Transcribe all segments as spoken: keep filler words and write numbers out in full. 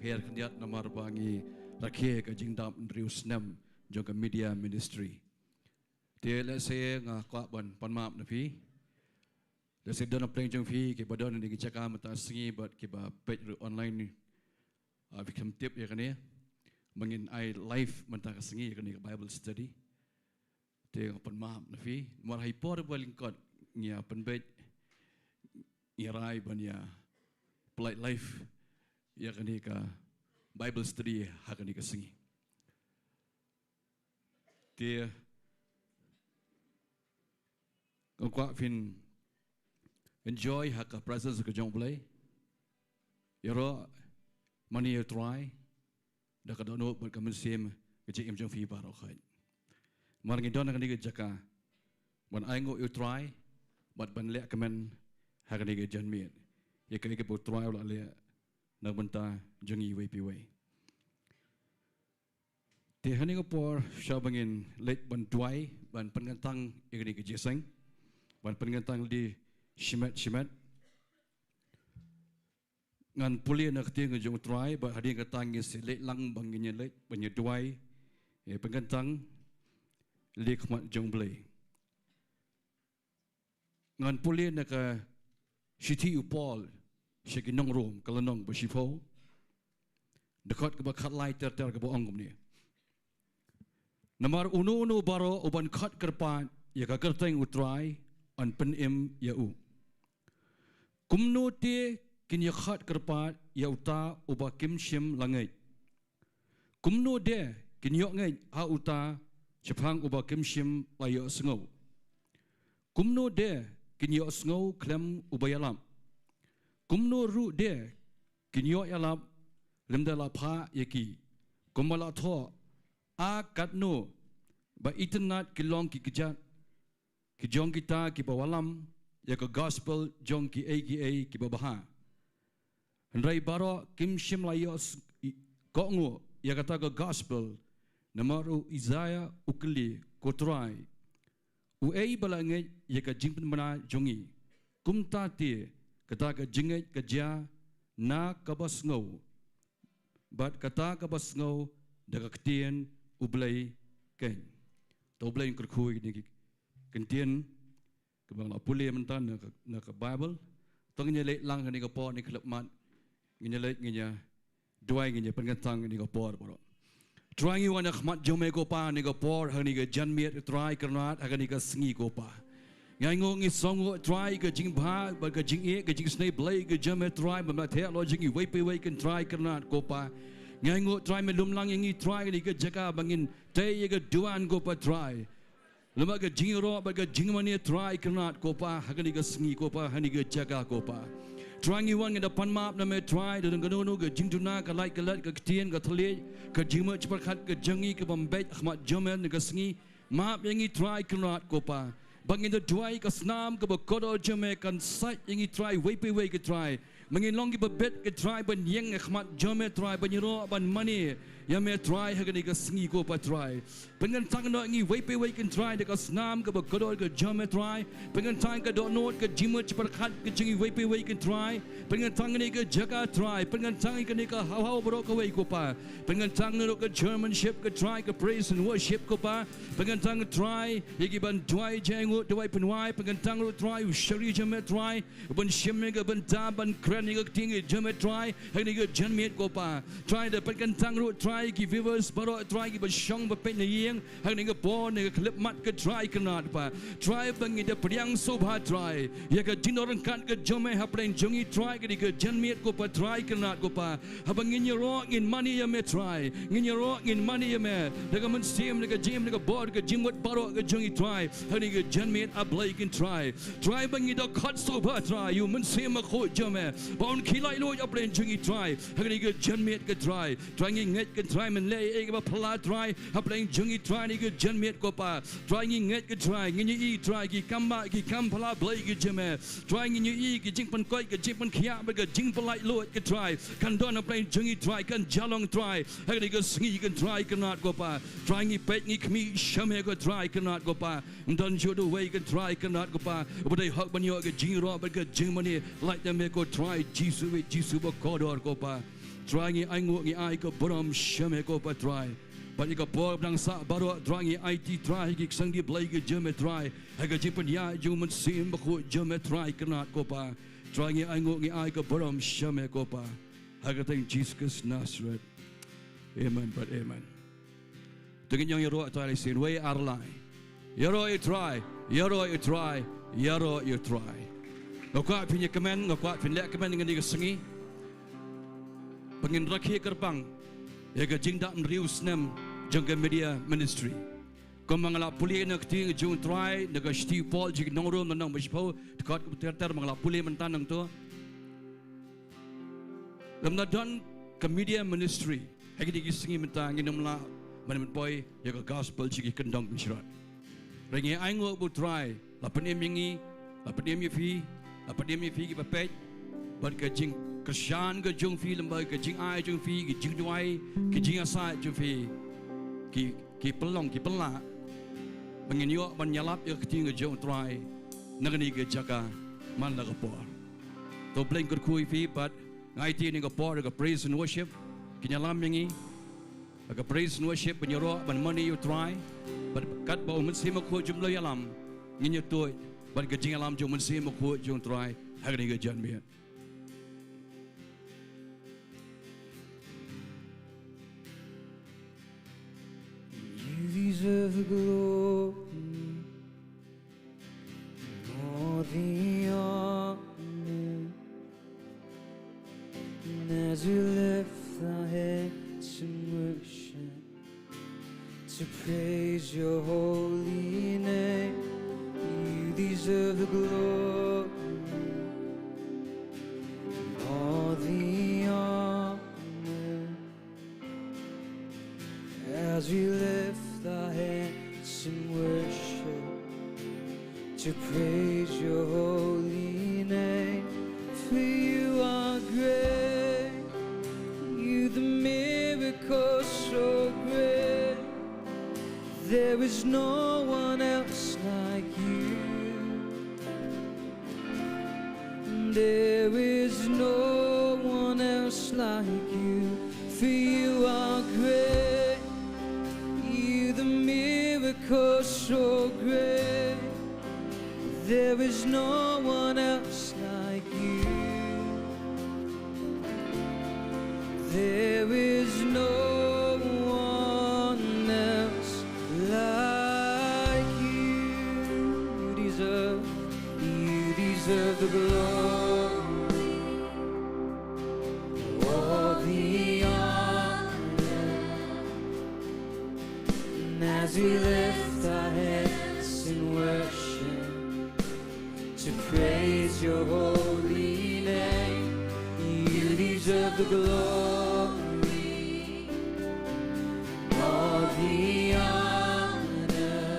Her khyndiat namar ba ngi rakhe ka jingdap hynriew snem jong ka media ministry. Te lehse nga kwah ban pan map na phi. Lehse don na pleng jong phi kiba don ha kane ka jaka mynta ka sngi bad kiba peit ruh online. Ah, phi khlem tip ïa kane. Ba ngin ai live mynta ka sngi ïa kane ka Bible study. Te nga pan map na phi. Namar ha i por ba lyngkot ngi ïa pynbeit, ngi rai ban ïa pynlait live ïa kane ka Bible study ha kane ka sngi. Te nga kwah phin enjoy ha ka presence ka jong U Blei. Ïaroh mane ïa U Trai da ka dohnud bad ka mynsiem ka jingim jong phi baroh khoit. Namar ngi don ha kane ka jaka ban ainguh ïa U Trai bad ban leh kmen ha kane ka janmiet ïa kaei kaba U Trai u la leh na ka bynta jong ngi iwei pa iwei. Te ha kane ka por shwa ba ngin leit ban duwai, ban pynkyntang ïa kane ka jingïaseng, ban pynkyntang lade shimet shimet. Ngan pule na ka ktien ka jong U Trai, bad hadien kata ngin sa leit lang ba ngin ïa leit ban ïa duwai, eh, pynkyntang lade ha khmat jong U Blei. Ngan pule na ka shithi u Paul sha ki nong Rom, ka lynnong ba shiphew, dkhot kaba khatlai ter ter, kaba ong kumne: Namar uno uno baroh uban khot kyrpad ïa ka kyrteng U Trai yn pynim ïa u. Kumno te kin ïa khot kyrpad ïa uta uba kim shym la ngeit? Kumno de kin ïoh ngeit ha uta shaphang uba kim shym la ïohsngew? Kumno de kin ïohsngew khlem uba ïalap? Kumno ruh de kin ïoh ïalap lymda la phah ïa ki? Kumba la thoh, a katno ba itynnad ki long ki kjat ki jong kita kiba wallam ïa ka gospel jong kiei kiei kiba bha. Hynrei baroh kim shym la ïoh s-, i-, kohnguh ïa kata ka gospel. Namar u Isaiah u kylli, ko Trai, uei ba la ngeit ïa ka jingpynbna jong ngi? Kumta te kata ka jingngeit ka jia na kaba sngew, bad kata kaba sngew da ka ktien U Blei keiñ. To U Blei un kyrkhu ïa kine ki ktien kaba nga la pule mynta na ka, na ka Bible. To ngin ïa leit lang ha kane ka por, ne khlem mat ngin ïa leit, ngin ïa duwai, ngin ïa pynkyntang ha kane ka por baroh. Trai, ngi wan ha khmat jong me ko Pa ha kane ka por, ha kane ka janmiet Trai Kynrad, ha kane ka sngi ko Pa. Ngi ainguh, ngi sngewnguh Trai ka jingbha bad ka jingïeit, ka jingsnei Blei ka jong me Trai, ba me la theh halor jong ngi iwei pa iwei ko Trai Kynrad ko Pa. Ngi ainguh Trai me lum lang ïa ngi Trai ha kane ka jaka ba ngin tei ïa ka duwan ko Pa Trai. Lem bad ka jingïaroh bad ka jingmane Trai Kynrad ko Pa, ha kane ka sngi ko Pa, ha kane ka jaka ko Pa. Trai, ngi wan, ngi da pan map na me Trai, da don kano kano ka jingduna, ka lait ka lait, ka ktien ka thylliej, ka jingmut jingpyrkhat ka jong ngi kaba ym beit ha khmat jong me ha kane ka sngi. Map ïa ngi Trai Kynrad ko Pa. Ba ngin da duwai, ka snam kaba kordor jong me kan sait ïa ngi Trai, iwei pa iwei ko Trai. Ma ngin long kiba bit ko Trai ban ïeng ha khmat jong me Trai, ban ïaroh ban mane ïa me Trai ha kane ka sngi ko Pa Trai. Pynkyntang noh ïa ngi iwei pa iwei ko Trai da ka snam kaba kordor ka jong me Trai. Pynkyntang ka dohnud, ka jingmut jingpyrkhat ka jong ngi iwei pa iwei ko Trai. Pynkyntang ïa kane ka jaka Trai. Pynkyntang ïa kane ka haw haw baroh kawei ko Pa. Pynkyntang noh ka chairmanship ko Trai, ka praise and worship ko Pa. Pynkyntang Trai ïa ki ban duwai jainguh, duwai pynwai. Pynkyntang ruh Trai u shakri jong me Trai, ban shim ïa ka bynta, ban kren ïa ka ktien ka jong me Trai ha kane ka janmiet ko Pa. Trai, da pynkyntang ruh Trai ki viewers baroh Trai kiba shong ba peit na ïing ha kane ka por, ha kane ka khyllipmat ko Trai Kynrad Pa. Trai, ba ngi da pdiang sngewbha Trai ïa ka jingdon ryngkat ka jong me hapdeng jong ngi Trai ha kane ka janmiet ko Pa Trai Kynrad ko Pa. Haba ngin ïaroh ngin mane ïa me Trai, ngin ïaroh ngin mane ïa me da ka mynsiem, da ka jingim, da ka bor, da ka jingmut baroh ka jong ngi Trai ha kane ka janmiet, A Blei ko Trai. Trai, ba ngi da khot sngewbha Trai ïa u Mynsiem Bakhuid jong me ba un khie laitluid hapdeng jong ngi Trai ha kane ka janmiet ko Trai. Trai, ngi ngeit ko Trai men leh ei ei kaba phylla Trai hapdeng jong ngi Trai ha kane ka janmiet ko Pa. Trai, ngi ngeit ko Trai, ngin ïohi Trai ki kam bah, ki kam phylla Blei ki jong me. Trai, ngin ïohi ki jingpynkoit, ki jingpynkhiah bad ki jingpynlaitluid ko Trai kan don hapdeng jong ngi Trai, kan jia long Trai ha kane ka sngi ko Trai Kynrad ko Pa. Trai, ngi peit ngi khmih sha me ko Trai Kynrad ko Pa. Ym don shuh uwei ko Trai Kynrad ko Pa uba dei hok ban ïoh ka jingïaroh bad ka jingmane, lait na me ko Trai Jisu, Jisu ba kordor ko Pa. Trai, ngi ainguh, ngi ai ka burom sha me ko Pa Trai. Bad ïa ka por ba dang sah baroh Trai, ngi aiti Trai ha ki ksangdi Blei ki jong me Trai, ha ka jingpynïaid jong u Mynsiem Bakhuid jong me Trai, kyrnat ko Pa. Trai, ngi ainguh, ngi ai ka burom sha me ko Pa. Ha ka kyrteng Jisu Khrist Nasaret. Amen bad amen. To ngin ïong ïaroh Trai lehse, wei ar lai. Ïaroh ïa u Trai, ïaroh ïa u Trai, ïaroh ïa u Trai. Nga kwah phin ïa kmen, nga kwah phin leh kmen ha kane ka sngi. Ba ngin rakhe kyrpang ïa ka jingdap hynriew snem jong ka media ministry. Kumba nga la pule na ka ktien jong u Trai, na ka shithi u Paul sha ki nong Rom, na nong ba shiphew, dkhot kaba ter ter, ba nga la pule mynta nangto. Lymda don ka media ministry, ha kine ki sngi mynta ngin ym lah ban pynpoi ïa ka gospel sha ki kyndong kynshrat. Hynrei ngi ainguh ba u Trai la pynim ïa ngi, la pynim ïa phi, la pynim ïa phi kiba peit, bad ka jingkyrshan ka jong phi lymda ka jingai jong phi, ki jingduwai, ki jingïasaid jong phi, ki, ki pynlong, ki pynlah ba ngin ïoh ban ïalap ïa ka ktien ka jong u Trai na kane ka jaka man la ka por. To Blei un kyrkhu ïa phi bad nga aiti ïa kane ka por ha ka praise and worship. Kin ïalam ïa ngi ha ka praise and worship ban ïaroh ban mane ïa u Trai. Bad katba u Mynsiem Bakhuid jong u la ïalam, ngin ïa tuid bad ka jingïalam jong u Mynsiem Bakhuid jong u Trai ha kane ka janmiet. You deserve the glory, all the honor. And as we lift our hands in worship to praise your holy name, you deserve the glory, all the honor. As we lift our hands in worship to praise your holy name, for you are great, you the miracle so great. There is no one else like you. There is no one else like you, for you are great, you the miracle so great. There is no one else like you. There is no one else like you. You deserve, you deserve the glory, all the honor. And as we lift our hands in worship to praise your holy name, you deserve the glory, all the honor.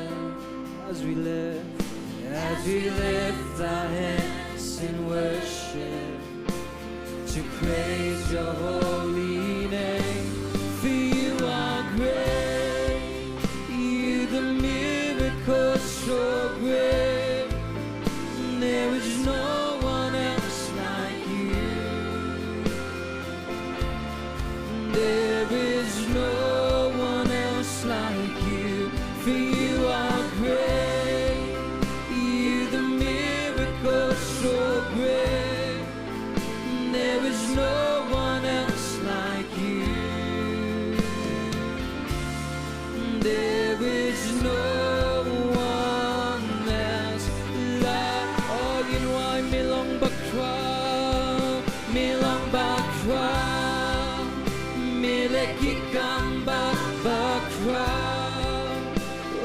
As we lift, as we lift our hands in worship to praise your holy name, for you are great, you the miracle so great. There is no one else like you. There is no one else like you, for you are great, you the miracle so great. There is no one else like you. There is no one else like. Oh, you know I, me long bakra, me long bakra, me leh ki kam ba bakra.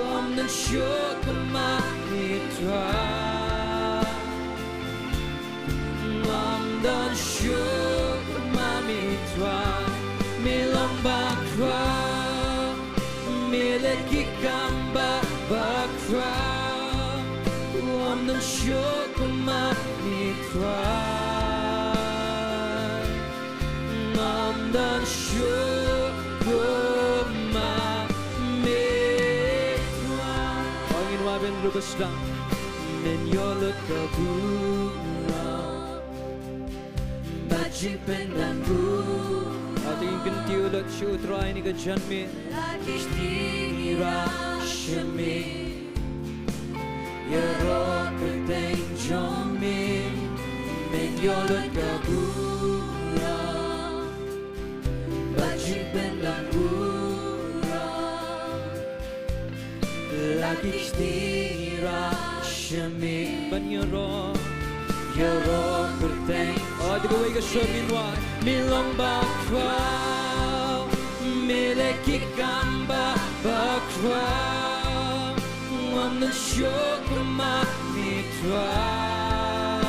Ym don shuh kumba me Trai. Ym don shuh kumba me Trai. Me long bakra, me leh ki kam ba bakra. Ym don shuh kumba me Trai. Ym don shuh kumba me Trai. Ong in wa ben rubber stamp. Men ïoh lut ka burom bad jingpynbeit burom. Te ngin kyntiew lut sha u Trai ha kane ka janmiet. La ki shynrang sha me, ïaroh kyrteng jong me, men ïoh lut ka burom bad jingpynlong burom. La ki shynrang sha me ban ïaroh, ïaroh kyrteng. Oh, da kawei ka sur ngin wad. Me long bakhraw, me leh ki kam ba bakhraw. Ym don shuh kumba me Trai.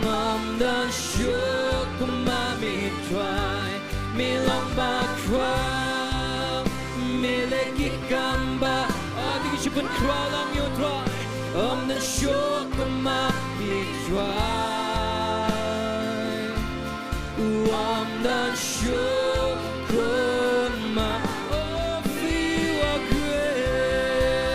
Ym don shuh kumba me Trai. Me long bakhraw, me leh ki kam ba. Oh, to ngin shu pynkhraw lang ïa u Trai. Ym don shuh kumba me Trai. Ym don shuh kumba. Oh, for you are great,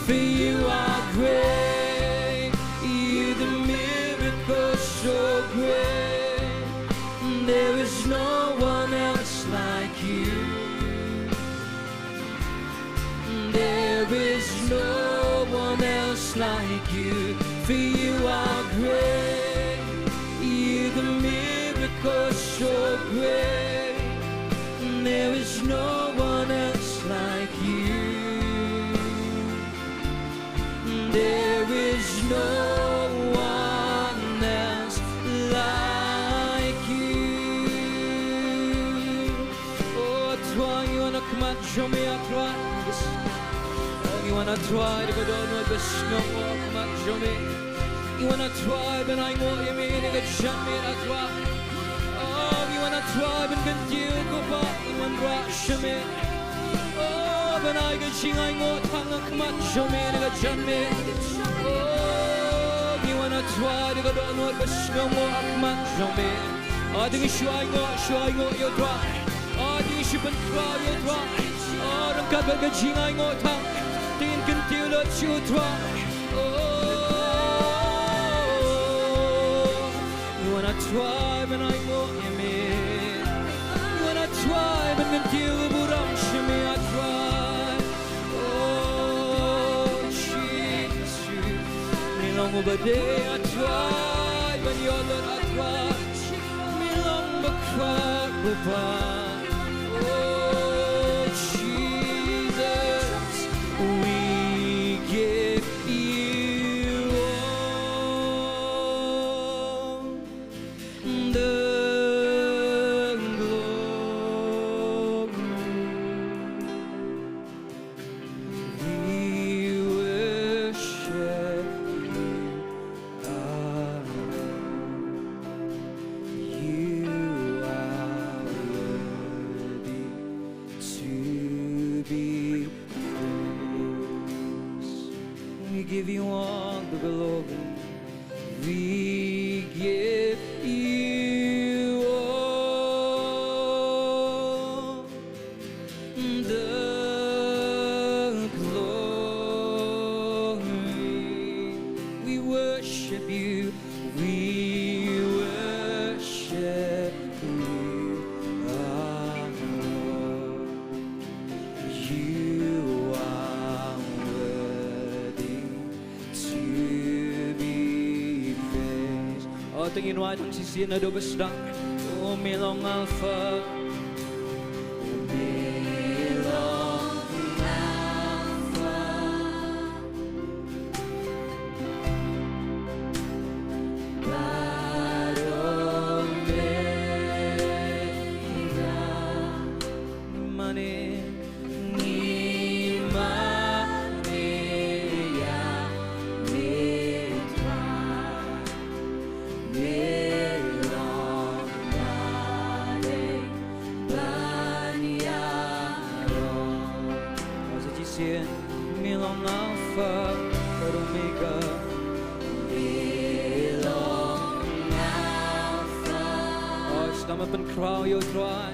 for you are great, you do miracles so great. There is no one else like you. There is no one else like you, for you are great. You do miracles so great. There is no one else like you. There is no one else like you. Oh, Trai, ngi wan ha khmat jong me, ah Trai. Oh, ngi wan, ah Trai, da ka dohnud basngew ha khmat jong me. Ngi wan, ah Trai, ban ainguh ïa me ha kane ka janmiet, ah Trai. Oh, ngi wan, ah Trai, ban kyntiew, ko Pa, ngi wanrah sha me. Oh, ban ai ka jingainguh tang ha khmat jong me ha kane ka janmiet. Oh, ngi wan, ah Trai, da ka dohnud basngew ha khmat jong me. Oh, to ngin shu ainguh, shu ainguh ïa u Trai. Oh, to ngin shu pynkhraw ïa u Trai. Oh, ryngkat bad ka jingainguh tang, to ngin kyntiew lut sha u Trai. Oh, ngi wan, ah Trai, ban ainguh ïa me. Ngi wan, ah Trai, ban kyntiew burom sha me, ah Trai. Oh, Jisu, me long uba dei, ah Trai, ban ïoh lut, ah Trai. Me long bakhraw, Kpa. Oh, Jesus, we give you all the glory. We worship you, our Lord. You are worthy to be praised. We give you all the glory. We give you all the glory. We worship you. We worship you, our Lord. You are worthy to be praised. Oh, to ngin wad tang shisien naduh ba sdang. Oh, me long Alpha. Me long Alpha. Bad Omega. Mane ngi mane ïa me Trai, me long ba dei ban ïaroh. Sa shisien, me long Alpha bad Omega. Me long Alpha. Oh, sdang ban pynkhraw ïa u Trai.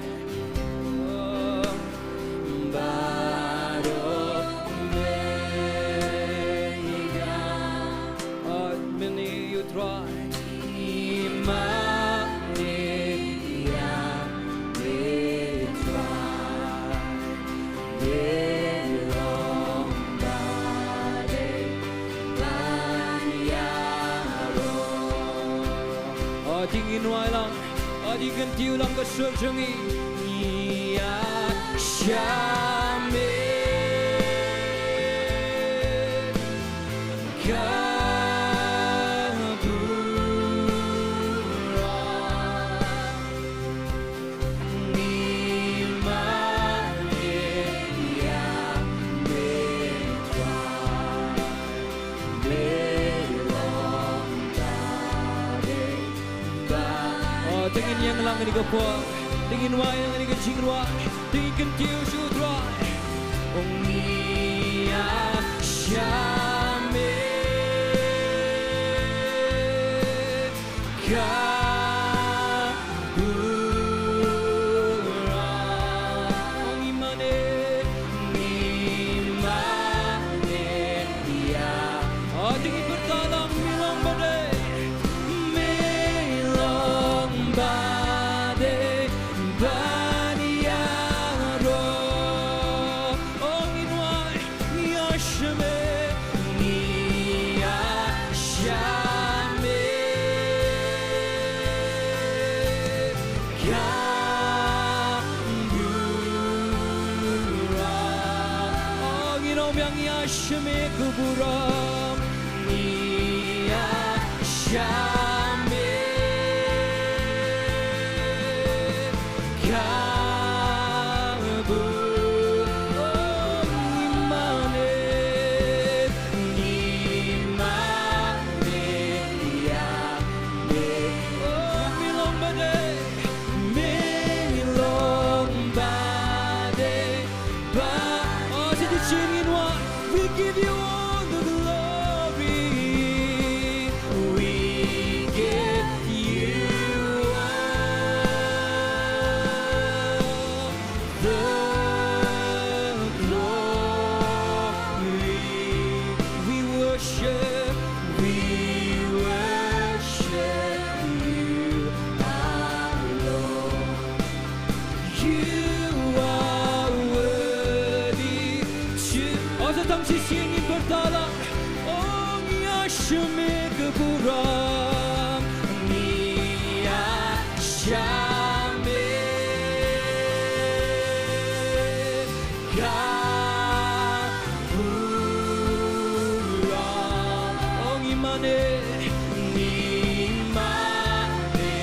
Oh, bad Omega. Oh, mynne ïa u Trai. Ngi mane Te ngin wai lang, adi kyntiew lang ka sur jong ngi. Ngi ïa shah mih ka burom. Ngi mane ïa me Trai. Me long ba dei ba. Oh, te ngin ïeng lang kane ka por. Te ngin wai lang kane ka jingrwai. Te ngin kyntiew sha u Trai. Ong ngi ïa shah mih ka burom. Ong ngi mane, ngi mane ïa. Oh, te ngin pyrta lang, me long ba dei, me long ba dei ban ïaroh. Ong ngi wai, ngi ïa shah mih, ngi ïa shah mih ka burom. Ong ngi ong biang, ngi ïa shah mih ka burom. Ngi ïa shah mih ka burom. Ngi mane, ngi mane ïa me. Oh, me long ba dei, me long ba dei ba. Oh, sa shisien ngin wai. We give you all the glory. We give you all the glory. We worship, we worship you, our Lord. You are worthy to. Oh, sa tang shisien ngin pyrta lang. Oh, ngi ïa shah mih ka burom. Ngi ïa shah mih ka burom. Ong ngi mane, ngi mane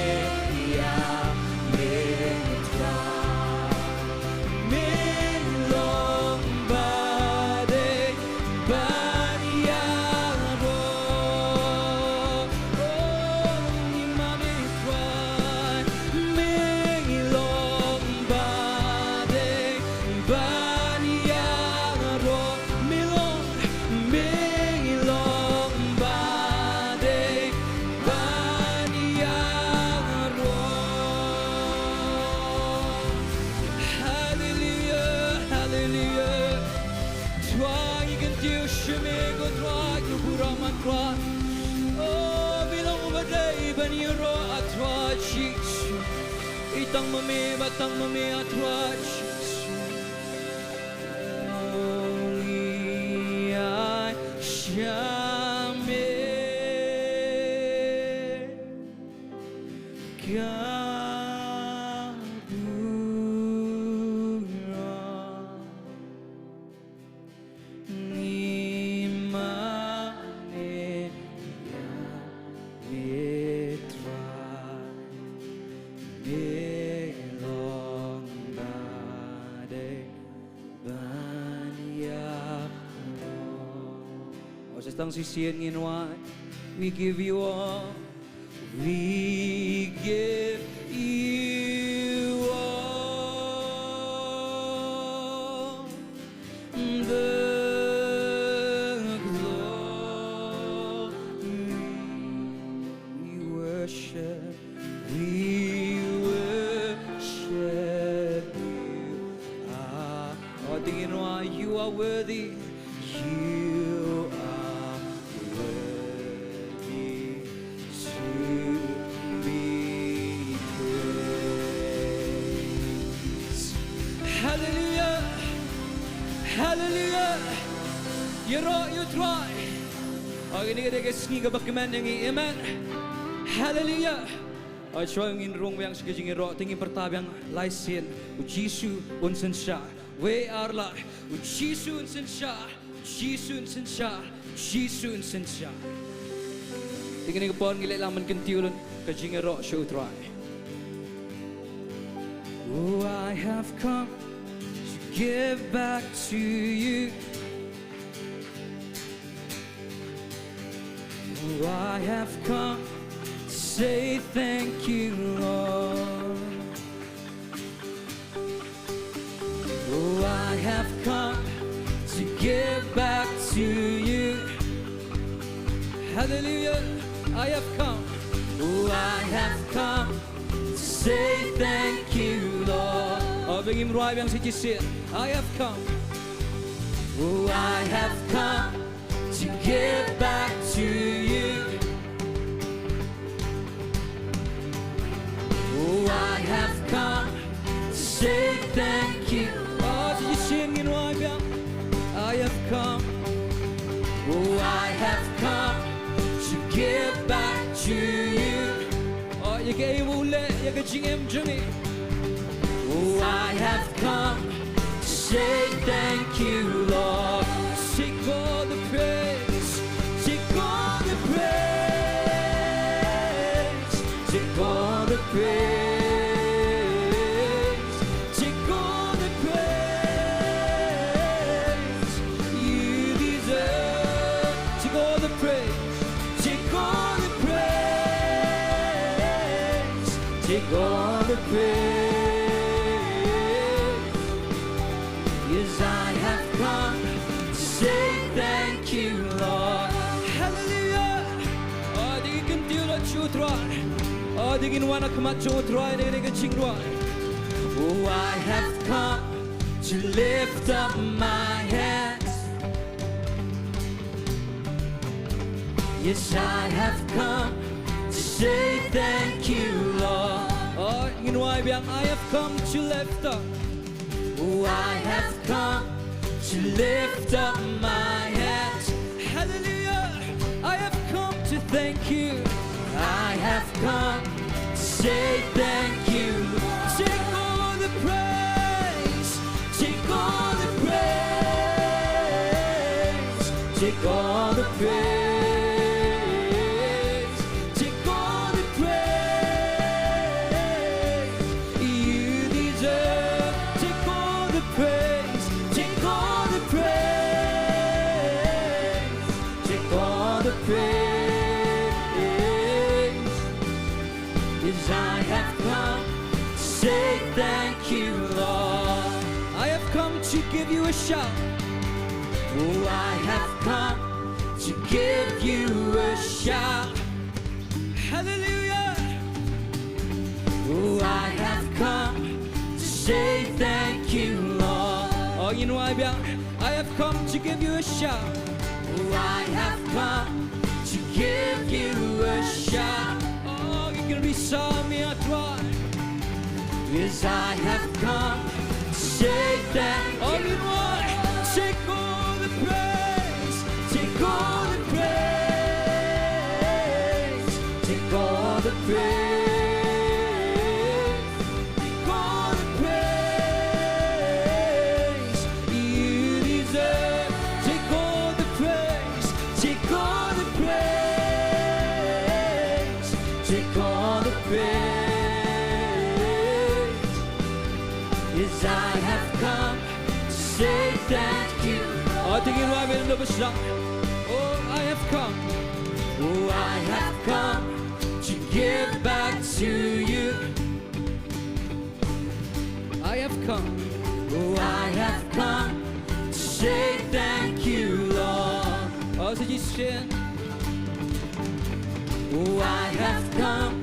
ïa me Trai. Me long ba dei ban ïaroh. Oh, ngi mane Trai, me long ba dei ban ïaroh. Me long, me long ba dei ban ïaroh. Haleluia, haleluia. Trai, ngi kyntiew sha me ko Trai, ka burom ah Trai. Oh, me long ba dei ban ïaroh ah Trai Jisu. I tang ma me, ba tang ma me ah Trai Jisu. Oh, ngi ïa shah mih ka burom. Ngi mane ïa me Trai, me long ba dei ban ïaroh. Oh, sa tang shisien ngin wai. We give you all. We give you all the glory. We worship, we worship you. Ah, oh, te ngin wai, you are worthy. You are worthy to be praised. Hallelujah. Hallelujah. Ïaroh ïa u Trai. Oh, kane ka dei ka sngi kaba kmen ïa ngi. Amen. Hallelujah. Hooid, shuwa ngin rung biang sha ka jingïaroh, te ngin pyrta biang lai sien: U Jisu un synshar. Wei ar lai: U Jisu un synshar, U Jisu un synshar, U Jisu un synshar. Te kane ka por ngin leit lang ban kyntiew lut ka jingïaroh sha U Trai. Oh, I have come to give back to you. Oh, I have come to say thank you, Lord. Oh, I have come to give back to you. Hallelujah. I have come. Oh, I have come to say thank you, Lord. Oh, ba ngim rwai biang sa shisien. I have come. Oh, I have come to give back to you. Oh, I have come to say thank you. Oh, to you sing in one, I have come. Oh, I have come to give back to you. Oh, ïa kaei ba u leh ïa ka jingim jong ngi. Oh, I have come to say thank you, Lord. Take all the praise, take all the praise, take all the praise, take all the praise. You deserve, take all the praise, take all the praise, take all the praise. Yes, I have come to say thank you, Lord. Hallelujah. Oh, dei ngin kyntiew lut sha U Trai. Oh, dei ngin wan ha khmat jong U Trai da ka jingrwai. Oh, I have come to lift up my hands. Yes, I have come to say thank you, Lord. Oh, ngin rwai biang: I have come to lift up. Oh, I have come to lift up my hands. Hallelujah. I have come to thank you. I have come to say thank you. Take all the praise. Take all the praise. Take all the praise. Take all the praise. You deserve. Take all the praise. Take all the praise. Take all the praise. Yes, I have come to say thank you, Lord. I have come to give you a shout. Oh, I have come to give you a shout. Hallelujah. Oh, I have come to say thank you, Lord. Oh, ngin rwai biang: I have come to give you a shout. Oh, I have come to give you a shout. Oh, you can resound me, I try. Yes, I have come to say thank you. Oh, you know what? Take all the praise. Take all the praise. Take all the praise. Take all the praise. You deserve. Take all the praise. Take all the praise. Take all the praise. Yes, I have come to say thank you. Oh, dei ngin rwai biang da ba sdang. Oh, I have come. Oh, I have come to give back to you. I have come. Oh, I have come to say thank you, Lord. Oh, sa shisien. Oh, I have come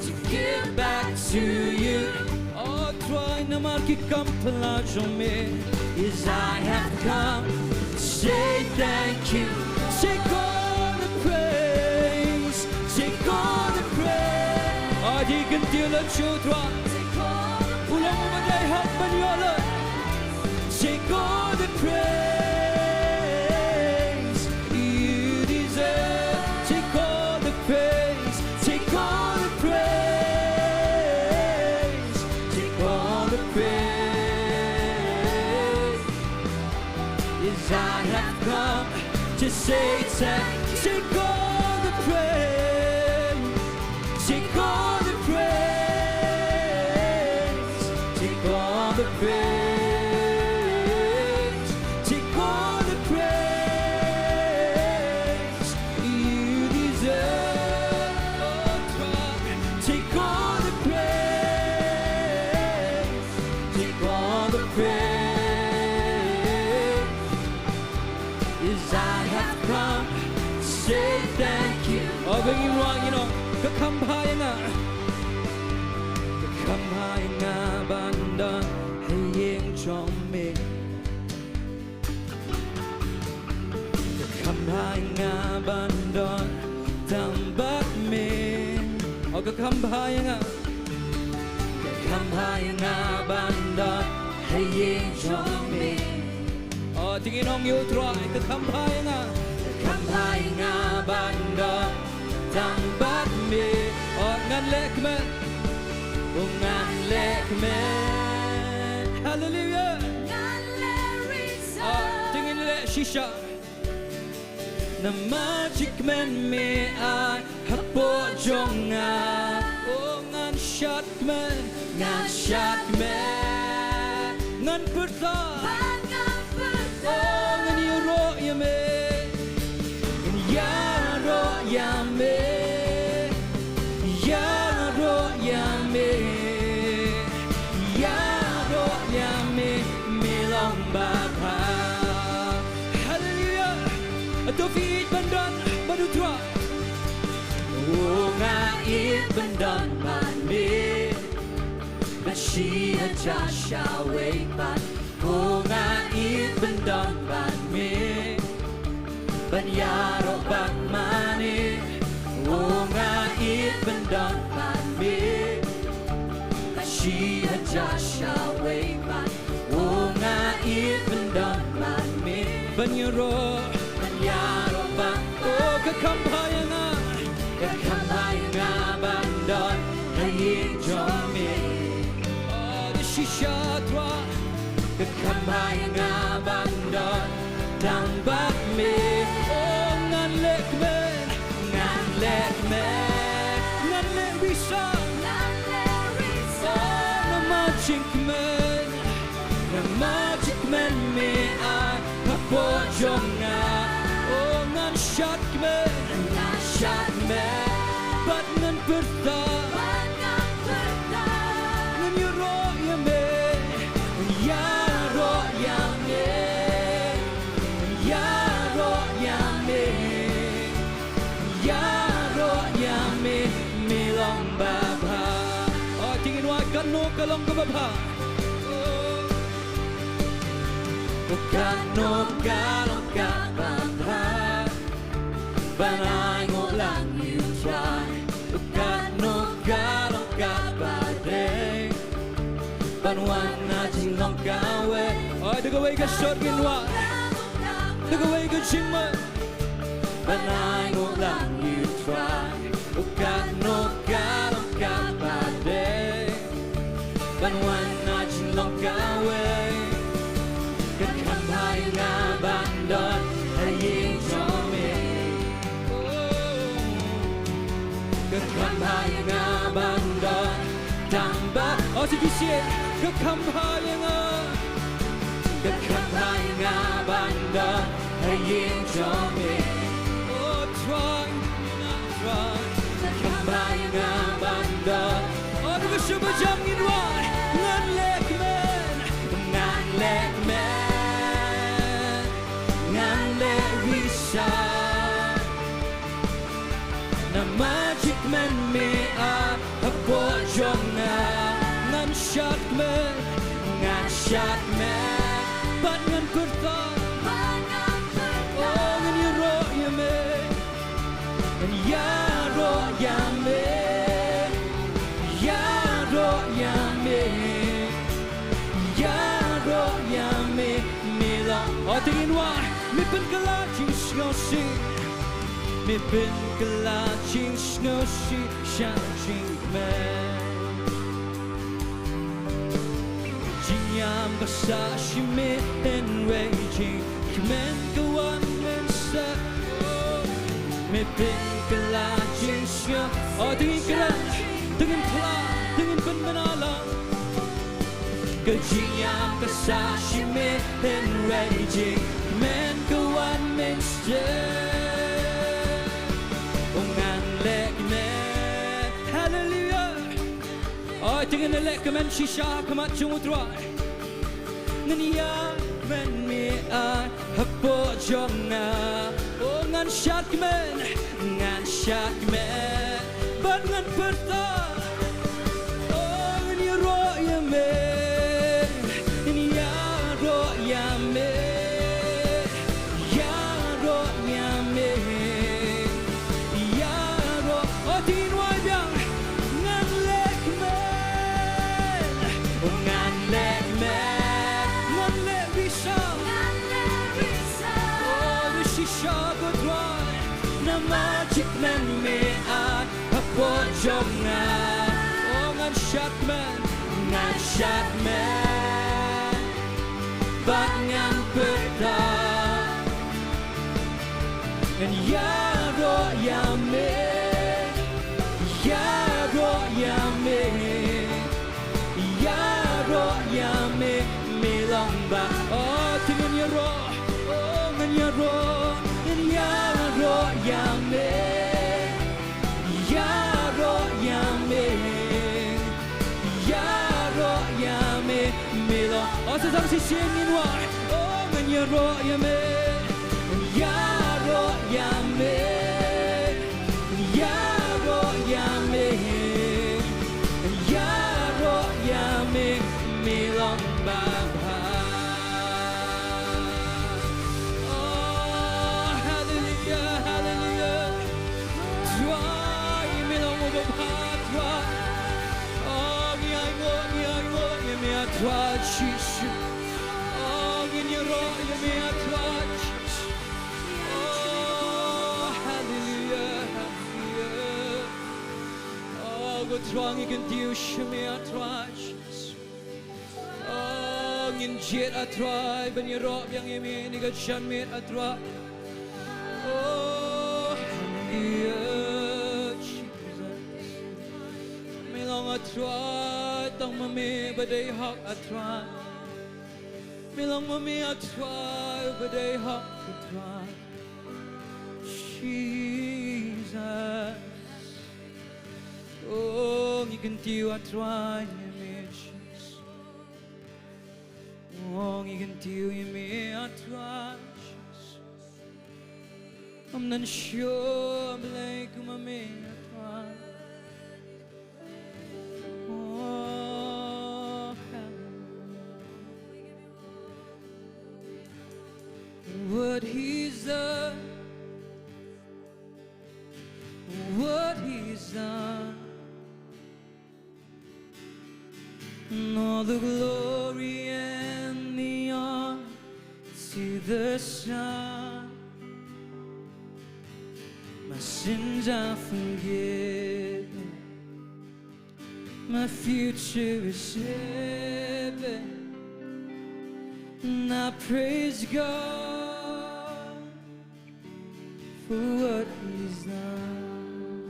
to give back to you. Oh, Trai, namar ki kam phylla jong me. Yes, I have come to say thank you. Take all the praise. Take all the praise. Oh, dei ngin kyntiew lut sha U Trai. Take all the praise. U long uba dei hok ban ïoh lut. Take all the praise. You deserve. Take all the praise. Take all the praise. Satan, take all the praise, take all the praise, take all the praise, take all the praise you deserve. Oh, take all the praise, take all the praise. Is I have come to say thank you. Oh, bring him along, you know. Ka kham bha ïa nga. Ka kham bha ïa nga ban don ha ïing jong me. Ka kham bha ïa nga ban don tang bad me. Oh, ka kham bha ïa nga. Ka kham bha ïa nga ban don ha ïing jong me. Oh, te ngin ong ïa u Trai, ka kham bha ïa nga. Ka kham bha ïa nga ban don tang bad me. Oh, ngan leh kmen. Oh, ngan leh kmen. Hallelujah. Ngan leh risau. Oh, te ngin leh shisha. Namar jingkmen me ai hapoh jong nga. Oh, ngan shad kmen, ngan shad kmen. Ngan pyrta, ngan pyrta. Oh, ngan ïaroh ïa me. Ngan ïaroh ïa me. Ïaroh ïa me. Ïaroh ïa me. Me long babha. Haleluya. Hato phi ïeit ban don bad u Trai? Oh, nga ïeit ban don bad me. Ban shi hajar shawei pat. Oh, nga ïeit ban don bad me. Ban ïaroh bad mane. Oh, nga ïeit ban don bad me. Ban shi hajar shawei pat. Oh, nga ïeit ban don bad me. Ban ïaroh, ban ïaroh bad. Oh, ka kham bha ïa nga. Ka kham bha ïa nga ban don ha ïing jong me. Oh, da shisha Trai. Ka kham bha ïa nga ban don tang bad me. Oh, ngan leh kmen, ngan leh kmen, ngan leh risau. Ngan leh risau. Oh, namar jingkmen, namar jingkmen me ai hapoh jong nga. Oh, ngan shad kmen, ngan shad kmen, bad ngan pyrta, bad ngan pyrta. Ngan ïaroh ïa me, ïaroh ïa me, ïaroh ïa me, ïaroh ïa me, me long babha. Oh, te ngin wad katno ka long kaba bha. Oh, katno ka long kaba bha. Ban ai nguh lang ïa u Trai. Oh, katno ka long kaba dei ban wan na jinglong kawei. Oh, da kawei ka short ngin wad, da kawei ka jingmut. Ban ai nguh lang ïa u Trai. Oh, katno ka long kaba dei ban wan na jinglong kawei. Ka kham bha ïa nga ban don ha ïing jong me. Ka kham bha ïa nga ban don tang bad. Oh, shisha, ka kham bha ïa nga. Ka kham bha ïa nga ban don ha ïing jong me. Oh, Trai, Trai. Ka kham bha ïa nga ban don. Oh, da ka shu ba jam ngin wad. Ngan leh kmen, ngan leh kmen, ngan leh risau. Namar jingkmen me ai hapoh jong nga. Ngan shad kmen, ngan shad kmen, bad ngan pyrta, bad ngan pyrta. Oh, ngan ïaroh ïa me. Ïaroh ïa me, ïaroh ïa me, ïaroh ïa me, me long. Oh, te ngin wad, me pynkylla jingsngewsih, me pynkylla jingsngewsih sha jingkmen. Jingïam ba sah shi miet hynrei jingkmen ka wan mynshuwa. Me pynkylla jingsngew. O, to ngin kren, to ngin phla, to ngin pynbna lang. Ka jingïap ka sah shi me, hynrei jingkmen ka wan mynstep. O, ngan leh kmen. Haleluya. O, to ngin leh kmen shisha ha khmat jong U Trai. Ngan ïakmen me ai hapoh jong nga. O, ngan shad kmen, ngan shad kmen bad ngan pyrta. O, ngan ïaroh ïa me, ngan ïaroh ïa me. Ïaroh ïa me, ïaroh. O, to ngin wai biang. Ngan leh kmen, ngan leh kmen, ngan leh bishar. O, da shisha, ko Trai, namar jingkmen me ai hapoh jong nga. O, ngan shad kmen, ngan shad kmen bad ngan pyrta. Ngan ïaroh ïa me, ïaroh ïa me, ïaroh ïa me, me long ba. O, to ngin ïaroh, o, ngan ïaroh, ngan ïaroh ïa me. Ïaroh ïa me, ïaroh ïa me, me long. O, sa shisien ngin wai. O, ngan ïaroh ïa me, ïaroh ïa me, ïaroh ïa me, ïaroh ïa me, me long babha. Oh, haleluya, haleluya. Trai, me long u babha, Trai. Oh, ngi ainguh, ngi ainguh ïa me, ah, Trai Jisu. Oh, ngin ïaroh ïa me, ah, Trai Jisu. Oh, haleluya, haleluya. Oh, ko Trai, ngi kyntiew sha me, ah, Trai Jisu. Oh, ngin jied, ah Trai, ban ïaroh biang ïa me ha kane ka janmiet, ah Trai. Oh, haleluya, Jesus. Me long, ah Trai, tang ma me ba dei hok, ah Trai. Me long ma me, ah Trai, ba dei hok, ah Trai. Jesus. Oh, ngi kyntiew, ah Trai, ïa me, Jesus. Oh, ngi kyntiew ïa me, ah Trai, Jesus. Ym don shuh, ah Blei, kum ma me, ah Trai. Oh, hallelujah. What he's done, what he's done. And all the glory and the honor to the Son. My sins are forgiven. My future is heaven. And I praise God for what he's done.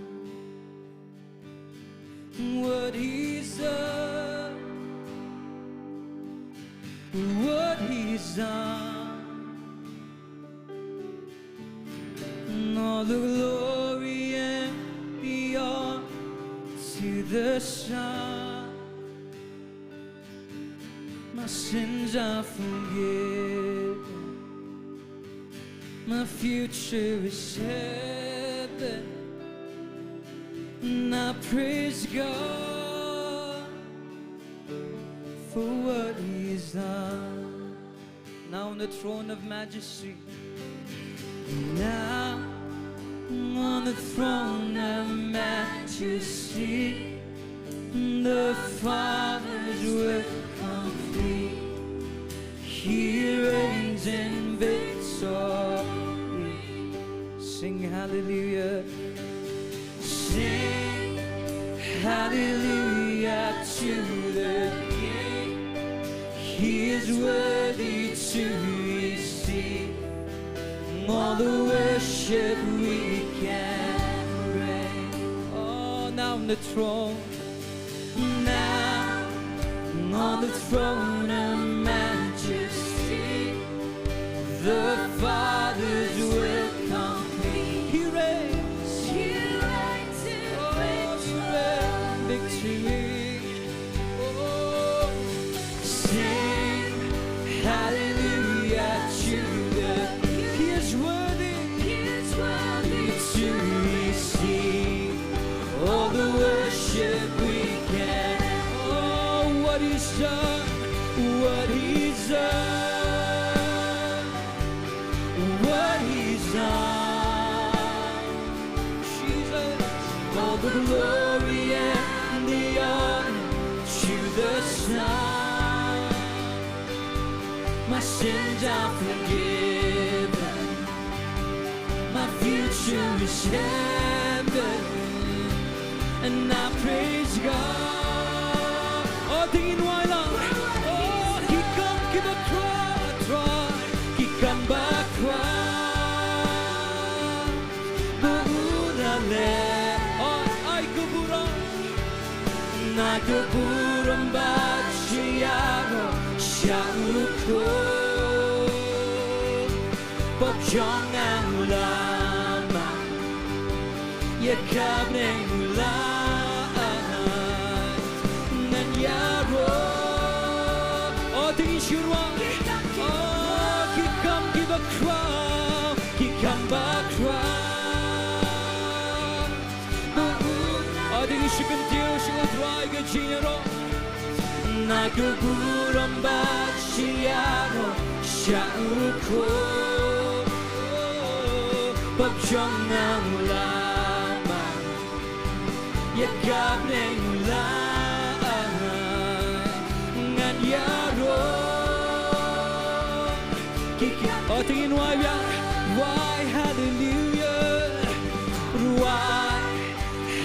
What he's done. What he's done. And all the glory and the honor to the Son. My sins are forgiven. My future is heaven. And I praise God for what he's done. Now on the throne of majesty. Now on the throne of majesty, the Father's work complete. He reigns in victory. Sing hallelujah. Sing hallelujah to the King. He is worthy to receive All the worship we can bring. Oh, now on the throne. Now on the throne of majesty, the Father's will complete. He reigns. He reigns in victory. Oh, sing hallelujah to the, He is worthy. He is worthy to receive all the worship we can. Oh, what He's done, what He's done, what He's done. Jesus. All the glory and the honor to the Son. My sins are forgiven. My future is heaven. And I praise God. Oh, ding in wai lang. Oh, ki kam kiba khraw, khraw, ki kam ba khraw. Ba u la leh, oh, ai ka burom, na ka burom bad sha ïaroh sha u khun. Pop jong nga u la mad, ïa ka bneng u la ai, ngan ïaroh. Oh, ding in shu rwai. Oh, ki kam kiba khraw, ki kam ba khraw. Oh, ding in shu kyntiew sha U Trai ka jingïaroh. Na ka burom bad sha ïaroh sha u khun. Pop jong nga u la mad, ïa ka bneng u la ai, ngan ïaroh. Ki, ki, oh, ding in wai biang, wai hallelujah, wai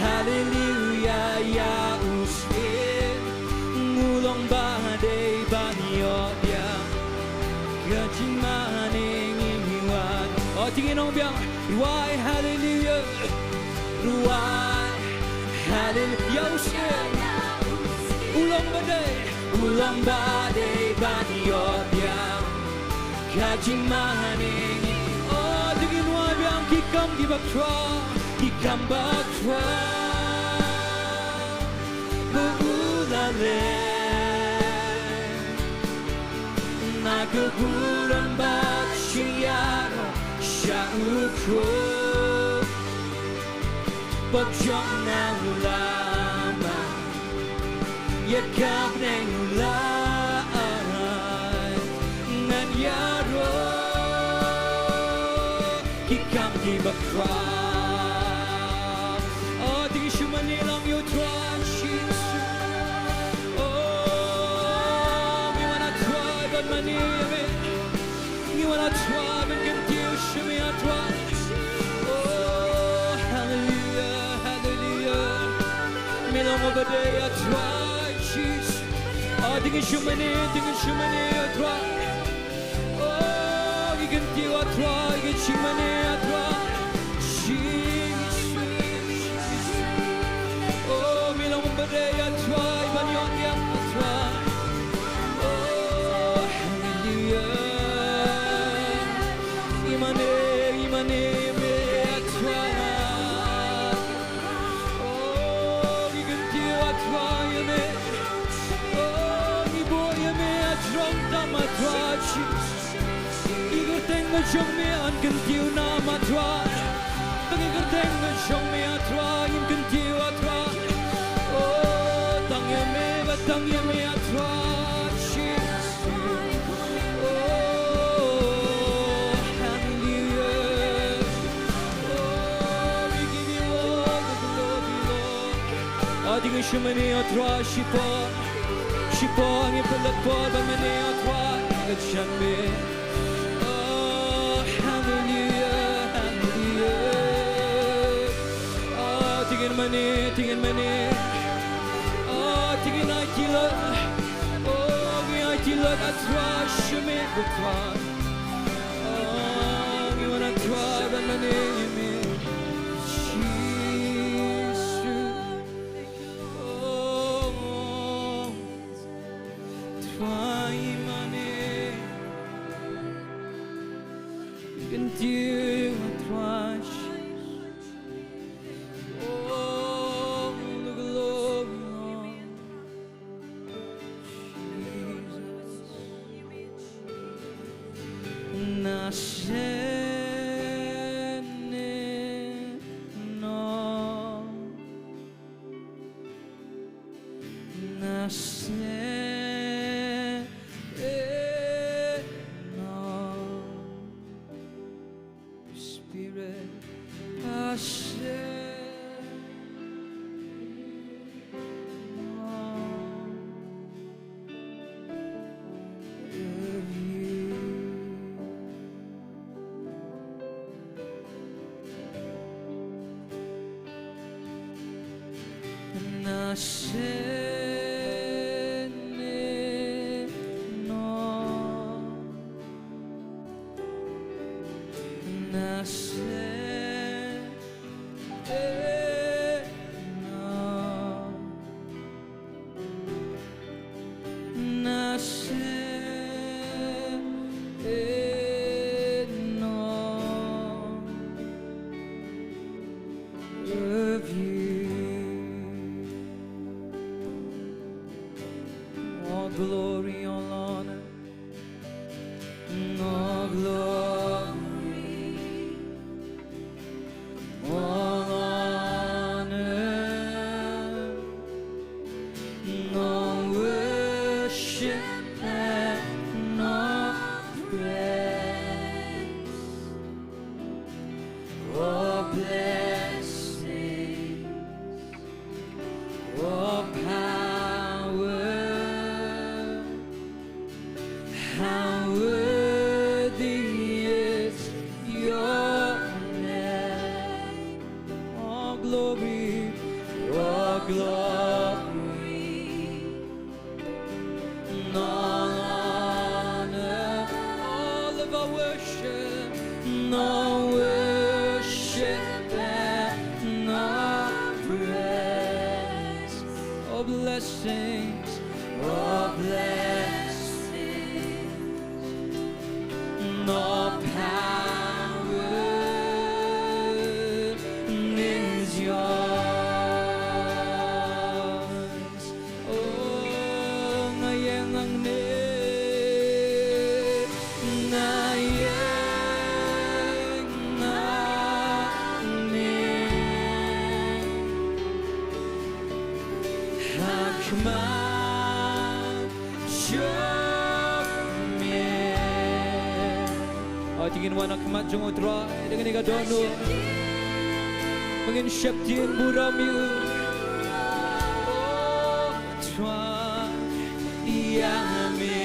hallelujah ïa u Syiem, u long ba dei ban ïoh biang, ka jingmane ngi wan. Oh, ding in ong biang, wai hallelujah, wai hallelujah ïa u Syiem, u long ba dei, u long ba dei ban ïoh biang, ka jingmane ngi. Oh, ding in wai biang, ki kam kiba khraw, ki kam ba khraw. Ba u la leh, na ka burom bad sha ïaroh sha u khun. Pop jong nga u la mad, ïa ka bneng u la ai, ngan ïaroh. Ki kam kiba khraw. Oh, ding in shu mane lang ïa U Trai Jisu. Oh, ngi wan, A Trai, ban mane ïa me. Ngi wan, A Trai, ban kyntiew sha me, A Trai. Oh, hallelujah, hallelujah. Me long uba dei, A Trai Jisu. Oh, ding in shu mane, ding in shu mane, A Trai. Oh, ngi kyntiew, A Trai, ka jingmane, A Trai. Jisu. Oh, me long uba dei, A Trai, ban ïoh biang, A Trai. Oh, hallelujah. Ngi mane, ngi mane ïa me, A Trai. Oh, ngi kyntiew, A Trai, ïa me. Oh, ngi buh ïa me ha jrong tam, A Trai Jisu. Ki kyrteng ka jong me yn kyntiew nam, A Trai. Tang ki kyrteng ka jong me, A Trai, ngin kyntiew, A Trai. Oh, tang ïa me, ba tang ïa me, A Trai Jisu. Oh, hallelujah. Oh, we give you all the glory, Lord. Oh, ding in shu mane, A Trai, shipor. Shipor ngi pynlut por ban mane, A Trai, ha ka jingim. Oh, hallelujah, hallelujah. Oh, ding in mane, ding in mane. Oh, ding in aiti lut. Oh, ngi aiti lut, A Trai, sha me, A Trai. Oh, ngi wan, A Mane me, Jisu. Oh, Trai mane. Kyntiew Trai. Oh, the glory, Lord. Jesus. Na sene no. Na sene no. Spirit, I say more of you. Na sene no. Na sene no. Na sene no. Of you. All glory, all honor. All glory, all honor, all worship and all praise, all blessings, all power. How worthy is your name. All glory, all glory, all honor, all of our worship, all worship and all praise. All blessings, all blessings, all power is yours. Oh, nga ïeng hangne, nga ïeng hangne. Ha khmat jong me. Hooid, to ngin wan ha khmat jong U Trai, da kane ka dohnud. Ba ngin sheptieng burom ïa u. Oh, Trai, ïa me.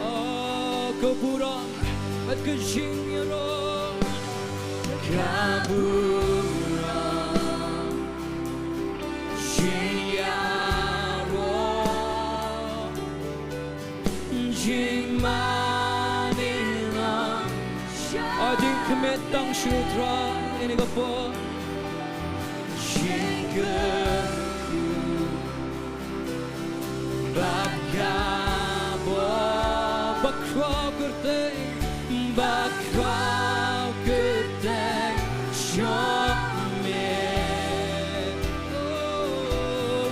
Oh, ka burom bad ka jingïaroh. Ka burom, jingïaroh, jingmane lang. Hooid, to ngin khmih tang sha U Trai ha kane ka por. Jingkyrkhu. Ba ka bor, ba khraw kyrteng, ba khraw kyrteng jong me. Oh,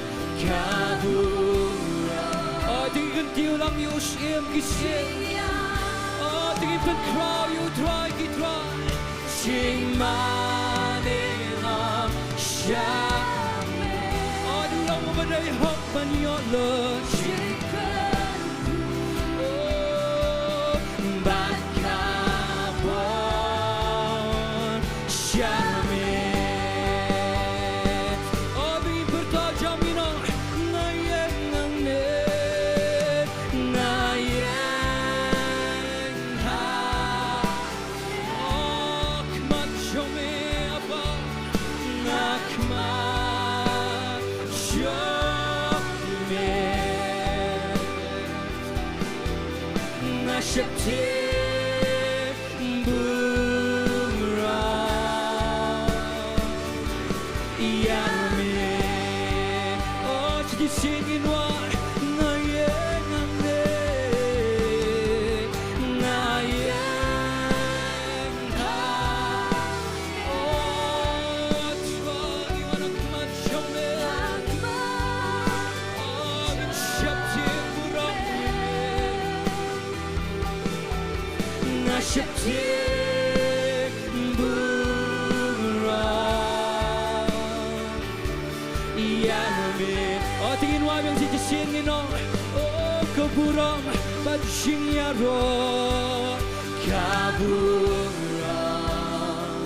ka burom. Oh, to ngin kyntiew lang ïa u Syiem ki syiem. Oh, to ngin pynkhraw ïa U Trai ki trai. Jingmane lang sha me. Hooid, u long uba dei hok ban ïoh lut. Jingkyrkhu. Oh, ba ka bor sha me. Oh, to ngin pyrta jam ïa u, nga ïeng hangne, nga ïeng ha. Oh, khmat jong me, Aba. Na khmat jong me. Ïa me, o, shisien ngin wad, nga ïeng hangne, nga ïeng ha, o, Trai, ngi wan ha khmat jong me, o, ngin sheptieng burom ïa me. Nga sheptieng burom ïa me. O, te ngin wad biang shisien, ngin ong, o, ka burom bad jingïaroh, ka burom,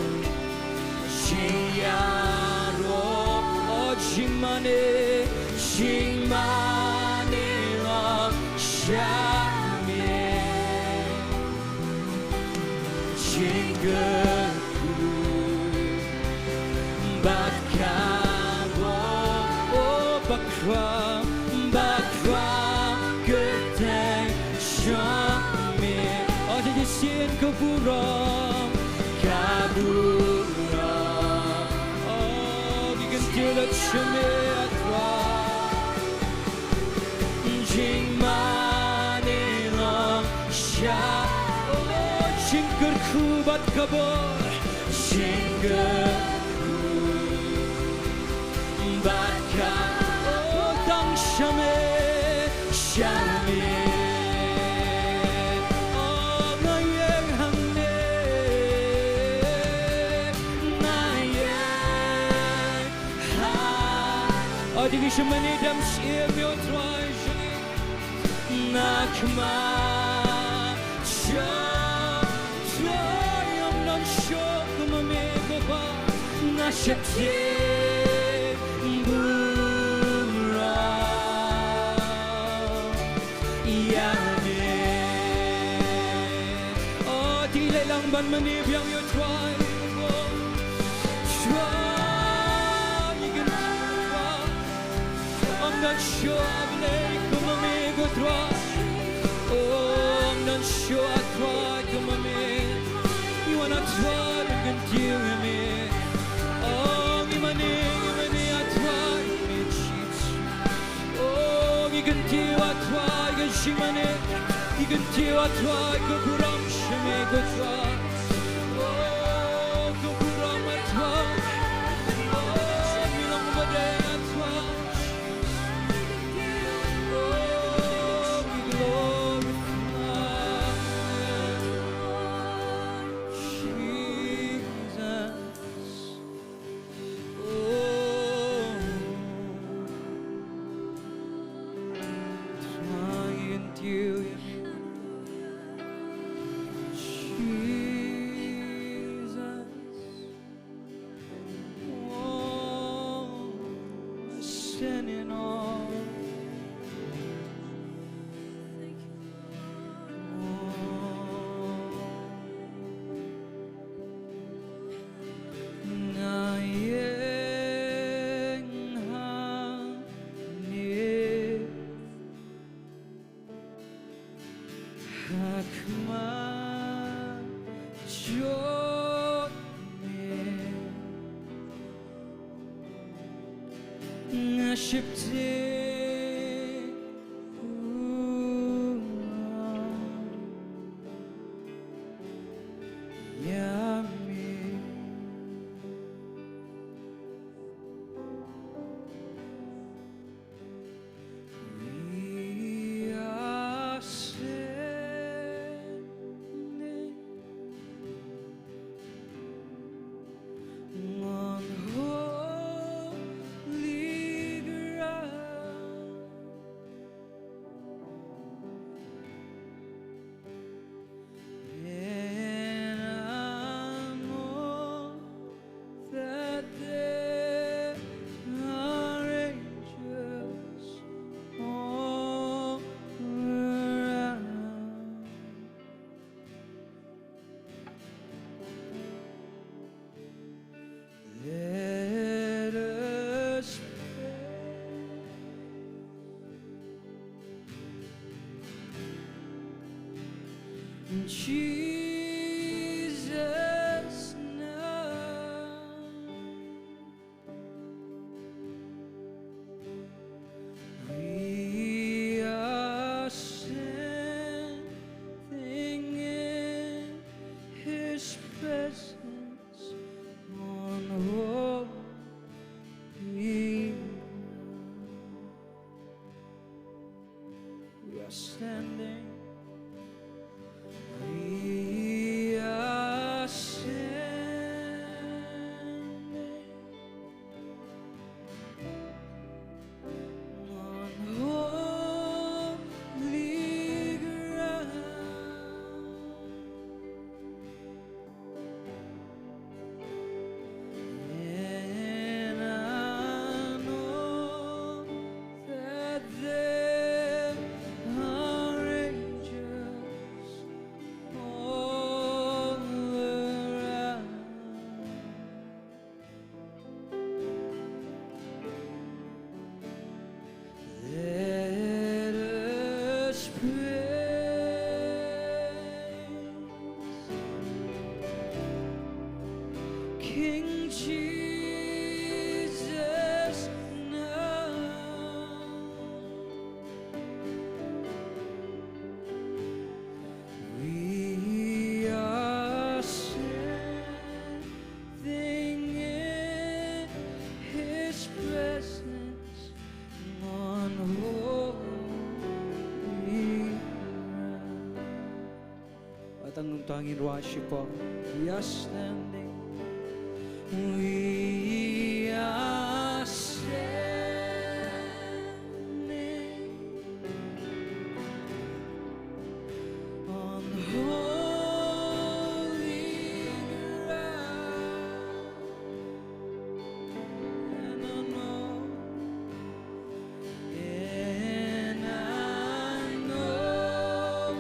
jingïaroh, o, jingmane, jingmane long sha me. Jingkyrkhu bad ka burom, o, bakhuid, bakhuid kyrteng jong me. O, te shisien ka burom, ka burom, o, ngi kyntiew lut sha me, a Trai. Jingmane long sha, o, jingkyrkhu bad ka bor, jingkyrkhu bad ka, o, tang sha me, sha me. O, nga ïeng hangne, nga ïeng ha. O, te ngi shim ïa me, dang shim ïa me, o Trai jong ngi. Na khmat jong, Trai, ym don shuh kum ma me, ko Kpa. Nga sheptieng burom ïa me. O, te ngi leit lang ban mane biang ïa u Trai. Trai, ngi kyntiew, Trai. Ym don shuh, a Blei, kum ma me, ko Trai. O, ym don shuh, a Trai, kum ma me. Ngi wan, a Trai, ban kyntiew ïa me. O, ngi mane, ngi mane, a Trai, me, Jesus. O, ngi kyntiew, a Trai, ka jingmane. Ngi kyntiew, a Trai, ka burom sha me, ko Trai. O, ka burom, a Trai. O, ngi long badei, a Trai. O, we glorify you, Jesus. Nga ïeng hangne ha khmat jong me. Nga sheptieng burom ïa me. We are standing on holy ground. And I know that there are angels all around. Let us praise Jesus now. Ngin ruah shipor. We are standing. We are standing on holy ground. And I know, and I know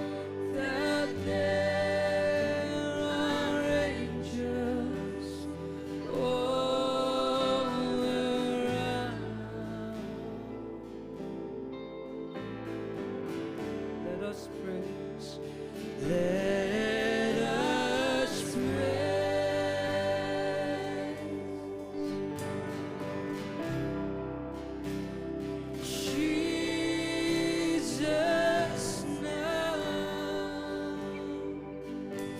that there are angels all around. Let us praise. Let us praise Jesus now.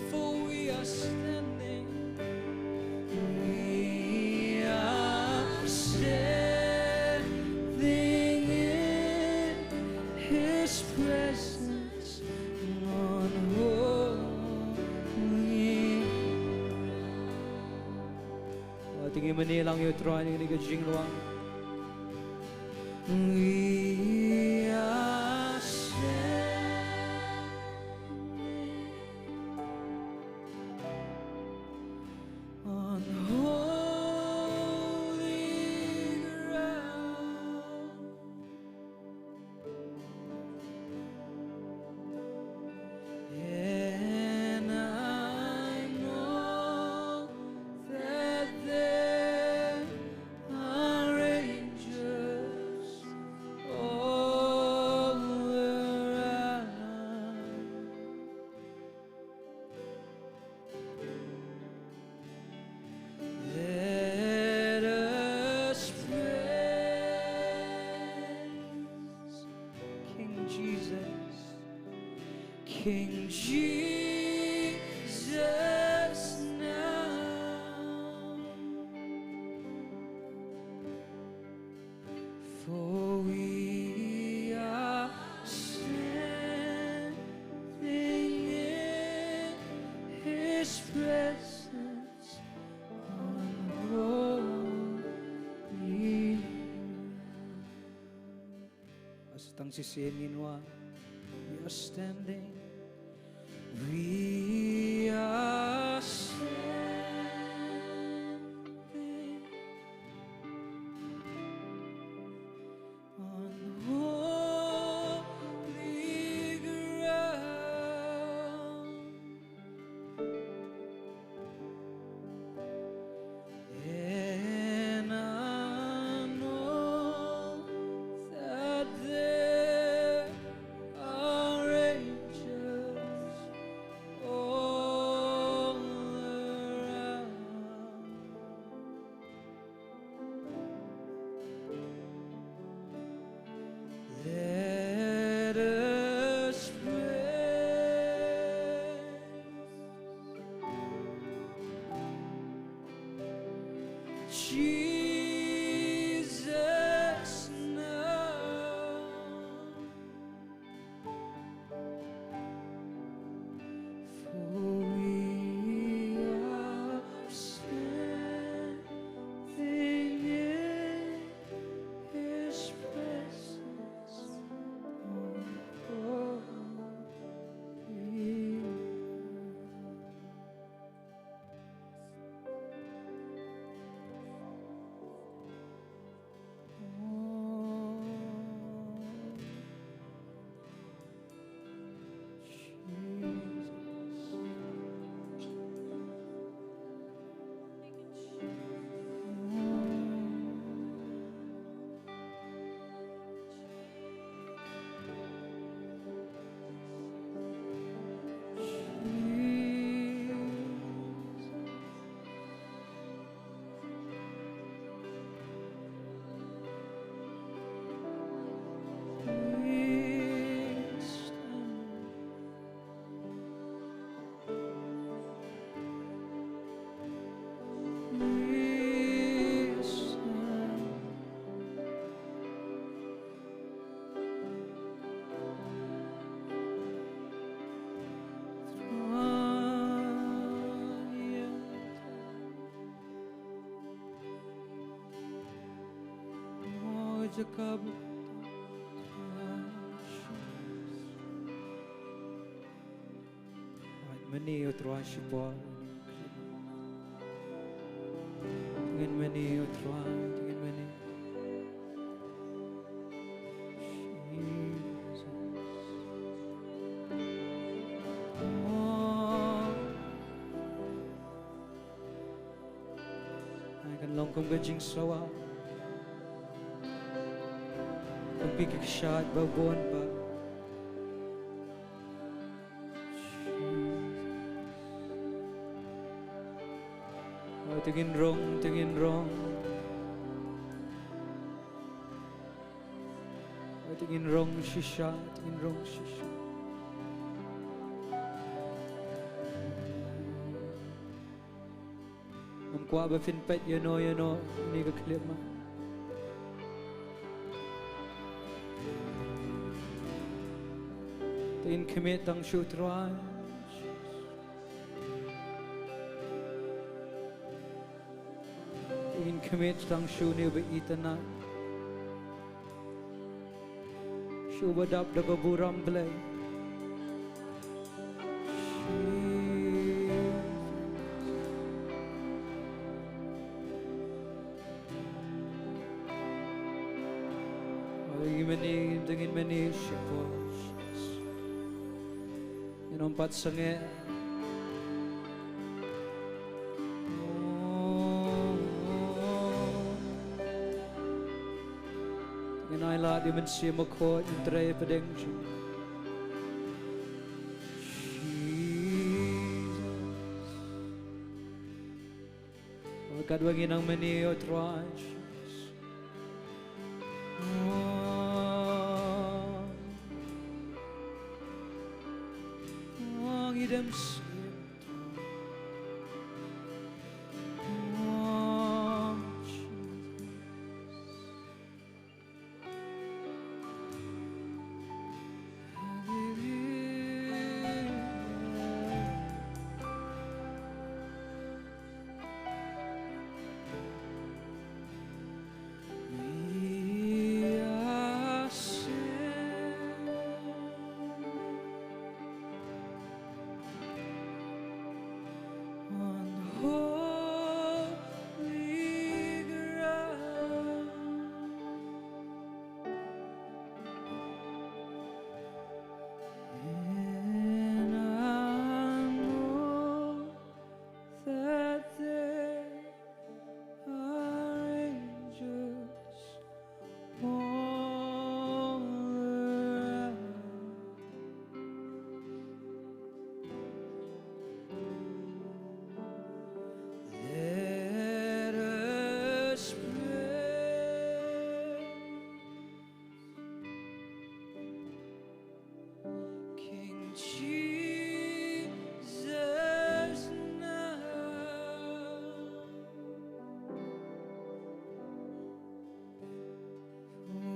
For we are standing, we are standing in His presence on holy ground. Te ngin mane lang ïa u Trai ha kane ka jingrwai. We are standing on holy ground. And I know that there are angels all around. Let us praise King Jesus, King Jesus now. For we are standing in His presence on holy ground. Sa tang shisien ngin wad. We are standing. We are standing on holy ground. And I know that there are angels all around. Let us praise Jesus now. For we are standing in His presence on holy ground. Jakob. Mane, ïa U Trai shipor. Ngin mane, ïa U Trai, ngin mane. Jesus. Oh. Ai kan long kum ka jingsawa. Kum ki kshaid ba bun ba. Oh, te ngin rong, te ngin rong. Oh, te ngin rong shisha, te ngin rong shisha. Ngam kwah ba phin peit ïano ïano ïa kane ka clip ma. Te ngin khmih tang sha U Trai. Te ngin khmih tang sha une uba itynnad. Sha uba dap da ka burom Blei. Ngin mane, ngin mane shipor. Ngin ym pat sangeh. Ngin ailad ïa U Mynsiem Bakhuid, ngin trei hapdeng jong U. Jesus. Oh, katba ngi nang mane, ïa U Trai Jesus. Oh, oh, ngi dem sngewthuh. Oh, Jesus. We are sent on holy ground. And I know that there are angels all around. Let us pray. King Jesus now,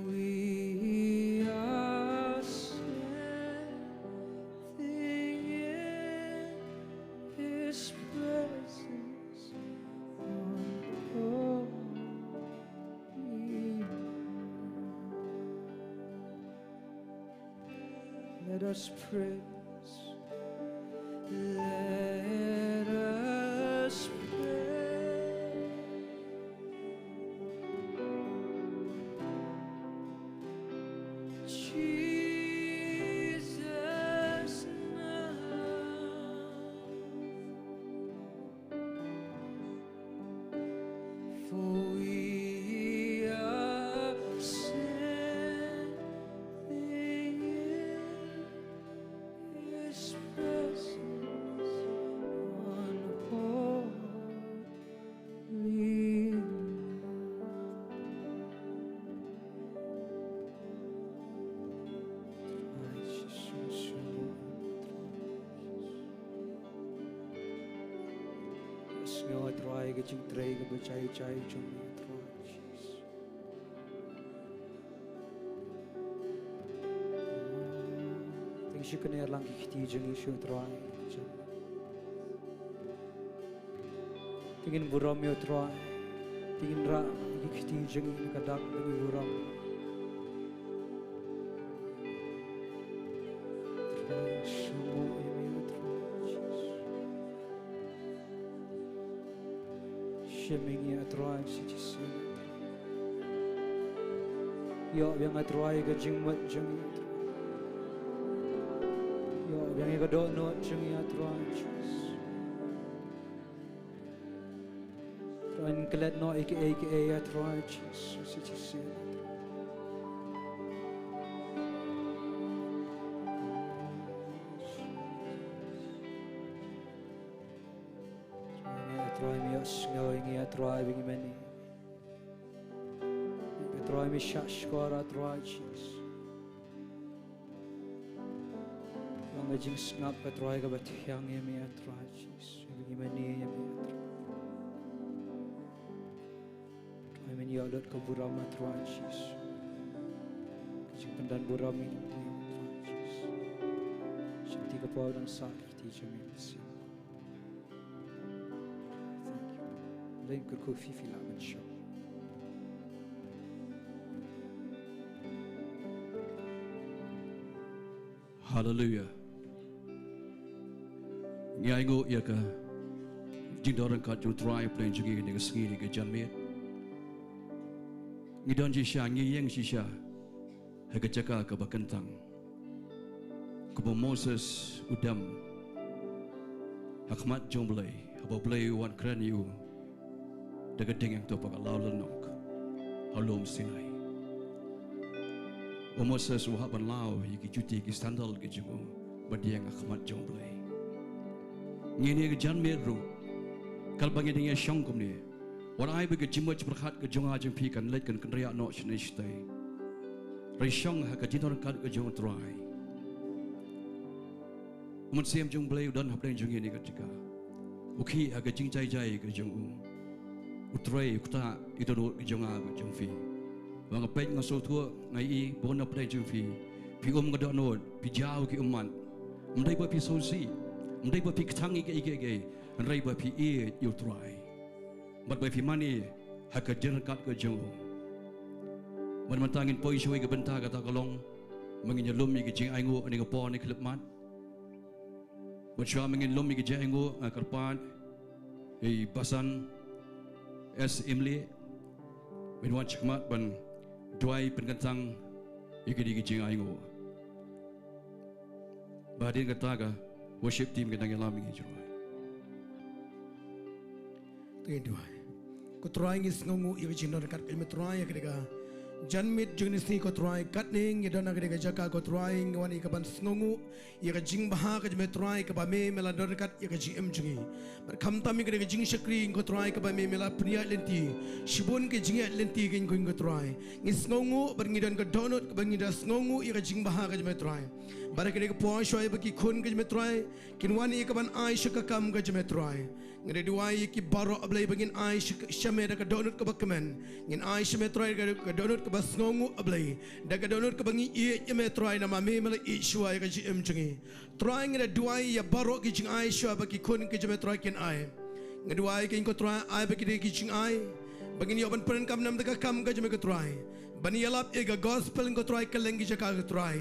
we are standing in His presence on holy ground. Let us praise. Let us praise. Jesus now. For we are standing in His presence on holy ground. Ai, Jisu, Jisu. Sngew, Trai, ka jingtrei kaba jai jai jong me, Trai Jisu. Te shu kynnoh lang ki kti jong ngi sha U Trai. Te ngin burom ïa U Trai. Te ngin rah ki kti jong ngi na ka dak ba ngi burom. Shim ïa ngi, A Trai, shisien. Ïoh biang, A Trai, ka jingmut jong ngi, A Trai. Ïoh biang ïa ka dohnud jong ngi, A Trai Jisu. Trai, ngin klet noh ïa kiei kiei, A Trai Jisu, shisien. Trai, ngi, A Trai, ngi ïohsngew ïa ngi, A Trai, ba ngi mane. A Trai, ngi shahshkor, A Trai Jisu. Long ka jingsngap, A Trai, kaba thiang ïa me, A Trai Jisu, ba ngi mane ïa me, A Trai. Trai, men ïoh lut ka burom, A Trai Jisu. Ka jingpyndan burom ïa me, A Trai Jisu. Shim ïa ka por dang sah ki kti jong me, Jisu. Thank you. Leng kyrkhu phi, phi lah ban shong. Haleluia. Ngi ainguh ïa ka jingdon ryngkat jong U Trai hapdeng jong ngi ha kane ka sngi, ha kane ka janmiet. Ngi don shisha, ngi ïeng shisha ha ka jaka kaba kyntang. Kumba u Moses u dem ha khmat jong U Blei, haba U Blei u wan kren ïa u da ka dieng ïangto ba ka law lynnong ha u lum Sinai. U Moses u hap ban law ïa ki juti, ki sandal ki jong u, ban ïeng ha khmat jong U Blei. Ngi ha kane ka janmiet ruh, katba ngi dang ïashong kumne, wat ai ba ka jingmut jingpyrkhat ka jong nga jong phi kan leit kan kynriah noh shane shatei. Hynrei shong ha ka jingdon ryngkat ka jong U Trai. U Mynsiem jong U Blei u don hapdeng jong ngi ha kane ka jaka. U khih ha ka jingjai jai ka jong u. U trei, u ktah ïa ka dohnud ka jong nga ka jong phi. Ba nga peit, nga sngewthuh, nga ïohi bun hapdeng jong phi, phi um ka dohnud, phi jaw ki ummat. Ym dei ba phi sngewsih, ym dei ba phi kthang ïa kiei kiei, hynrei ba phi ïeit ïa U Trai. Bad ba phi mane ha ka jingryngkat ka jong u. Bad mynta ngin poi shuwa ïa ka bynta kata ka long ba ngin ïalum ïa ka jingainguh ha kane ka por, ha kane ka khyllipmat. Bad shuwa ba ngin lum ïa ka jingainguh, nga kyrpad ïa i Basan S Imlieh, ban wan shakhmat ban duwai pynkyntang ïa kane ka jingainguh. Bad hadien kata, ka worship team kan nang ïalam ïa ngi, Trai. To ngin duwai. Ko Trai, ngi sngewnguh ïa ka jingdon ryngkat ka jong me, Trai, ha kane ka janmiet jong kane ka sngi, ko Trai. Katne ngi don ha kane ka jaka, ko Trai, ngi wan ïa ka ban sngewnguh ïa ka jingbha ka jong me, Trai, kaba me, me la don ryngkat ïa ka jingim jong ngi. Bad khamtam ïa kane ka jingshakri, ko Trai, kaba me, me la pynïaid lynti. Shibun ki jingïaid lynti ki jong ngi, ko Trai. Ngi sngewnguh bad ngi don ka dohnud kaba ngi da sngewnguh ïa ka jingbha ka jong me, Trai. Bad ha kane ka por, shuwa ba ki khun ka jong me, Trai, kin wan ïa ka ban ai sha ka kam ka jong me, Trai. Ngi da duwai ïa ki baroh, A Blei, ba ngin ai sha, sha me da ka dohnud kaba kmen. Ngin ai sha me, Trai, da ka, ka dohnud kaba sngewnguh, A Blei. Da ka dohnud kaba ngi ïeit ïa me, Trai, namar me, me la ïeit shuwa ïa ka jingim jong ngi. Trai, ngi da duwai ïa baroh ki jingai shuwa ba ki khun ki jong me, Trai, kin ai. Ngi duwai ïa ki, ko Trai, ai ba ki dei ki jingai ba ngin ïoh ban pyndonkam na ka bynta ka kam ka jong me, ko Trai. Ban ïalap ïa ka gospel, ko Trai, kylleng ki jaka, ko Trai.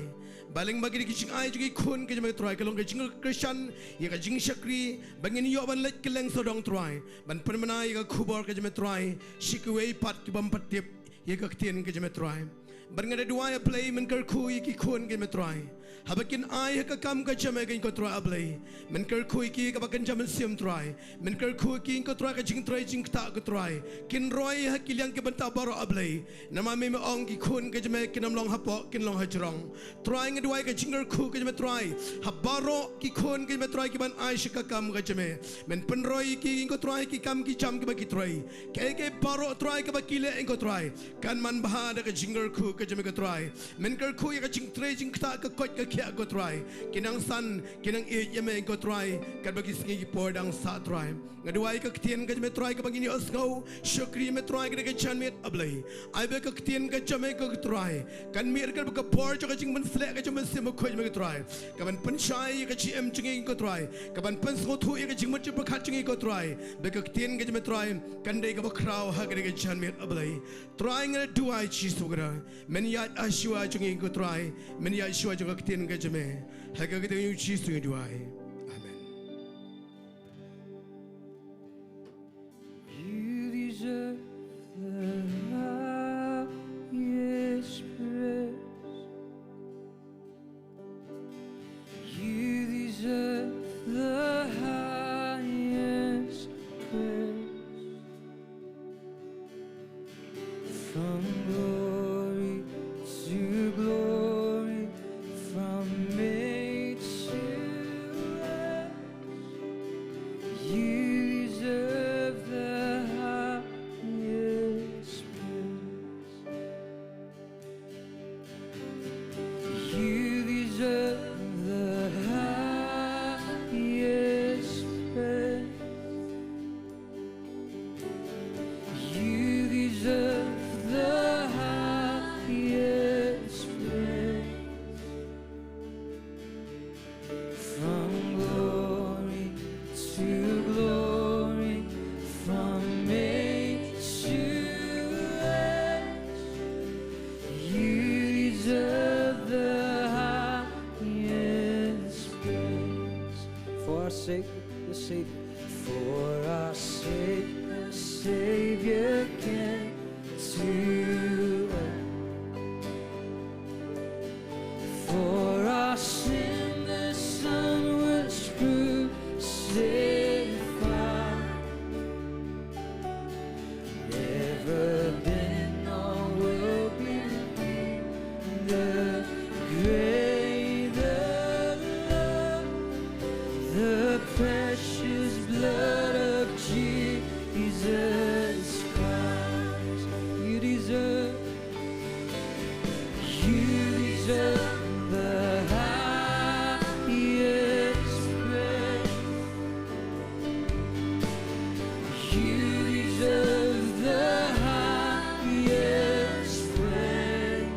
Ba lyngba kine ki jingai jong ki khun ki jong me, ko Trai, ka long ka jingkyrshan ïa ka jingshakri, ba ngin ïoh ban leit kylleng sawdong, Trai, ban pynbna ïa ka khubor ka jong me, Trai, sha kiwei pat ki bym pat tip ïa ka ktien ka jong me, Trai. Bad nga da duwai, A Blei, men kyrkhu ïa ki khun ki jong me, Trai, haba kin ai ha ka kam ka jong me, ko Trai, A Blei. Men kyrkhu ïa ki kaba kynja mynsiem, Trai. Men kyrkhu ïa ki, ko Trai, ka jingtrei jingktah, ko Trai. Kin roi ha ki liang ki bynta baroh, A Blei. Namar me, me ong, ki khun ki jong me kin ym long hapoh, kin long hajrong. Trai, nga duwai ka jingkyrkhu ka jong me, Trai, ha baroh ki khun ki jong me, Trai, ki ban ai sha ka kam ka jong me. Men pynroi ïa ki, ko Trai, ki kam ki jam kiba ki trei. Kaei kaei baroh, Trai, kaba ki leh, ko Trai, kan manbha da ka jingkyrkhu ka jong me, ko Trai. Men kyrkhu ïa ka jingtrei jingktah, ka koit ka khiah, ko Trai. Ki nang san, ki nang ïeit ïa me, ko Trai, katba ki sngi ki por dang sah, Trai. Nga duwai ka ktien ka jong me, Trai, kaba ngin ïohsngew shakri, me Trai, ha kane ka janmiet, A Blei. Ai ba ka ktien ka jong me, ko Trai, kan mih ryngkat bad ka bor jong ka jingpynsleh ka jong me, Mynsiem Bakhuid, me Trai, ka ban pynshai ïa ka jingim jong ngi, ko Trai, ka ban pynsngewthuh ïa ka jingmut jingpyrkhat jong ngi, ko Trai, ba ka ktien ka jong me, Trai, kan dei kaba khraw ha kane ka janmiet, A Blei. Trai, nga da duwai, Jisu, kata men ïaid ha shuwa jong ngi, ko Trai, men ïaid ha shuwa jong ka ktien ka jong me. Ha ka kyrteng jong u Jisu ngi duwai. Amen. From glory to glory, from age to age, you deserve the highest praise. You deserve the highest praise. You deserve the highest praise. From glory to glory, from age to age, you deserve the highest praise. For our sake, the Savior. For our sake, the Savior came to earth. For our sin, the Son was crucified. Never been or will be the greater love, the precious blood of Jesus Christ. You deserve, you deserve the highest praise. You deserve the highest praise.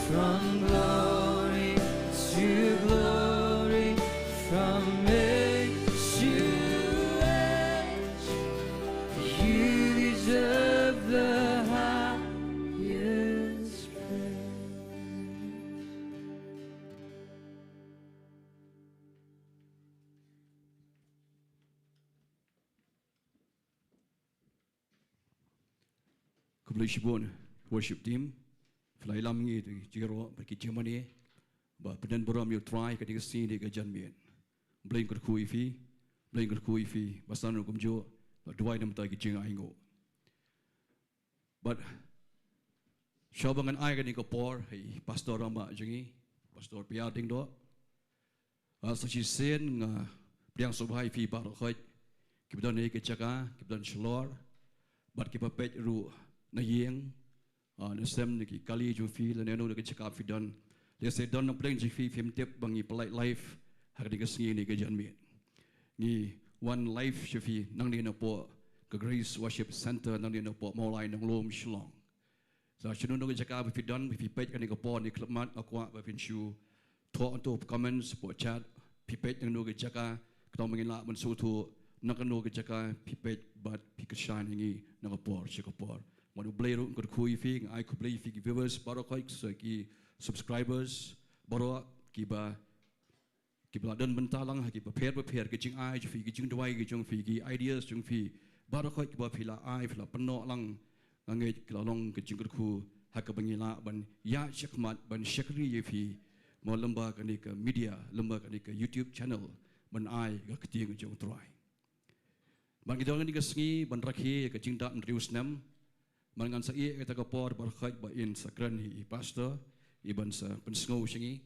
From glory to glory, from age to age, you deserve the highest praise. Khublei shibun, worship team. Phi la ïalam ïa ngi jingïaroh bad ki jingmane ba pyndonkam burom ïa U Trai ha kane ka sngi ne ka janmiet. Blei un kyrkhu ïa phi, Blei un kyrkhu ïa phi, ba san ruh kumjuh, la duwai na ka bynta ki jingainguh. Bad shuwa ba ngan ai kane ka por ha i Pastor rangbah jong ngi, Pastor P R Diengdoh. Ah, sa shisien nga pdiang sngewbha ïa phi baroh khoit kiba don ha kane ka jaka, kiba don shalor bad kiba peit ruh na ïing, ah, na sem na ki kali jong phi lane na kano kano ka jaka phi don. Lehse don na pdeng jong phi phim tip ba ngi pynlait live ha kane ka sngi ne ka janmiet. Ngi wan live sha phi nangne napoh ka Grace Worship Centre nangne napoh Mawlai Nonglum, Shillong. Sa sha kano kano ka jaka ba phi don, ba phi peit kane ka por ne khyllipmat, nga kwah ba phin shu thoh hangto ha comments, hapoh chat, phi peit na kano kano ka jaka, khnang ba ngin lah ban sngewthuh na kano kano ka jaka phi peit bad phi kyrshan ïa ngi na ka por sha ka por. Bad U Blei ruh un kyrkhu ïa phi. Nga ai khublei ïa phi ki viewers baroh khoit, sa ki subscribers baroh kiba kiba la don bynta lang ha ki bapher bapher ki jingai jong phi, ki jingduwai ki jong phi, ki ideas jong phi, baroh khoit kiba phi la ai, phi la pynnoh lang, nga ngeit ka la long ka jingkyrkhu ha kaba ngi lah ban ïaid shakhmat ban shakri ïa phi, mo, lyngba kane ka media, lyngba kane ka YouTube channel, ban ai ka ktien jong U Trai. Bad ngi don ha kane ka sngi ban rakhe ïa ka jingdap hynriew snem. Bad ngan sa ïeh ïa kata ka por baroh khoit ba in sa kren hi i pastor i ban sa pynsngew sha ngi.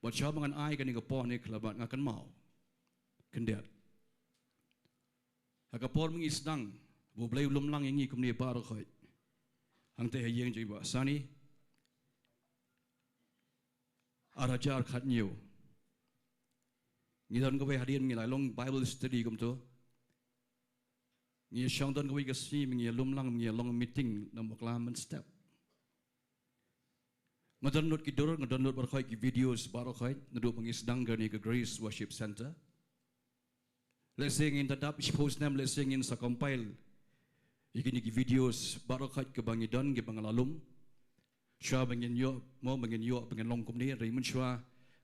Bad shuwa ba ngan ai kane ka por ne khyllipmat, nga kynmaw khyndiat ha ka por ba ngi sdang ba U Blei u lum lang ïa ngi kumne baroh khoit hangta ha ïing jong i Bah Sani. Ar hajar khathynñiew. Ngi don kawei hadien ngi la long Bible study kumto. Ngi shong don kawei ka sngi ngi ïa lum lang, ngi ïa long meeting na Mawkla mynstep. Nga download ki dur, nga download baroh khoit ki videos baroh khoit naduh ba ngi sdang kane ka Grace Worship Centre. Lehse ngin da dap shiphew snem, lehse ngin sa compile ïa kine ki videos baroh khoit kiba ngi don, kiba nga la lum. Shuwa ba ngin ïoh, mo, ba ngin ïoh, ba ngin long kumne, hynrei mynshuwa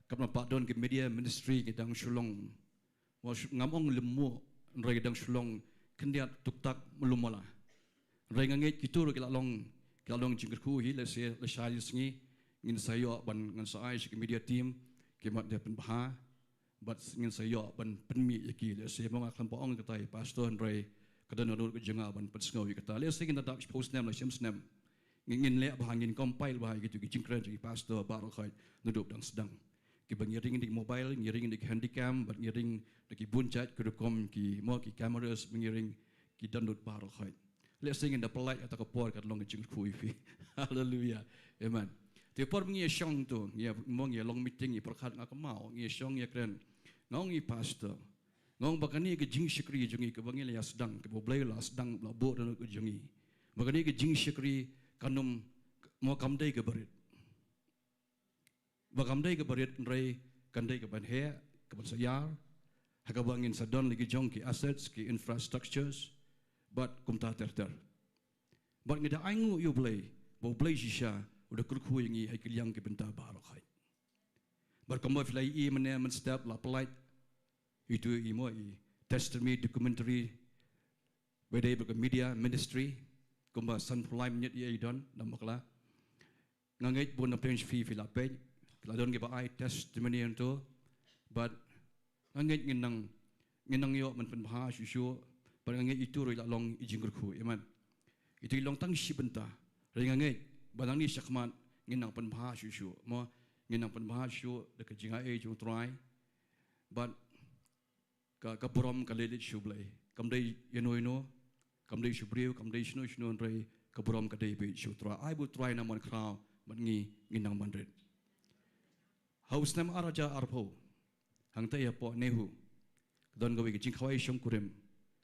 kam pat don ki media ministry, ngi dang shu long, mo, shu, ngam ong lymmuh, hynrei ngi dang shu long khyndiat tuktak, malu mala. Hynrei nga ngeit kito ruh ki la long, ki la long jingkyrkhu hi, lehse lashai lashisngi ngin sa ïoh ban, ngan sa ai sha ki media team ki mat da pynbha. Bad ngin sa ïoh ban pynmih ïa ki, lehse mo nga khlem pat ong kata i pastor, hynrei Ka don download ka jong nga ban pynsngew ïa kata. Lehse ngin da dap shiphew snem la shim snem. Ngin, ngin leh bha, ngin compile bha ïa kito ki jingkren jong ki pastor baroh khoit naduh dang sdang. Kiba ngi ring da ki mobile, ngi ring da ki handycam, bad ngi ring da ki bun jait ki rukom ki, mo, ki cameras, ba ngi ring, ki download baroh khoit. Lehse ngin da pyllait ïa kata ka por, ka long ka jingkyrkhu ïa phi. Haleluia. Amen. Te por ngi ïa shong to, ngi ïa, mo, ngi ïa long meeting, ngi pyrkhat, nga kynmaw, ngi ïa shong, ngi ïa kren. Nga ong ïa i pastor. Nga ong ba kane ka jingshakri jong ngi kaba ngi la ïa sdang, kaba U Blei u la sdang, u la buh dohnud ka jong ngi. Ba kane ka jingshakri kan ym, mo, kam dei kaba rit. Ba kam dei kaba rit, hynrei kan dei kaban heh, kaban sa ïar, ha kaba ngin sa don la ki jong ki assets, ki infrastructures, bad kumta ter ter. Bad ngi da ainguh ïa U Blei, ba U Blei shisha u da kyrkhu ïa ngi ha ki liang ki bynta baroh khoit. Bad kumba phi la ïohi mynne mynstep la pyllait ïa itu i, mo, i testimony documentary, ba dei bad ka media ministry, kumba sanphew lai minit ïa i don, namar kala. Nga ngeit bun na pdeng jong phi phi la peit, ki la don kiba ai testimony hangto, bad nga ngeit ngin nang, ngin nang ïoh ban pynbha shuh shuh, bad nga ngeit itu ruh i la long i jingkyrkhu, amen. Itu i long tang shi bynta, hynrei nga ngeit ba nangne shakhmat ngin nang pynbha shuh shuh, mo, ngin nang pynbha shuh da ka jingai jong U Trai, bad ka, ka burom ka leit leit sha U Blei. Kam dei ïano ïano, kam dei sha u briew, kam dei shano shano, hynrei ka burom ka dei beit sha U Trai. Ai ba U Trai nang ban khraw bad ngi, ngin nang ban rit. Ha u snem ar hajar arphew, hangta hapoh NEHU, ka don kawei ka jingkhawai shongkurim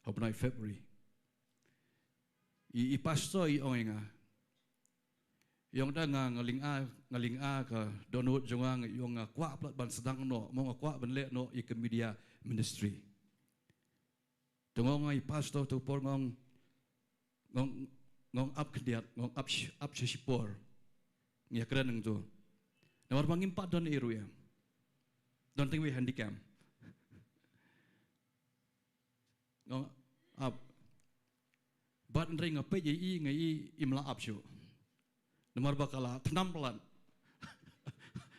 ha u bnai February. I, i pastor i ong ïa nga, i ong da nga, nga lynga, nga lynga ka dohnud jong nga, i ong nga kwah palat ban sdang noh, mo, nga kwah ban leh noh ïa ka media ministry. Te nga ong ïa i pastor, to por nga ong, nga ong, nga ong ap khyndiat, nga ong ap shi-, ap sha shipor. Ngi ïa kren hangto. Namar ba ngim pat don ei ruh ïa. Don tang iwei handycam. Nga ong ap. Bad hynrei nga peit ïa i, nga i, im lah ap shuh. Namar ba ka la thnam palat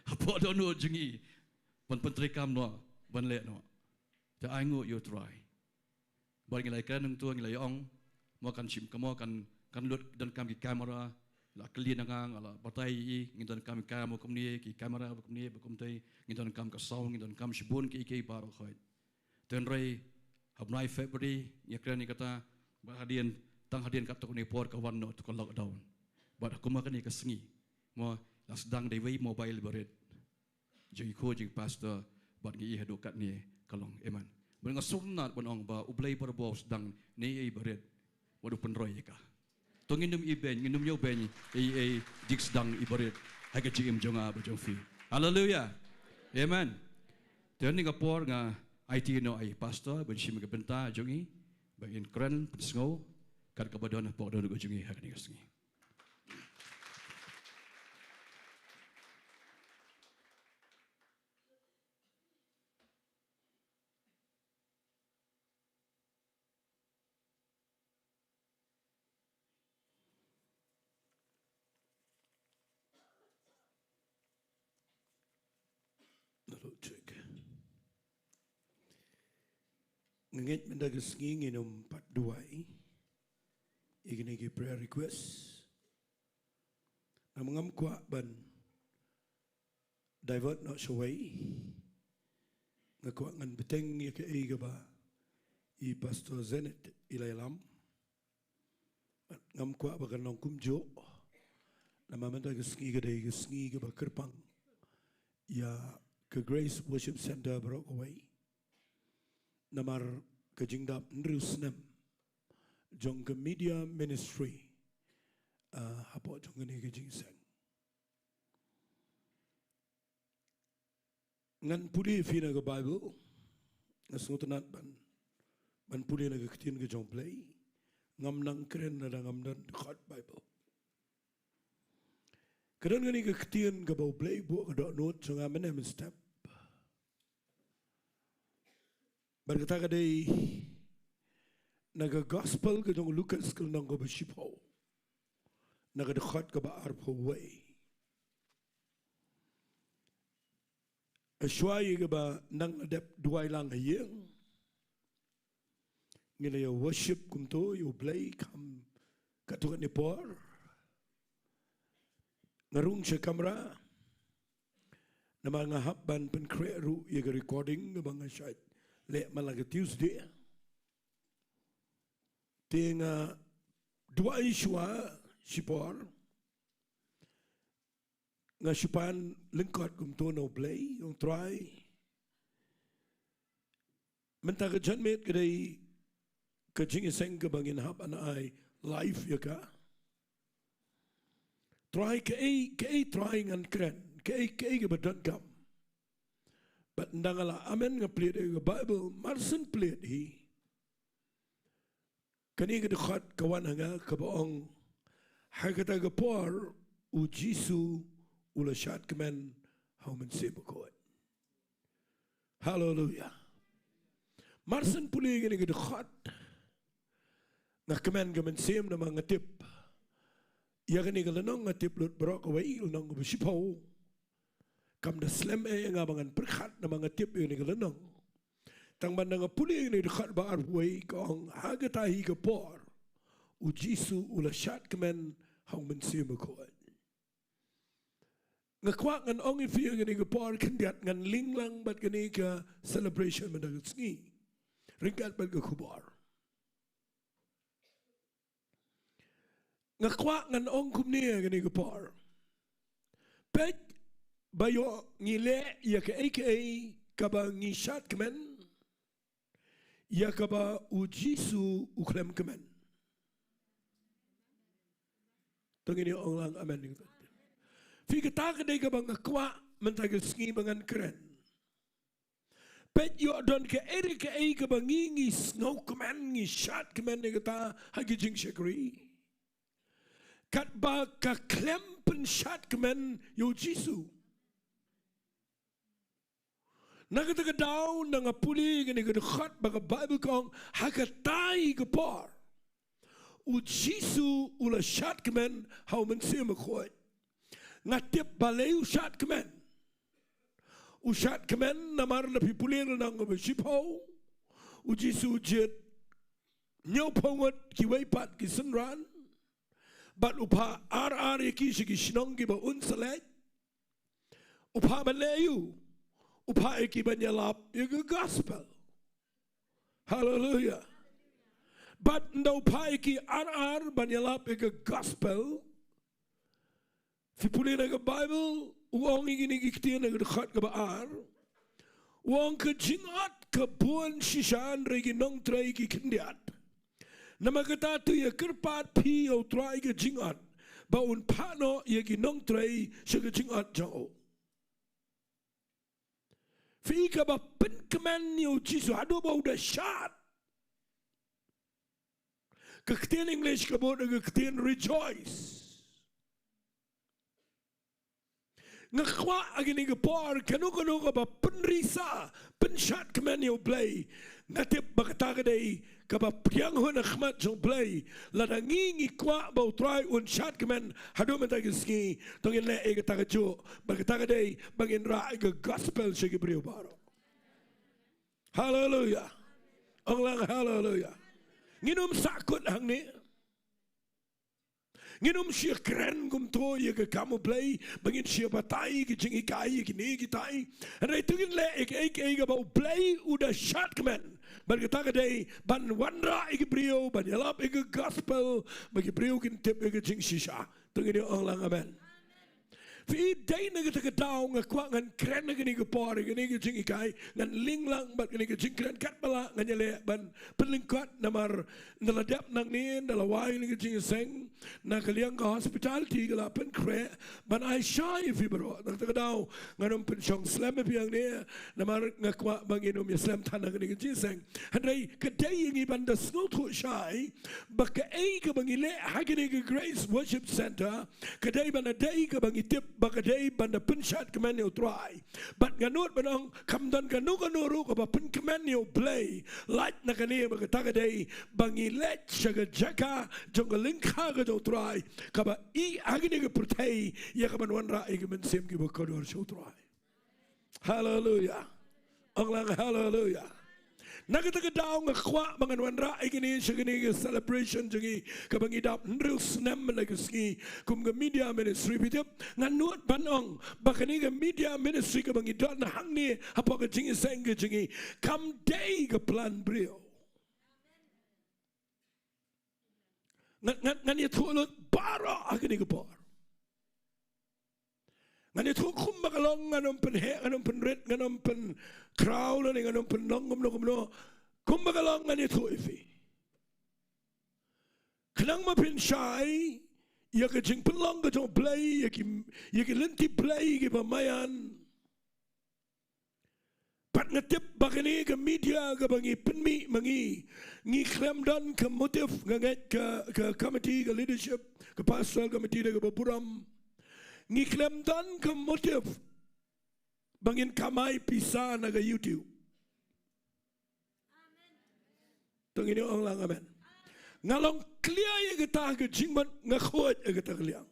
hapoh dohnud jong ngi ban pyntreikam noh, ban leh noh. Te ainguh ïa U Trai. Bad ngi la ïa kren hangto, ngi la ïa ong, mo, kan shim, ka, mo, kan, kan lut donkam ki camera, la kylli na nga, nga la batai ïa i, ngi donkam ki camera kumne, ki camera ba kumne, ba kumtai, ngi donkam ka sound, ngi donkam shibun kiei kiei baroh khoit. Te hynrei ha u bnai February ngi ïa kren ïa kata, bad hadien, tang hadien katto katne por ka wan noh tu ka lockdown. Bad ha kum ha kane ka sngi, mo, la sdang da iwei i mobile ba rit jong i khun jong i pastor, bad ngi ïohi haduh katne ka long, amen. Bad nga sngewtynnat ban ong ba U Blei barabor u sdang ne ei ba rit, wat u pynroi ïa ka. To ngin ym ibeiñ, ngin ym ïohbeiñ ei ei jingsdang i ba rit ha ka jingim jong nga bad jong phi. Haleluia. Amen. Te ha kane ka por nga aiti noh ïa i pastor ban shim ïa ka bynta jong i, ba in kren pynsngew kat kaba don hapoh dohnud jong i ha kane ka sngi. Hello, check. Nga ngeit mynta ka sngi ngin ym pat duwai ïa kine ki prayer request. Namar ngam kwah ban divert noh shawei. Nga kwah ngan bteng ïa kaei kaba i Pastor Zenith i la ïalam. Ngam kwah ba kan long kumjuh. Namar mynta ka sngi ka dei ka sngi kaba kyrpang ïa ka Grace Worship Centre baroh kawei. Namar ka jingdap hynriew snem jong ka media ministry, ah, hapoh jong kane ka jingseng. Ngan pule phi na ka Bible, nga sngewtynnat ban, ban pule na ka ktien ka jong U Blei, ngam nang kren lada ngam don dkhot Bible. Ka don kane ka ktien kaba U Blei buh ka dohnud jong nga mynne mynstep. Bad kata ka dei na ka gospel ka jong u Lukas ka lynnong kaba shiphew, na ka dkhot kaba arphew wei. Hashwa ïa kaba nang la dep duwai lang ha ïing, Ngi la ïa worship kumto ïa U Blei kham katto katne por. Nga rung sha kamra namar nga hap ban pynkhreh ruh ïa ka recording kaba nga shait leh man la ka Tuesday. Te nga duwai shuwa shipor. Nga shu pan lyngkot kumto na U Blei, ong Trai. Mynta ka janmiet ka dei ka jingïaseng kaba ngin hap ban ai live ïa ka. Trai, kaei kaei Trai ngan kren, kaei kaei kaba donkam. Bad ynda nga la amen nga plie ïa ka Bible, mar syn plie hi. Kane ka dkhot ka wan ha nga kaba ong, ha kata ka por U Jisu u la shad kmen ha U Mynsiem Bakhuid. Haleluia. Mar syn pule ïa kane ka dkhot, nga kmen ka mynsiem namar nga tip ïa kane ka lynnong, nga tip lut baroh kawei, lynnong kaba shiphew. Kam da slem eh ïa nga ba ngan pyrkhat namar nga tip ïa kane ka lynnong. Tang ban da nga pule ïa kane ka dkhot ba arphew wei ka ong, ha kata hi ka por U Jisu u la shad kmen ha U Mynsiem Bakhuid. Nga kwah ngan ong ïa phi ïa kane ka por khyndiat, ngan leit lang bad kane ka celebration mynta ka sngi ryngkat bad ka khubor. Nga kwah ngan ong kumne ïa kane ka por. Peit ba ïoh ngi leh ïa kaei kaei kaba ngi shad kmen, ïa kaba U Jisu u khlem kmen. To ngin ïa ong lang amen. Phi, kata ka dei kaba nga kwah mynta ka sngi ba ngan kren. Peit, ïoh don kaei re kaei kaba ngi ngi sngewkmen, ngi shad kmen ïa kata ha ki jingshakri, katba ka khlem pynshad kmen ïa U Jisu. Na kata ka daw, nda nga pule ïa kane ka dkhot ba ka Bible ka ong, ha kata hi ka por U Jisu u la shad kmen ha U Mynsiem Bakhuid. Nga tip balei u shad kmen. U shad kmen namar lada phi pule lynnong kaba shiphew, U Jisu u jied hynñiewphew ngut kiwei pat ki synran, bad u phah ar ar ïa ki sha ki shnong kiba un sa leit. U phah ban leh aïu? U phah ïa ki ban ïalap ïa ka gospel. Haleluia. Bad ynda u phah ïa ki ar ar ban ïalap ïa ka gospel, phi pule na ka Bible, u ong ïa kine ki ktien na ka dkhot kaba ar. U ong, ka jingot ka bun shisha, hynrei ki nongtrei ki khyndiat. Namar kata to ïa kyrpad phi ïa U Trai ka jingot, ba un phah noh ïa ki nongtrei sha ka jingot jong u. Phi, kaba pynkmen ïa U Jisu haduh ba u da shad, ka ktien English ka bud da ka ktien rejoice. Nga kwah ha kane ka por, kano kano kaba pynrisa, pynshad kmen ïa U Blei, nga tip ba kata ka dei kaba pdiang hun ha khmat jong U Blei. Lada ngi ngi kwah ba U Trai un shad kmen haduh mynta ka sngi, to ngin leh ïa kata kajuh, ba kata ka dei ba ngin rah ïa ka gospel sha ki briew baroh. Haleluia. Ong lang haleluia. Ngin ym sahkut hangne. Ngin ym shah kren kumto ïa ka kam U Blei, ba ngin shah batai ki jinghikai ïa kine kitai. Hynrei to ngin leh ïa kaei kaei kaba U Blei u da shad kmen. Bad kata ka dei ban wanrah ïa ki briew, ban ïalap ïa ka gospel, ba ki briew kin tip ïa ka jingshisha. To ngin ïa ong lang amen. Phi, dei na kata ka daw nga kwah ngan kren ha kane ka por, ha kane ka jinghikai, ngan leit lang bad kane ka jingkren, katba lah ngan ïaleh ban pynlyngkot namar ynda la dep nangne, ynda la wai na ka jingïaseng, na ka liang ka hospitality ka la pynkhreh ban ai sha ïa phi baroh. Na kata ka daw ngan ym pynshong slem ïa phi hangne, namar nga kwah ba ngin ym ïaslem than ha kane ka jingïaseng. Hynrei ka dei ïa ngi ban da sngewthuh shai ba kaei kaba ngi leh ha kane ka Grace Worship Centre, ka dei ban da, dei kaba ngi tip ba ka dei ban da pynshad kmen ïa U Trai. Bad nga nud ban ong, kam don kano kano ruh kaba pynkmen ïa U Blei lait na kane, ba kata ka dei ba ngi leit sha ka jaka jong ka lyngkha ka jong U Trai, kaba i ha kane ka pyrthei ïa kaban wanrah ïa ki mynsiem kiba kordor sha U Trai. Haleluia. Ong lang haleluia. Na kata ka daw nga kwah ba ngan wanrah ïa kine sha kane ka celebration jong ngi kaba ngi dap hynriew snem na ka sngi kum ka media ministry, phi tip, nga nud ban ong ba kane ka media ministry kaba ngi don hangne hapoh ka jingïaseng ka jong ngi kam dei ka plan briew. Ngan, ngan, ngan ïathuh lut baroh ha kane ka por. Ngan ïathuh kumba ka long, ngan ym pynheh, ngan ym pynrit, ngan ym pynkhraw lane ngan ym pynlong kumno kumno. Kumba ka long ngan ïathuh ïa phi. Khnang ba phin shai ïa ka jingpynlong ka jong U Blei ïa ki, ïa ki lynti Blei kiba maïan. Pat nga tip ba kane ka media kaba ngi pynmih ma ngi, ngi khlem don ka motive, nga ngeit ka, ka committee, ka leadership, ka pastoral committee da kaba burom. Ngi khlem don ka motive ba ngin kamai pisa na ka YouTube. To ngin ong lang amen. Nga long clear ïa kata ka jingmut, nga khuid ïa kata ka liang.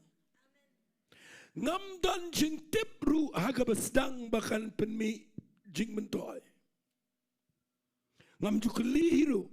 Ngam don jingtip ruh ha kaba sdang ba kan pynmih jingmyntoi. Ngam ju kylli hi ruh.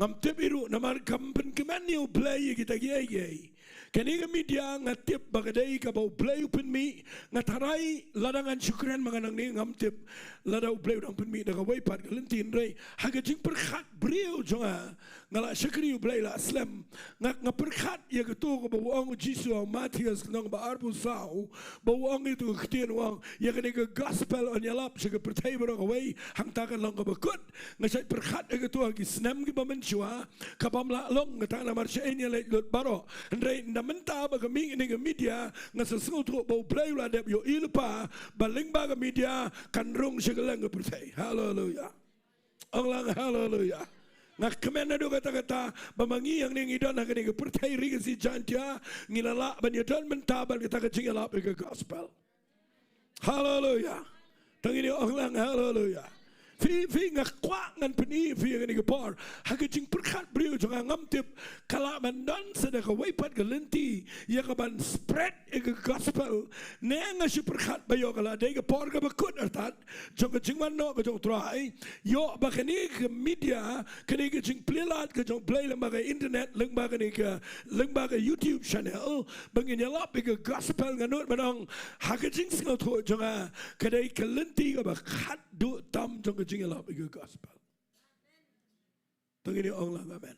Ngam tip hi ruh namar kam pynkmen ïa U Blei ïa kita kiei kiei. Kane ka media nga tip ba ka dei kaba U Blei u pynmih, nga tharai lada ngan shu kren ma nga nangne ngam tip lada U Blei u dang pynmih da kawei pat ka lynti, hynrei ha ka jingpyrkhat briew jong nga, nga la shakri U Blei la slem. Nga, nga pyrkhat ïa kato kaba u ong u Jisu ha u Mathaios ka lynnong ba arphew saw, ba u ong ïa kato ka ktien, u ong ïa kane ka gospel yn ïalap sha ka pyrthei baroh kawei, hangta kan long kaba kut. Nga shait pyrkhat ïa kato ha ki snem kiba mynshuwa, kabym lah long, kata namar sha ïa ngi ïa leit lut baroh. Hynrei na mynta ba ka mih kane ka media, nga sa sngewthuh ba U Blei u la dep ïohi lypa ba lyngba ka media kan rung sha kylleng ka pyrthei. Haleluya. Ong lang haleluya. Nga kmen naduh katta katta ba ma ngi hangne ngi don ha kane ka pyrthei Ri Khasi Jaiñtia, ngi la lah ban ïadon bynta bad kata ka jingïalap ïa ka gospel. Haleluya. To ngin ong lang haleluya. Phi, phi, nga kwah ngan pyni ïa phi ha kane ka por, ha ka jingpyrkhat briew jong nga ngam tip ka lah ban don sa da kawei pat ka lynti ïa ka ban spread ïa ka gospel. Ne nga shu pyrkhat ba ïoh ka la dei ka por kaba kut artat jong ka jingwan noh ka jong U Trai, ïoh ba kane ka media, kane ka jingplie lad ka jong U Blei lyngba ka internet, lyngba kane ka, lyngba ka YouTube channel, ba ngin ïalap ïa ka gospel. Nga nud ban ong ha ka jingsngewthuh jong nga, ka dei ka lynti kaba khatduh tam jong ka jingïalap ïa ka gospel. To ngin ong lang amen.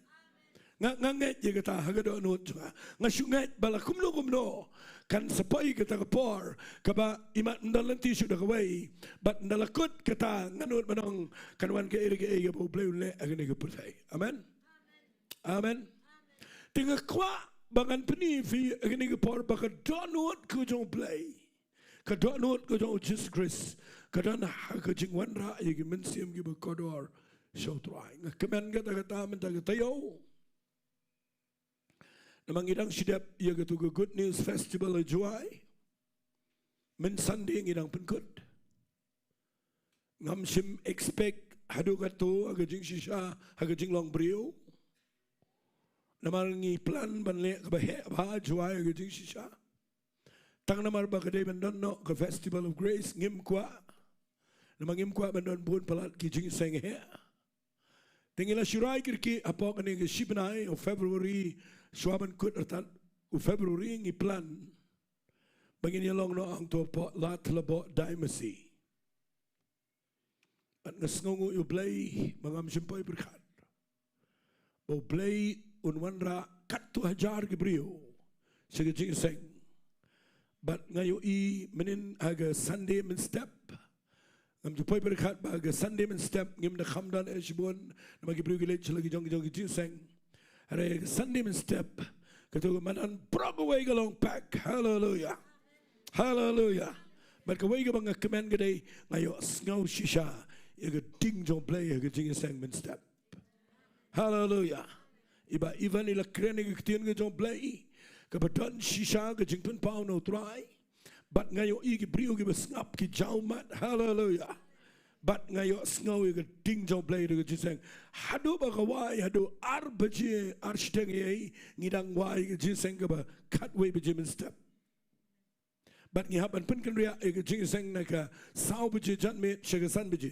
Nga, nga ngeit ïa kata ha ka dohnud jong nga. Nga shu ngeit ba la kumno kumno kan sa poi kata ka por kaba imat ym don lynti shuh da kawei, bad ynda la kut kata nga nud ban ong kan wan kaei re kaei kaba U Blei un leh ha kane ka pyrthei. Amen. Amen. Te nga kwah ba ngan pyni ïa phi ha kane ka por ba ka dohnud ka jong U Blei, ka dohnud ka jong U Jisu Khrist, ka don ha ka jingwanrah ïa ki mynsiem kiba kordor sha U Trai. Nga kmen kata kata mynta ka taïew. Namar ngi dang shu dep ïa kato ka Good News Festival ha Jowai. Mynta Sunday ngi dang pynkut. Ngam shym expect haduh kato ha ka jingshisha, ha ka jinglong briew. Namar ngi plan ban leh kaba heh bha ha Jowai ha ka jingshisha. Tang namar ba ka dei ban don noh ka Festival of Grace, ngim kwah. Namar ngim kwah ban don bun palat ki jingïaseng heh. Te ngi la shu rai kyrkieh hapoh kane ka shi bnai u February, shuwa ban kut artat u February ngi plan ba ngin ïalong noh hangto hapoh Lad Laboh Daimasseh. Bad nga sngewnguh ïa U Blei ba ngam shym poi pyrkhat ba U Blei un wanrah katto hajar ki briew sha ka jingïaseng. Bad nga ïohi mynnin ha ka Sunday mynstep, ngam ju poi pyrkhat ba ha ka Sunday mynstep ngim da kham don eh shibun namar ki briew ki leit sha la ki jong ki jong ki jingïaseng. Hynrei ha ka Sunday mynstep kato ka madan baroh kawei ka long pack. Haleluya. Haleluya. Bad kawei kaba nga kmen ka dei nga ïohsngew shisha ïa ka ding jong U Blei ha ka jingïaseng mynstep. Haleluya. I Bah Evan i la kren ïa ka ktien ka jong U Blei kaba don shisha ka jingpynpaw na U Trai. Bad nga ïohi ki briew kiba sngap ki jaw mat. Haleluya. Bad nga ïohsngew ïa ka ding jong U Blei ha ka jingïaseng. Haduh ba ka wai, haduh ar baje, ar shiteng ïa ngi dang wai ha ka jingïaseng kaba khatwei baje mynstep. Bad ngi hap ban pynkynriah ïa ka jingïaseng na ka saw baje janmiet sha ka san baje.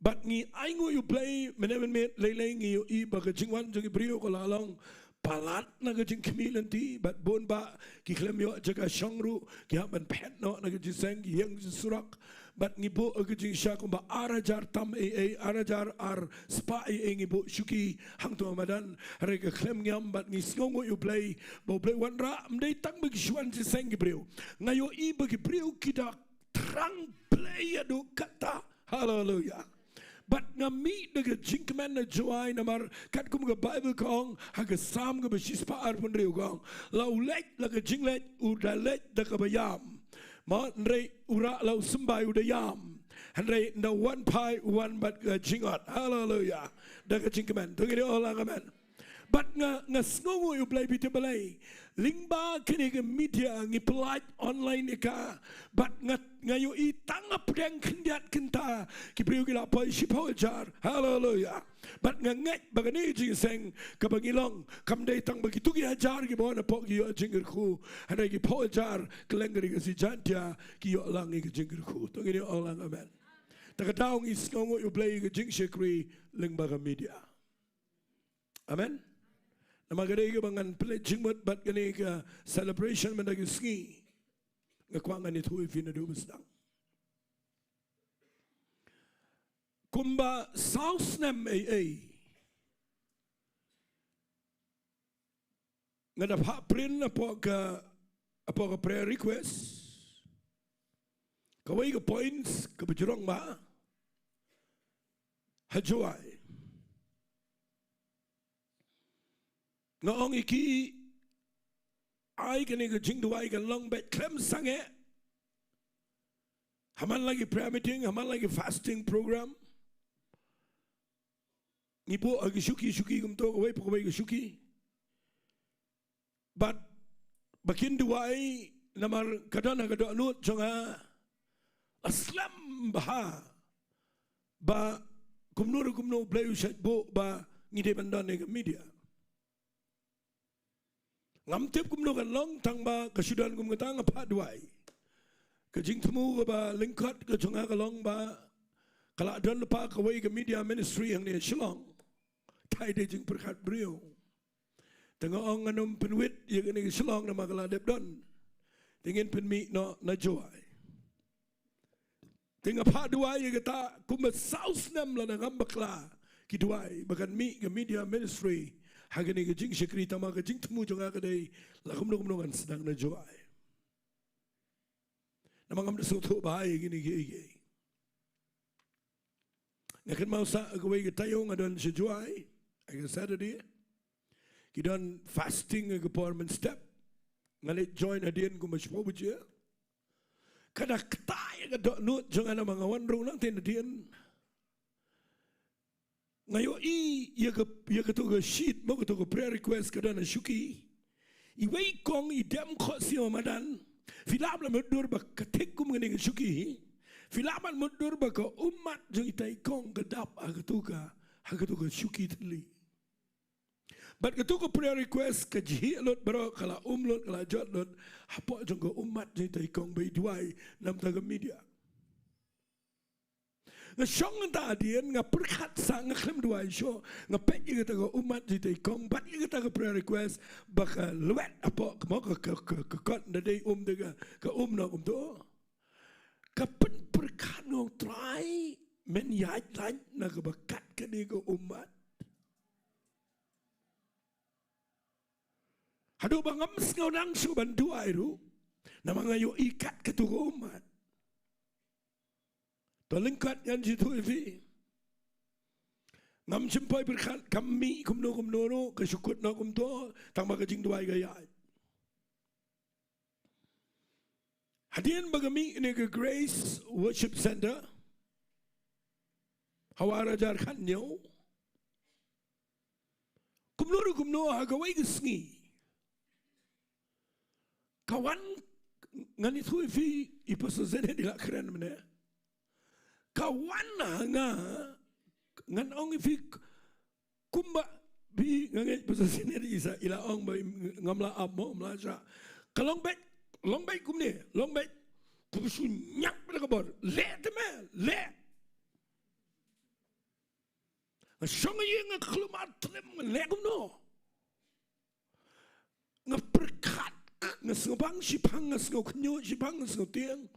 Bad ngi ainguh ïa U Blei, mynne mynmiet lei lei ngi ïohi ba ka jingwan jong ki briew ka la long palat na ka jingkhmih lynti, bad bun bah ki khlem ïoh jaka shong ruh, ki hap ban phet noh na ka jingseng, ki ïeng jingsuk. Bad ngi buh ka jingshai kumba ar hajar tam ei ei, ar hajar ar spah ei ei ngi buh shuki hangto ha madan. Hynrei ka khlem ngiam, bad ngi sngewnguh ïa U Blei ba U Blei u wanrah, ym dei tang ba ki shu wan jingseng ki briew. Nga ïohi ba ki briew ki da thrang Blei haduh katta. Haleluya. Bad nga mih da ka jingkmen na Jowai namar katkum ka Baibl ka ong ha ka Salm kaba shispah arphew hynriew ka ong, la u leit la ka jingleit, u da leit da kaba ïam. Mo, hynrei u rah la u symbai, u da ïam. Hynrei ynda u wan phai, u wan bad ka jingot. Haleluya. Da ka jingkmen. To ngin ong lang amen. Bad nga, nga sngewnguh ïa U Blei, bad te balei, lyngba kane ka media ngi pynlait online ïa ka. Bad nga, nga ïohi tang hapdeng khyndiat kynta ki briew ki la poi shiphew hajar. Haleluya. Bad nga ngeit ba kane ka jingseng kaba ngi long, kam dei tang ba kito ki hajar kiba wan hapoh ki ïoh jingkyrkhu, hynrei ki phew hajar kylleng ka ri Khasi Jaiñtia ki ïoh lang ïa ka jingkyrkhu. To ngin ong lang amen. Te ka daw ngi sngewnguh ïa U Blei ïa ka jingshakri lyngba ka media. Amen. Namar ka dei kaba ngan pynleit jingmut bad kane ka celebration mynta ka sngi. Nga kwah ngan ïathuh ïa phi naduh ba sdang. Kumba saw snem ei ei nga da phah print hapoh ka, hapoh ka prayer request. Kawei ka points kaba jrong bha ha Jowai. Nga ong ïa ki, ai kane ka jingduwai kan long beit khlem sangeh ha man la ki prayer meeting, ha man la ki fasting program. Ngi buh ha ki shuki shuki kumto, kawei pa kawei ka shuki. Bad ba kin duwai namar ka don ha ka dohnud jong nga, la slem bha ba kumno re kumno U Blei u shait buh ba ngi dei ban don ha ka media. Ngam tip kumno kan long, tang ba ka shu don kum kata nga phah duwai. Ka jingthmu kaba lyngkot ka jong nga ka long ba ka la don lypa kawei ka media ministry hangne Shillong. Te dei jingpyrkhat briew. Te nga ong ngan ym pynwit ïa kane ka Shillong namar ka la dep don. Te ngin pynmih noh na Jowai. Te nga phah duwai ïa kata kumba saw snem lada ngam bakla, ki duwai ba kan mih ka media ministry ha kane ka jingshakri, tang ba ka jingthmu jong nga ka dei la kumno kumno ngan sdang na Jowai. Namar ngam da sngewthuh bha ïa kine kiei kiei. Nga kynmaw sa kawei ka taïew nga don sha Jowai ha ka Saturday. Ki don fasting ha ka por mynstep. Nga leit join hadien kumba shiphew baje. Ka da kata ïa ka dohnud jong nga namar nga wan ruh nangta hadien. Nga ïohi ïa ka, ïa kato ka sheet, mo, kato ka prayer request ka don ha shuki. Iwei i kong i dem khohsiew ha madan. Phi lah ban mutdur ba ka thik kum kane ka shuki hi. Phi lah ban mutdur ba ka ummat jong ita i kong ka dap ha kato ka, ha kato ka shuki thylli. Bad kato ka prayer request ka jhieh lut baroh, ka la um lut, ka la jot lut hapoh jong ka ummat jong ita i kong ba i duwai na bynta ka media. Nga shong hangta hadien, nga pyrkhat sa, nga khlem duwai shuh, nga peit ïa kata ka ummat jong ita i kong bad ïa kata ka prayer request ba ka lwet hapoh, mo, ka, ka, ka, ka kot, ynda dei um te ka, ka um noh kumto. Ka pynpyrkhat, nga ong Trai, men ïaid lait na kaba kat kane ka ummat. Haduh ba ngam sngewdang shuh ban duwai ruh namar nga ïohi kat kato ka ummat. To lyngkot ngan ju ïathuh ïa phi. Ngam shym poi pyrkhat kam mih kumno kumno ruh, ka shu kut noh kumto, tang ba ka jingduwai ka ïaid. Hadien ba ka mih ïa kane ka Grace Worship Center ha u ar hajar khathynñiew, kumno ruh kumno ha kawei ka sngi ka wan, ngan ïathuh ïa phi, i Pastor Zenet i la kren mynne. Ka wan ha nga, ngan ong ïa phi, kumba phi, nga ngeit Pastor Zenet i sa, i la ong ba ngam lah ap mo, ngam lah shah. Ka long beit, long beit kumne, long beit. Kumba shu ñiap da ka bor. Leh te me, leh. Nga shong ïa nga khlem ar tlem, nga leh kumno? Nga pyrkhat, nga sngewbang shiphang, nga sngewkhynñiuh shiphang, nga sngewtieng.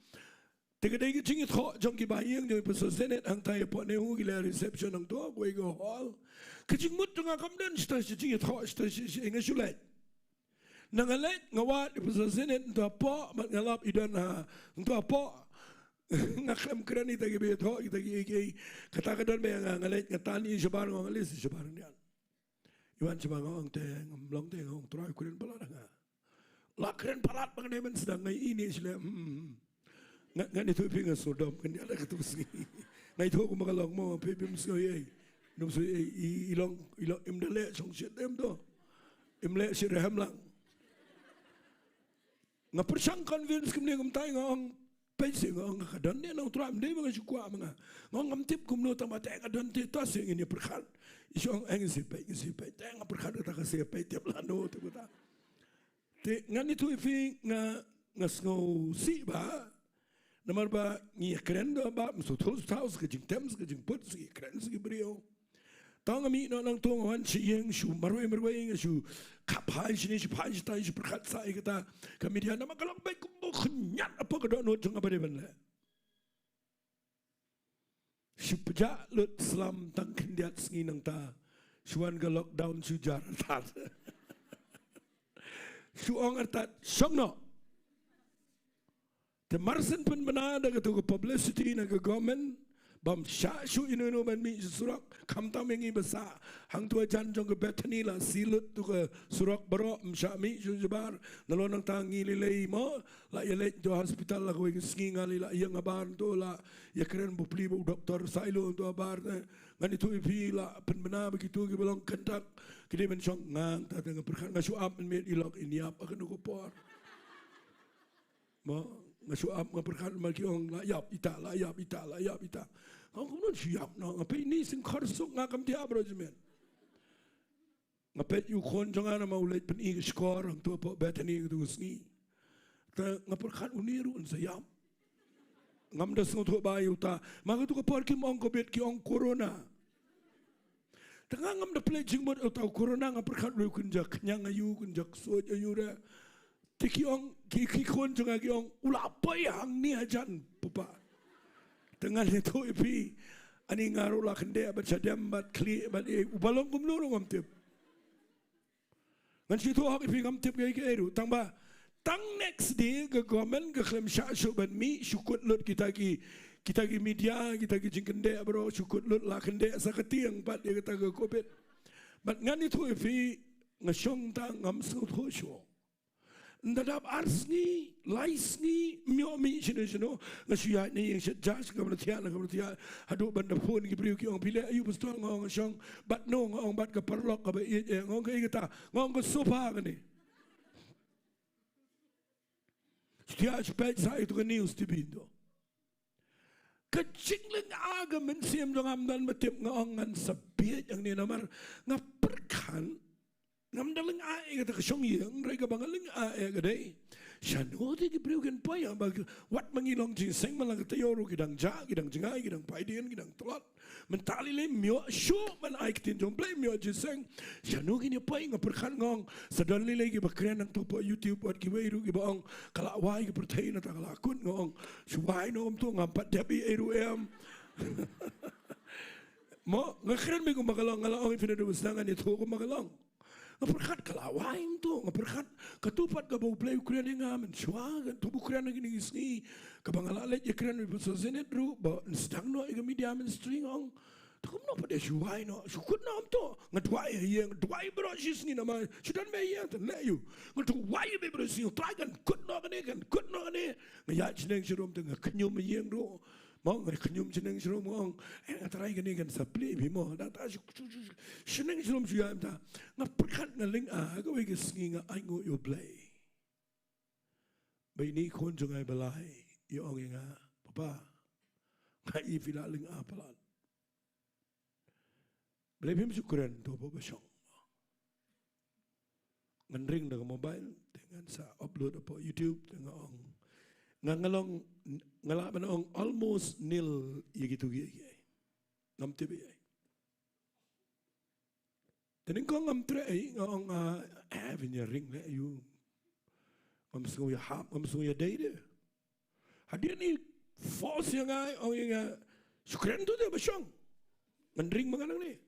Te ka dei ka jingïathoh jong ki ba ïing jong i Pastor Zenith hangta ïa pdeng u, ki leh reception hangto kawei ka hall. Ka jingmut jong nga kam don shata shi jingïathoh, shata shi, shi nga shu leit. Na nga leit nga wad i Pastor Zenith hangto hapoh, bad nga lap i don ha hangto hapoh. Nga khlem kren ïa kita ki ba ïathoh, kita ki ei ki ei. Kata ka don ba nga, nga leit nga tan ïa i shabar, nga ong, nga leit ïa i shabar nian. I wan shabar, nga ong, te ngam long, te nga ong, Trai u kren palat ha nga. La kren palat ba nga dei ban sdang, nga ïohi ne shlem. Hmm, hmm, hmm. Nga, ngan ïathuh ïa phi, nga sngewdom kynja da katu ka sngi. Nga ïathuh kumba ka long mo, phi phim sngew ei. Phim sngew ei, i, i long, i long, im da leh shong shet em to. Im leh shet, rhem lang. Nga pyrshang convince kumne kumtai, nga ong, peit seh, nga ong, ka don ne nongtrei, ym dei ba nga shu kwah ma nga. Nga ong, ngam tip kumno, tang ba te ka don te, to seh ngin ïa pyrkhat. I shu ong, eh, ngin sa peit, ngin sa peit. Te nga pyrkhat kata ka seh, peit tip lano, tip kata. Te ngan ïathuh ïa phi, nga, nga sngewsih bha. Namar ba ngi ïakren da ba, ym sngewthuh, sngewthuh sa ka jingtem, sa ka jingput, sa ka jingkren, sa ki briew. Tang nga mih noh nangto, nga wan sha ïing, shu marwei marwei, nga shu khap phai shane, shu phai shatai, shu pyrkhat sa ïa kata ka media, namar ka long beit kumba khynñiat hapoh ka dohnud jong nga ba dei ban leh. Shu pjah lut slam tang khyndiat sngi nangta. Shu wan ka lockdown shu jar artat. Shu ong artat, shong noh. Te mar shen pynbna da katu ka publicity na ka government, bym shah shuh ïano ïano ban mih sha surok, khamtam ïa ngi ba sah hangtu hajan jong ka Bethany, la seal lut tu ka surok baroh, ym shah mih shuh shabar. Nalor nangta ngi lei lei mo, la ïaleit tu hospital, la kawei ka sngi nga lei la ïeng habar tu, la ïakren bapli bad u doktor Sailo tu habar te. Ngan ïathuh ïa phi, la pynbna ba kitu kiba long kyntak ki dei ban shong, nga hangta te nga pyrkhat, nga shu ap mynmiet, i lok in ïap ha kano ka por. Mo, nga shu ap, nga pyrkhat, ma ki ong la ïap ita, la ïap ita, la ïap ita. Nga ong kumno shu ïap noh, nga peit ine i seng khorsuk, nga kam thiah baroh jingmut. Nga peit ïa u khun jong nga, namar u leit pyni ka shkor hangtu hapoh Bethany katu ka sngi. Te nga pyrkhat une ruh un sa ïap. Ngam da sngewthuh ba ïa uta. Ma katu ka por kim ong covid, ki ong corona. Te nga ngam da pynleit jingmut ïa uta u corona, nga pyrkhat ruh u kynja khñiang aïu, u kynja ksuid aïu re. Te ki ong, ki, ki khun jong nga ki ong, u la poi hangne hajan, papa. Te ngan ïathuh ïa phi, ani nga ruh la kyndeh bad shadem bad khlieh bad ei, uba long kumno ruh ngam tip. Ngan shu ïathuh hok ïa phi, ngam tip kaei kaei ruh. Tang ba, tang next day ka government ka khlem shah shuh ban mih, shu kut lut kita ki, kita ki media, kita ki jingkyndeh baroh, shu kut lut, la kyndeh sa ka tieng pat ïa kata ka covid. Bad ngan ïathuh ïa phi, nga shong tang, ngam sngewthuh shuh. Ynda dap ar sngi, lai sngi, ym ïoh mih shano shano, nga shu ïaid na ïing shet judge, ka mra thiah, ka mra thiah, haduh ban da phone ki briew ki ong, phi leh aïu pastor, nga ong nga shong bad no, nga ong bad ka paralok kaba ïeit eh, nga ong kaei kata, nga ong ka sofa kane. Shu thiah shu peit sa ïa katu ka news T V to. Ka jinglynga ka mynsiem jong nga ym don ba tip, nga ong ngan sa bieit hangne namar nga pyrkhat ngam da lynga ïa kata ka shong ïing, hynrei kaba nga lynga ïa ka dei shano te ki briew kin poi, ba wat ma ngi long jingïaseng, man la ka taïew ruh ki dang jah, ki dang jngai, ki dang paidien, ki dang tlot. Mynta lei lei ym ïoh shuh ban ai ktien jong U Blei, ym ïoh jingïaseng. Shano kin ïa poi, nga pyrkhat nga ong sa don lei lei kiba kren hangto hapoh YouTube, wat kiwei ruh kiba ong ka la wai ka pyrthei, nangta ka la kut, nga ong shu wai noh kumto, ngam pat dep ei ei ruh em. Mo, nga kren beit kumba ka long, nga la ong ïa phi naduh ba sdang, ngan ïathuh kumba ka long. Nga pyrkhat ka la wai kumto, nga pyrkhat katu pat kaba U Blei u kren ïa nga mynshuwa, katu ba u kren ha kine ki sngi, kaba nga la leit ïakren bad i Pastor Zenith ruh ba yn sdang noh ïa ka media ministry, nga ong to kumno pat, ïa shu wai noh, shu kut noh kumto. Nga duwai ha ïing, nga duwai baroh shi sngi namar shu don me ha ïing, te leh aïu. Nga duwai beit baroh shi sngi, Trai kan kut noh kane, kan kut noh kane. Nga ïaid shaneng sharum te nga khñium ha ïing ruh. Mo, nga khñium shaneng sharum, nga ong, eh, nga tharai kane kan sa plie bha mo. Nangta shu, shu, shu, shaneng sharum shu ïaid mynta. Nga pyrkhat, nga lynga, ha kawei ka sngi nga ainguh ïa U Blei ba ine i khun jong nga iba lai i ong ïa nga, Papa, nga i phi la lynga palat. Balei phim shu kren to hapoh ba shong? Ngan ring da ka mobile te ngan sa upload hapoh YouTube, te nga ong, nga, nga long, nga lah ban ong almost nil ïa kitu kiei kiei. Ngam tip ei ei. Te nyngkong ngam treh ei, nga ong, ah, eh, phin ïa ring leh ïa u. Ngam sngew ïahap, ngam sngew ïadei de. Hadien i force ïa nga, ong ïa nga, shu kren to te ba shong. Ngan ring ma nga nangne.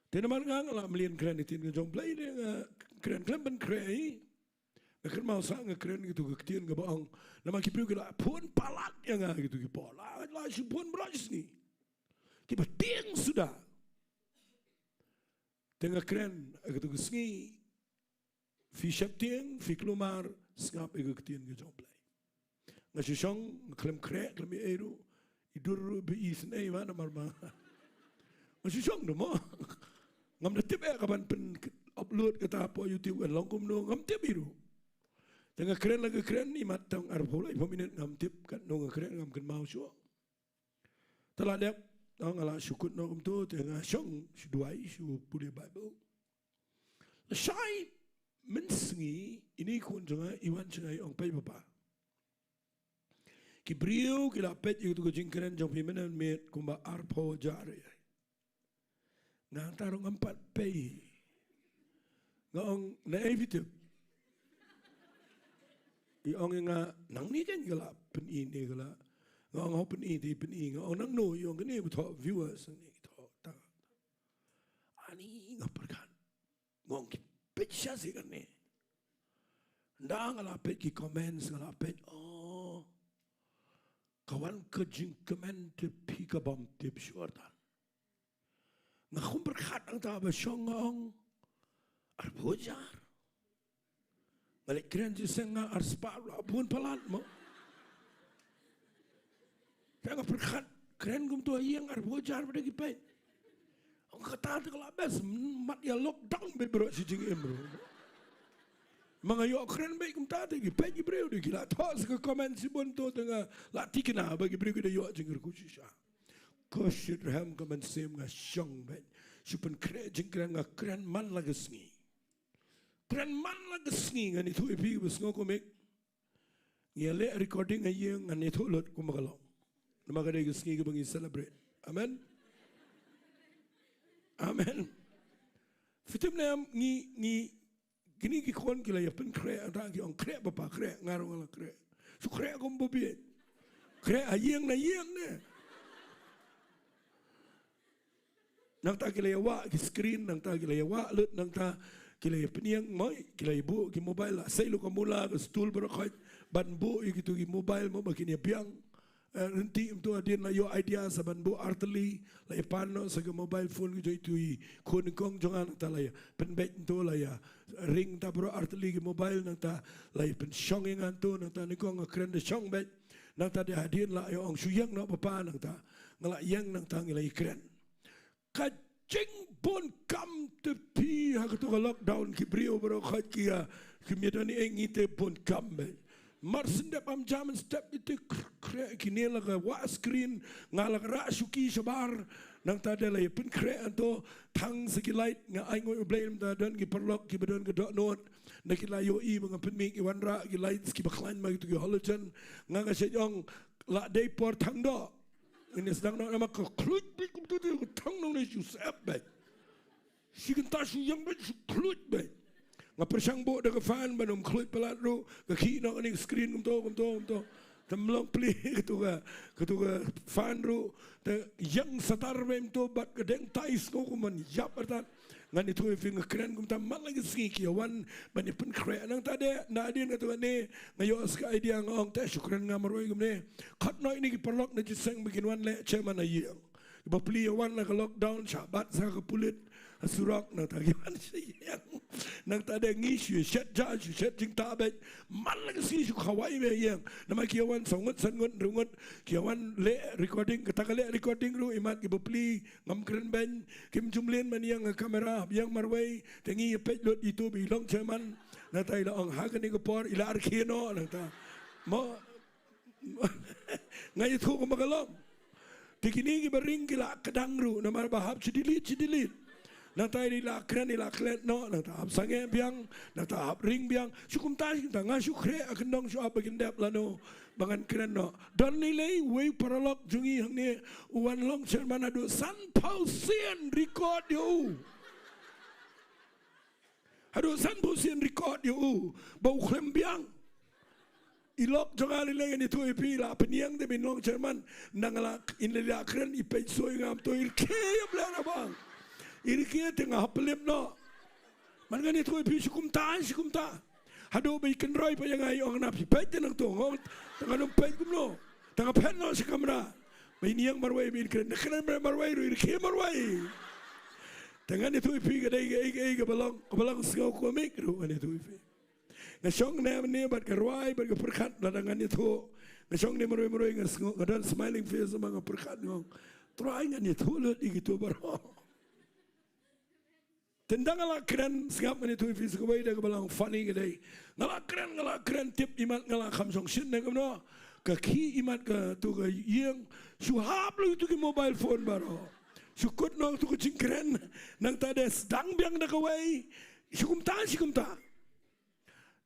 Te namar nga nga la mlien kren ïa i ktien ka jong U Blei, te nga kren khlem ban kren ei. Nga kynmaw sa nga kren kito ki ktien kaba ong. Namar ki briew ki la phone palat ïa nga kito ki por. La, la shu phone baroh shi sngi. Kiba tieng suda. Te nga kren, eh, kito ki sngi. Phi sheptieng, phi kulmar, sngap ïa ka ktien ka jong U Blei. Nga shu shong, nga khlem khreh, khlem ïa ei ruh. I dur ruh ba i sngewbha namar ma. Nga shu shong de mo. Ngam da tip eh ka ban pyn upload kata hapoh YouTube kan long kumno, ngam tip ei ruh. Te nga kren la ka kren, imat tang arphew laiphew minit ngam tip katno nga kren, ngam kynmaw shuh. Te la dep, nga la shu kut noh kumto, te nga shong shu duwai, shu pule Bible. Lashai mynsngi, ine i khun jong nga i wan sha nga i ong, peit papa. Ki briew ki la peit ïa kito ki jingkren jong phi mynne mynmiet kumba arphew hajar ïa. Nga hangta ruh ngam pat peit. Nga ong, naei phi tip? I ong ïa nga, nangne kein ka la pyni ne ka la. Nga ong, hooid pyni, te pyni. Nga ong, nangno? I ong, kine ba thoh viewers, nangne ki thoh ta. Ani nga pyrkhat. Nga ong, ki peit shisha kane. Ynda nga la peit ki comments, nga la peit, oh. Ka wan ka jingkmen te phi kabym tip shuh artat. Nga khum pyrkhat hangta ba shong, nga ong, arphew hajar. Nga leit kren jingïaseng nga arspah, la bun palat mo. Te nga pyrkhat, kren kumto ha ïing arphew hajar ba dei ki peit. Ong kata te ka la best, mat ïa lockdown beit baroh shi jingim ruh. Ma nga ïoh kren beit kumta te ki peit ki briew de, ki la thoh sa ka comment shibun to, te nga la thikna ba ki briew ki da ïoh jingkyrkhu shisha. Ko shitrhem ka mynsiem nga shong beit. Shu pynkhreh jingkren, nga kren man la ka sngi. Kren man la ka sngi, ngan ïathuh ïa phi ba sngew kumne. Ngi ïa leh recording ha ïing, ngan ïathuh lut kumba ka long. Namar ka dei ka sngi kaba ngi celebrate. Amen. Amen. Phi tip ne em, ngi, ngi, kine ki khun ki la ïa pynkhreh, hangta ki ong khreh papa, khreh, nga ruh nga la khreh. Shu khreh kumba bieit. Khreh ha ïing na ïing ne. Nangta ki la ïa wah ki screen, nangta ki la ïa wah lut, nangta ki la ïa pynïeng, moi, ki la ïa buh ki mobile, la sei lut ka mula, ka stool baroh khoit, ban buh ïa kito ki mobile, mo, ba kin ïa biang. Eh, ryntih kumto, hadien la ïoh idea sa ban buh artylli, la ïa pan noh sa ka mobile phone ka jong itu i khun nyngkong jong nga, nangta la ïa pynbeit kumto, la ïa ring ta baroh artylli ki mobile, nangta la ïa pynshong ïa nga kumto, nangta nyngkong nga kren da shong beit, nangta da hadien la ïa ong shu ïeng noh papa, nangta nga la ïeng, nangta ngi la ïa kren. Ka jingbun kam te phi ha kato ka lockdown, ki briew baroh khoit ki ïa, kim ïa don ei, ngi te bun kam beit. Mar shen dep am jam step ite khreh, kine la ka wah screen, nga la ka rah shuki shabar, nangta da la ïa pynkhreh hangto, thang sa ki light, nga ai nguh U Blei mynta don ki paralok kiba don ka dohnud, na ki la ïohi ba nga pynmih ki wanrah ki lights kiba khlaiñ ma kito ki halogen, nga nga shait ong la dei por thang doh. Ngin ïa sdang noh namar ka khluit beit kumto te ka thang noh ne shu sep beit. Shi kynta shu ïeng beit shu khluit beit. Nga pyrshang buh da ka fan ban ym khluit palat ruh, ka khih noh kane ka screen kumto, kumto, kumto. Te ym long plie kato ka, kato ka fan ruh, te ïeng satar beit kumto bad ka deng tai sngew kum ban ïap artat. Ngan ïathuh ïa phi, nga kren kumta man la ka sngi, ki ïa wan ban ïa pynkhreh. Nangta de, na hadien kato kane, nga ïoh sa ka idea, nga ong te shu kren nga marwei kumne. Khot noh ïa kine ki paralok na jingïaseng ba kin wan leh chairman ha ïing. Kiba plie ïa wan na ka lockdown, shah bat sa ka pulit ha surok, nangta ki wan sha ïing. Nangta de ngi shu ïa shet ja, shu shet jingtah beit. Man la ka sngi shu khawai beit ha ïing. Namar ki ïa wan saw ngut, san ngut, hynriew ngut, ki ïa wan leh recording, kata ka leh recording ruh, imat kiba plie, ngam kren beiñ, kim ju mlien ban ïeng ha camera, hap ïeng marwei, te ngi ïa peit lut ïa itu ba i long chairman, nangta i la ong ha kane ka por, i la rkhie noh, nangta. Mo, nga ïathuh kumba ka long. Te kine kiba ring ki la kdang ruh, namar ba hap shu delete, shu delete. Nangta i la kren, i la klet noh, nangta hap sangeh biang, nangta hap ring biang. Shu kumta, shu kumta, nga shu khreh ha kyndong shu ap ba kin dep lano ba ngan kren noh. Don lei lei, uwei u paralok jong ngi hangne, u wan long chairman haduh sanphew sien record ïa u. Haduh san phew sien record ïa u ba u khlem biang. I lok jong nga lei lei, ngan ïathuh ïa phi, la pynïeng te ba in long chairman. Nang la in lei la kren, i peit soi ngam to, i rkhie ïa Blei na bang. I rkhie te nga hap lip noh. Man ngan ïathuh ïa phi shu kumta, shu kumta. Haduh ba i kynroi pat ïa nga, i ong na phi peit te nangto, nga ong, te ngan ym peit kumno. Te nga phet noh sha kamra. Ba in ïeng marwei, ba in kren, na kren marwei ruh, i rkhie marwei. Te ngan ïathuh ïa phi ka dei kaei kaei kaba long, kaba long sngew komik ruh, ngan ïathuh ïa phi. Nga shong ne mynne bad ka rwai bad ka pyrkhat, lada ngan ïathuh. Nga shong ne marwei marwei, nga sngew, nga don smiling face, namar nga pyrkhat, nga ong, Trai, ngan ïathuh lut ïa kito baroh. Te ynda nga la kren, sngap, ngan ïathuh ïa phi sa kawei de kaba long funny ka dei. Nga la kren, nga la kren, tip imat nga la kham shong shit ne kumno. Ka khih imat kato ka ïing, shu hap lut ïa kito ki mobile phone baroh. Shu kut noh kato ka jingkren. Nangta de sdang biang da kawei. Shu kumta, shu kumta.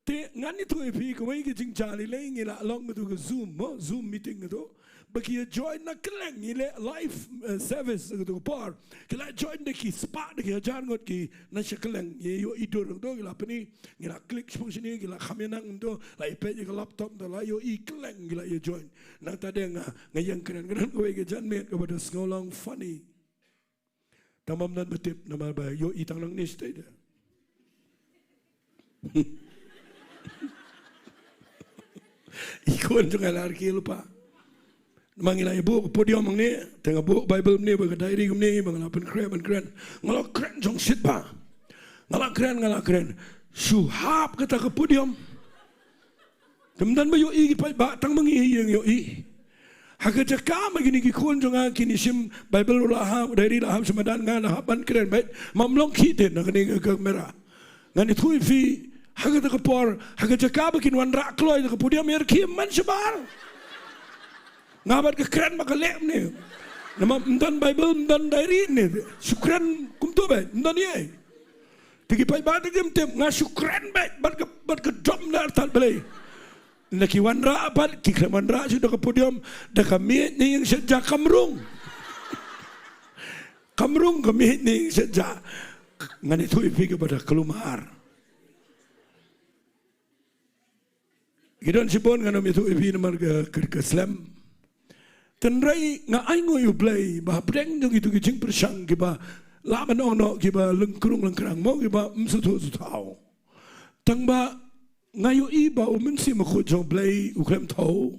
Te ngan ïathuh ïa phi kawei ka jingjia lei lei, ngi la long kato ka Zoom, mo, Zoom meeting kato. Ba ki ïa join na kylleng, ngi leh live, eh, service kato ka por. Ki la join da ki spah, da ki hajar ngut ki na sha kylleng. Ngi ïohi dur kato, ki la pyni, ngi la click shaphang shane, ki la kham ïa nang kato, la ïa peit ïa ka laptop, te la ïohi kylleng, ki la ïa join. Nangta de nga, nga ïeng kren, kren kawei ka janmiet kaba da sngew long funny. Tang ba ym don ba tip, namar ba ïohi tang nangne shatei de. I khun jong nga la rkhie lypa. Namar ngi la ïa buh ka podium hangne, te nga buh Bible mynne bad ka diary kumne, ba nga la pynkhreh ban kren. Nga la kren shong shit bha. Nga la kren, nga la kren. Shu hap kata ka podium. Te ym don ba ïohi ki paidbah, tang ma ngi ïeng ïohi. Ha ka jaka ma kine ki khun jong nga kin ïa shim Bible ruh la hap, diary la hap sha madan, nga la hap ban kren beit, ma ym long khih te na kane ka kamera. Ngan ïathuh ïa phi, ha kata ka por, ha ka jaka ba kin wanrah kloi da ka podium, ïa rkhie man shabar. Nga bad ka kren ba ka leh mynne. Namar ym don Bible, ym don diary ne. Shu kren kumto beit, ym don ei ei. Te ki paidbah te kim tip, nga shu kren beit bad ka, bad ka dom na artat Blei. Na ki wanrah bad ki khlem wanrah shu da ka podium, da ka miej ne ïing shet ja kam rung. Kam rung ka miej ne ïing shet ja. Ngan ïathuh ïa phi kaba da kulmar. Ki don shibun, ngan ym ïathuh ïa phi namar ka, ka, ka slem. Tynrai nga ainguh ïa U Blei ba hapdeng jong kito ki jingpyrshang kiba lah ban ong noh kiba lyngkrung lyngkrang mo, kiba ym sngewthuh sngewthaw. Tang ba nga ïohi ba U Mynsiem Bakhuid jong U Blei u khlem thew.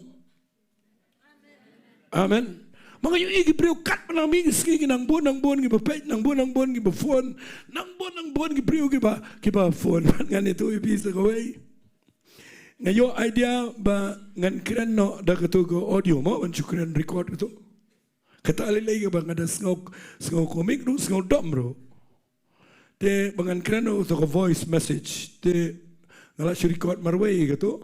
Amen. Ma nga ïohi ki briew katba nang mih ki sngi ki nang bun nang bun kiba peit, nang bun nang bun kiba phone, nang bun nang bun ki briew kiba, kiba phone. Ngan ïathuh ïa phi sa kawei. Nga ïoh idea ba ngan kren noh da kato ka audio mo, ban shu kren record kato. Kata lei lei kaba nga da sngew, sngew komik ruh, sngew dom ruh. Te ba ngan kren noh kato ka voice message. Te nga la shu record marwei kato.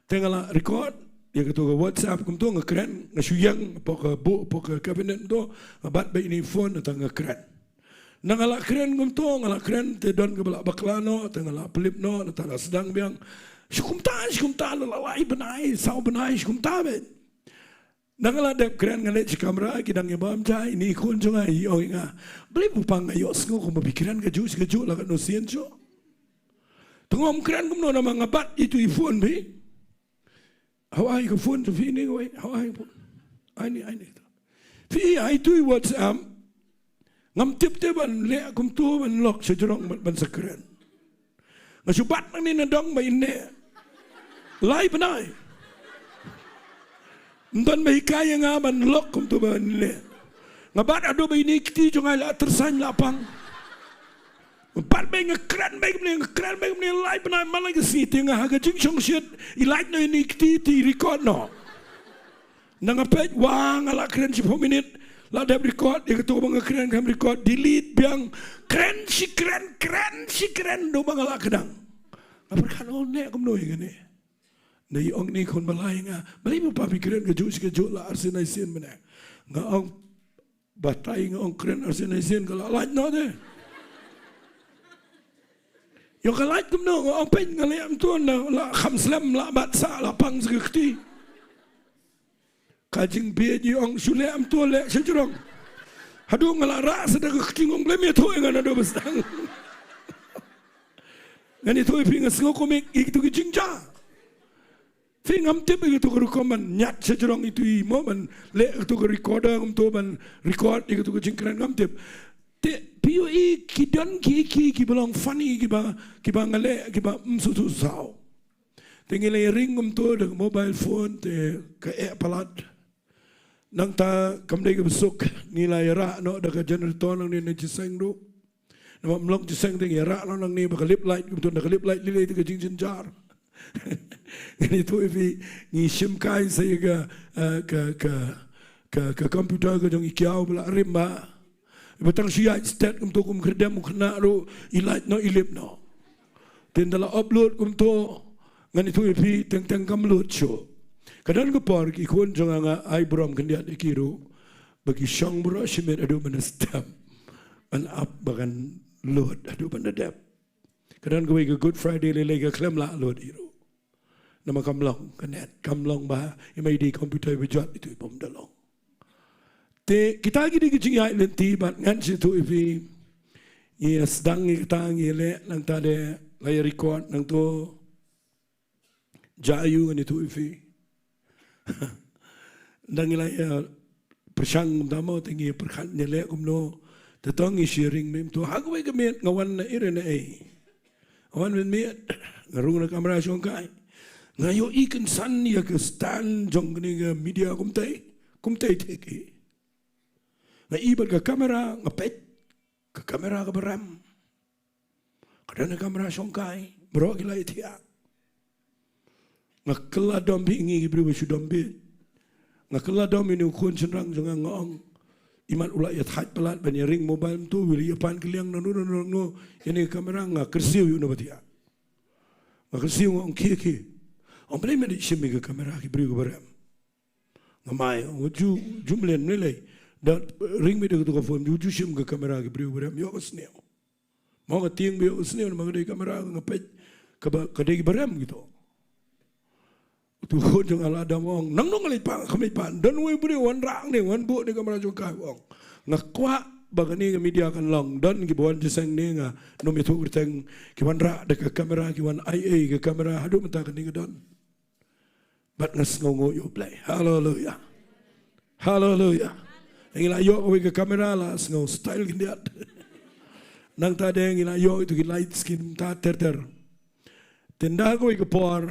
Te nga la record ïa kato ka WhatsApp kumto, nga kren, nga shu ïeng hapoh ka buh, hapoh ka cabinet kumto, nga bat beit ïa ine i phone, nangta nga kren. Nang nga la kren kumto, nga la kren, te don kaba la bakla noh, te nga la pynlip noh, nangta la sdang biang. Shu kumta, shu kumta, la, la, lai bnai, saw bnai, shu kumta beit. Nang nga la dep kren, nga leit sha kamra, ki dang ïa bam ja, ine i khun jong nga i ong ïa nga, Blei Papa, nga ïohsngew kumba phi kren kajuh shi kajuh, la katno sien shuh. Te nga ym kren kumno namar nga bat ïa itu i phone phi. Hawa ai ka phone to phi ne, wei, hawa ai phone. Ai ni, ai ni. Phi ai tu i WhatsApp. Ngam tip te ban leh kumto ban lok sha jrong ban, ban sa kren. Nga shu bat nangne na dong ba in leh. Lai bnai. Ym don ba hikai ïa nga ban lok kumto ban leh. Nga bat haduh ba ine i kti jong nga i la tyrsain la pang. Nga bat beit nga kren beit kumne, nga kren beit kumne lai bnai man la ka sngi te nga ha ka jingshongshit, i lait noh ine i kti te i record noh. Nang nga peit, wa nga la kren shiphew minit, la dep record, ïa kato ba nga kren khlem record, delete biang, kren shi kren, kren shi kren, haduh ba nga la kdang. Nga pyrkhat, oh, ne kumno ïa kane. Nda i ong ine i khun ba lai ïa nga, balei Papa phi kren kajuh shi kajuh, la arsien aisien mynne. Nga ong, batai, nga ong kren arsien aisien ka la lait noh te. Ïoh ka lait kumno, nga ong peit nga leh kumto, na la kham slem, la bat sah, la pang sa ka kti. Ka jingbieit i ong shu leh kumto, leh sha jrong. Haduh nga la rah sa da ka kti, nga ong Blei me ïathuh ïa nga naduh ba sdang. Ngan ïathuh ïa phi, nga sngew kumne ïa kito ki jingjia. Phi, ngam tip ïa kito ki rukom ban ñiad sha jrong ito i mo, ban leh ïa kito ki recorder kumto ban record ïa kito ki jingkren, ngam tip. Te phi ïohi ki don ki, ki, kiba long funny, kiba, kiba nga leh, kiba ym sngewthuh saw. Te ngi la ïaring kumto da ka mobile phone te ka eh palat. Nangta kam dei kaba suk, ngi la ïarah noh da ka generator nangne na jingïaseng ruh. Namar ym long jingïaseng te ngi ïarah noh nangne ba ka lip light, kumto da ka lip light lei lei te ka jingjynjar. Ngan ïathuh ïa phi, ngi shim kai sa ïa ka, eh, ka, ka, ka, ka computer ka jong i kiaw ba la rim ba. Ba tang shu ïaid stet kumto, kum khyrdem u khynnah ruh i light noh i lip noh. Te ynda la upload kumto, ngan ïathuh ïa phi, teng teng kam load shuh. Ka don ka por ki khun jong nga nga ai burom khyndiat ïa ki ruh ba ki shong baroh shi miet haduh ban da stem, ban ap ba kan load haduh ban da dep. Ka don kawei ka Good Friday lei lei ka khlem lah load hi ruh. Namar kam long ka net, kam long ba i mai dei computer ba jot ito i bym da long. Te kita ki dei ki jingïaid lynti bad ngan sa ïathuh ïa phi. Ngi ïa sdang ïa kata, ngi ïa leh, nangta de la ïa record nangto. Jia aiu ngan ïathuh ïa phi. Ynda ngi la ïa pyrshang kumta mo, te ngi ïa pyrkhat ngi ïa leh kumno. Te to ngi sharing mynta ha kawei ka miet nga wan na ire na ei. Nga wan mynmiet, nga rung na kamra shongkai. Nga ïohi kynsan ïa ka stand jong kane ka media kumtei, kumtei te ki. Nga i bad ka kamera, nga peit ka kamera kaba rem. Ka don ka kamera shongkai, baroh ki la ïa thiah. Nga kylla dom beit ïa ngi ki briew ba shu dom beit. Nga kylla dom ïa une u khun shynrang jong nga, nga ong, imat u la ïa thait palat ban ïa ring mobile mynta, u la ïa pan kylliang nangno nangno nangno ïa kane ka kamera, nga kyrsiew ïa u naba thiah. Nga kyrsiew, nga ong, khie khie. Ong, balei me dei shim ïa ka kamera ki briew kiba rem? Nga mai, ong, ju, ju mlien, mlien lei. Da ring beit da kato ka phone, ju, ju shim ka kamera ki briew kiba rem, ïoh ka sniew. Mo, ka tieng ba ïoh ka sniew namar ka dei kamera, nga peit kaba, ka dei kiba rem kito. Uto u khun jong nga la dang ong, nangno nga leit pan, kam leit pan. Don uwei u briew u wanrah hangne, u wan buh ïa ka kamera jong ka, u ong. Nga kwah ba kane ka media kan long, don kiba wan jingïaseng ne nga nym ïathuh kyrteng, ki wanrah da ka kamera, ki wan ai ei ka kamera, haduh mynta kane ka don. Bad nga sngewnguh ïa U Blei. Haleluia. Haleluia. Ngi la ïoh kawei ka kamera, la sngew style khyndiat. Nangta de ngi la ïoh ito ki lights ki mynta ter ter. Te ynda kawei ka por,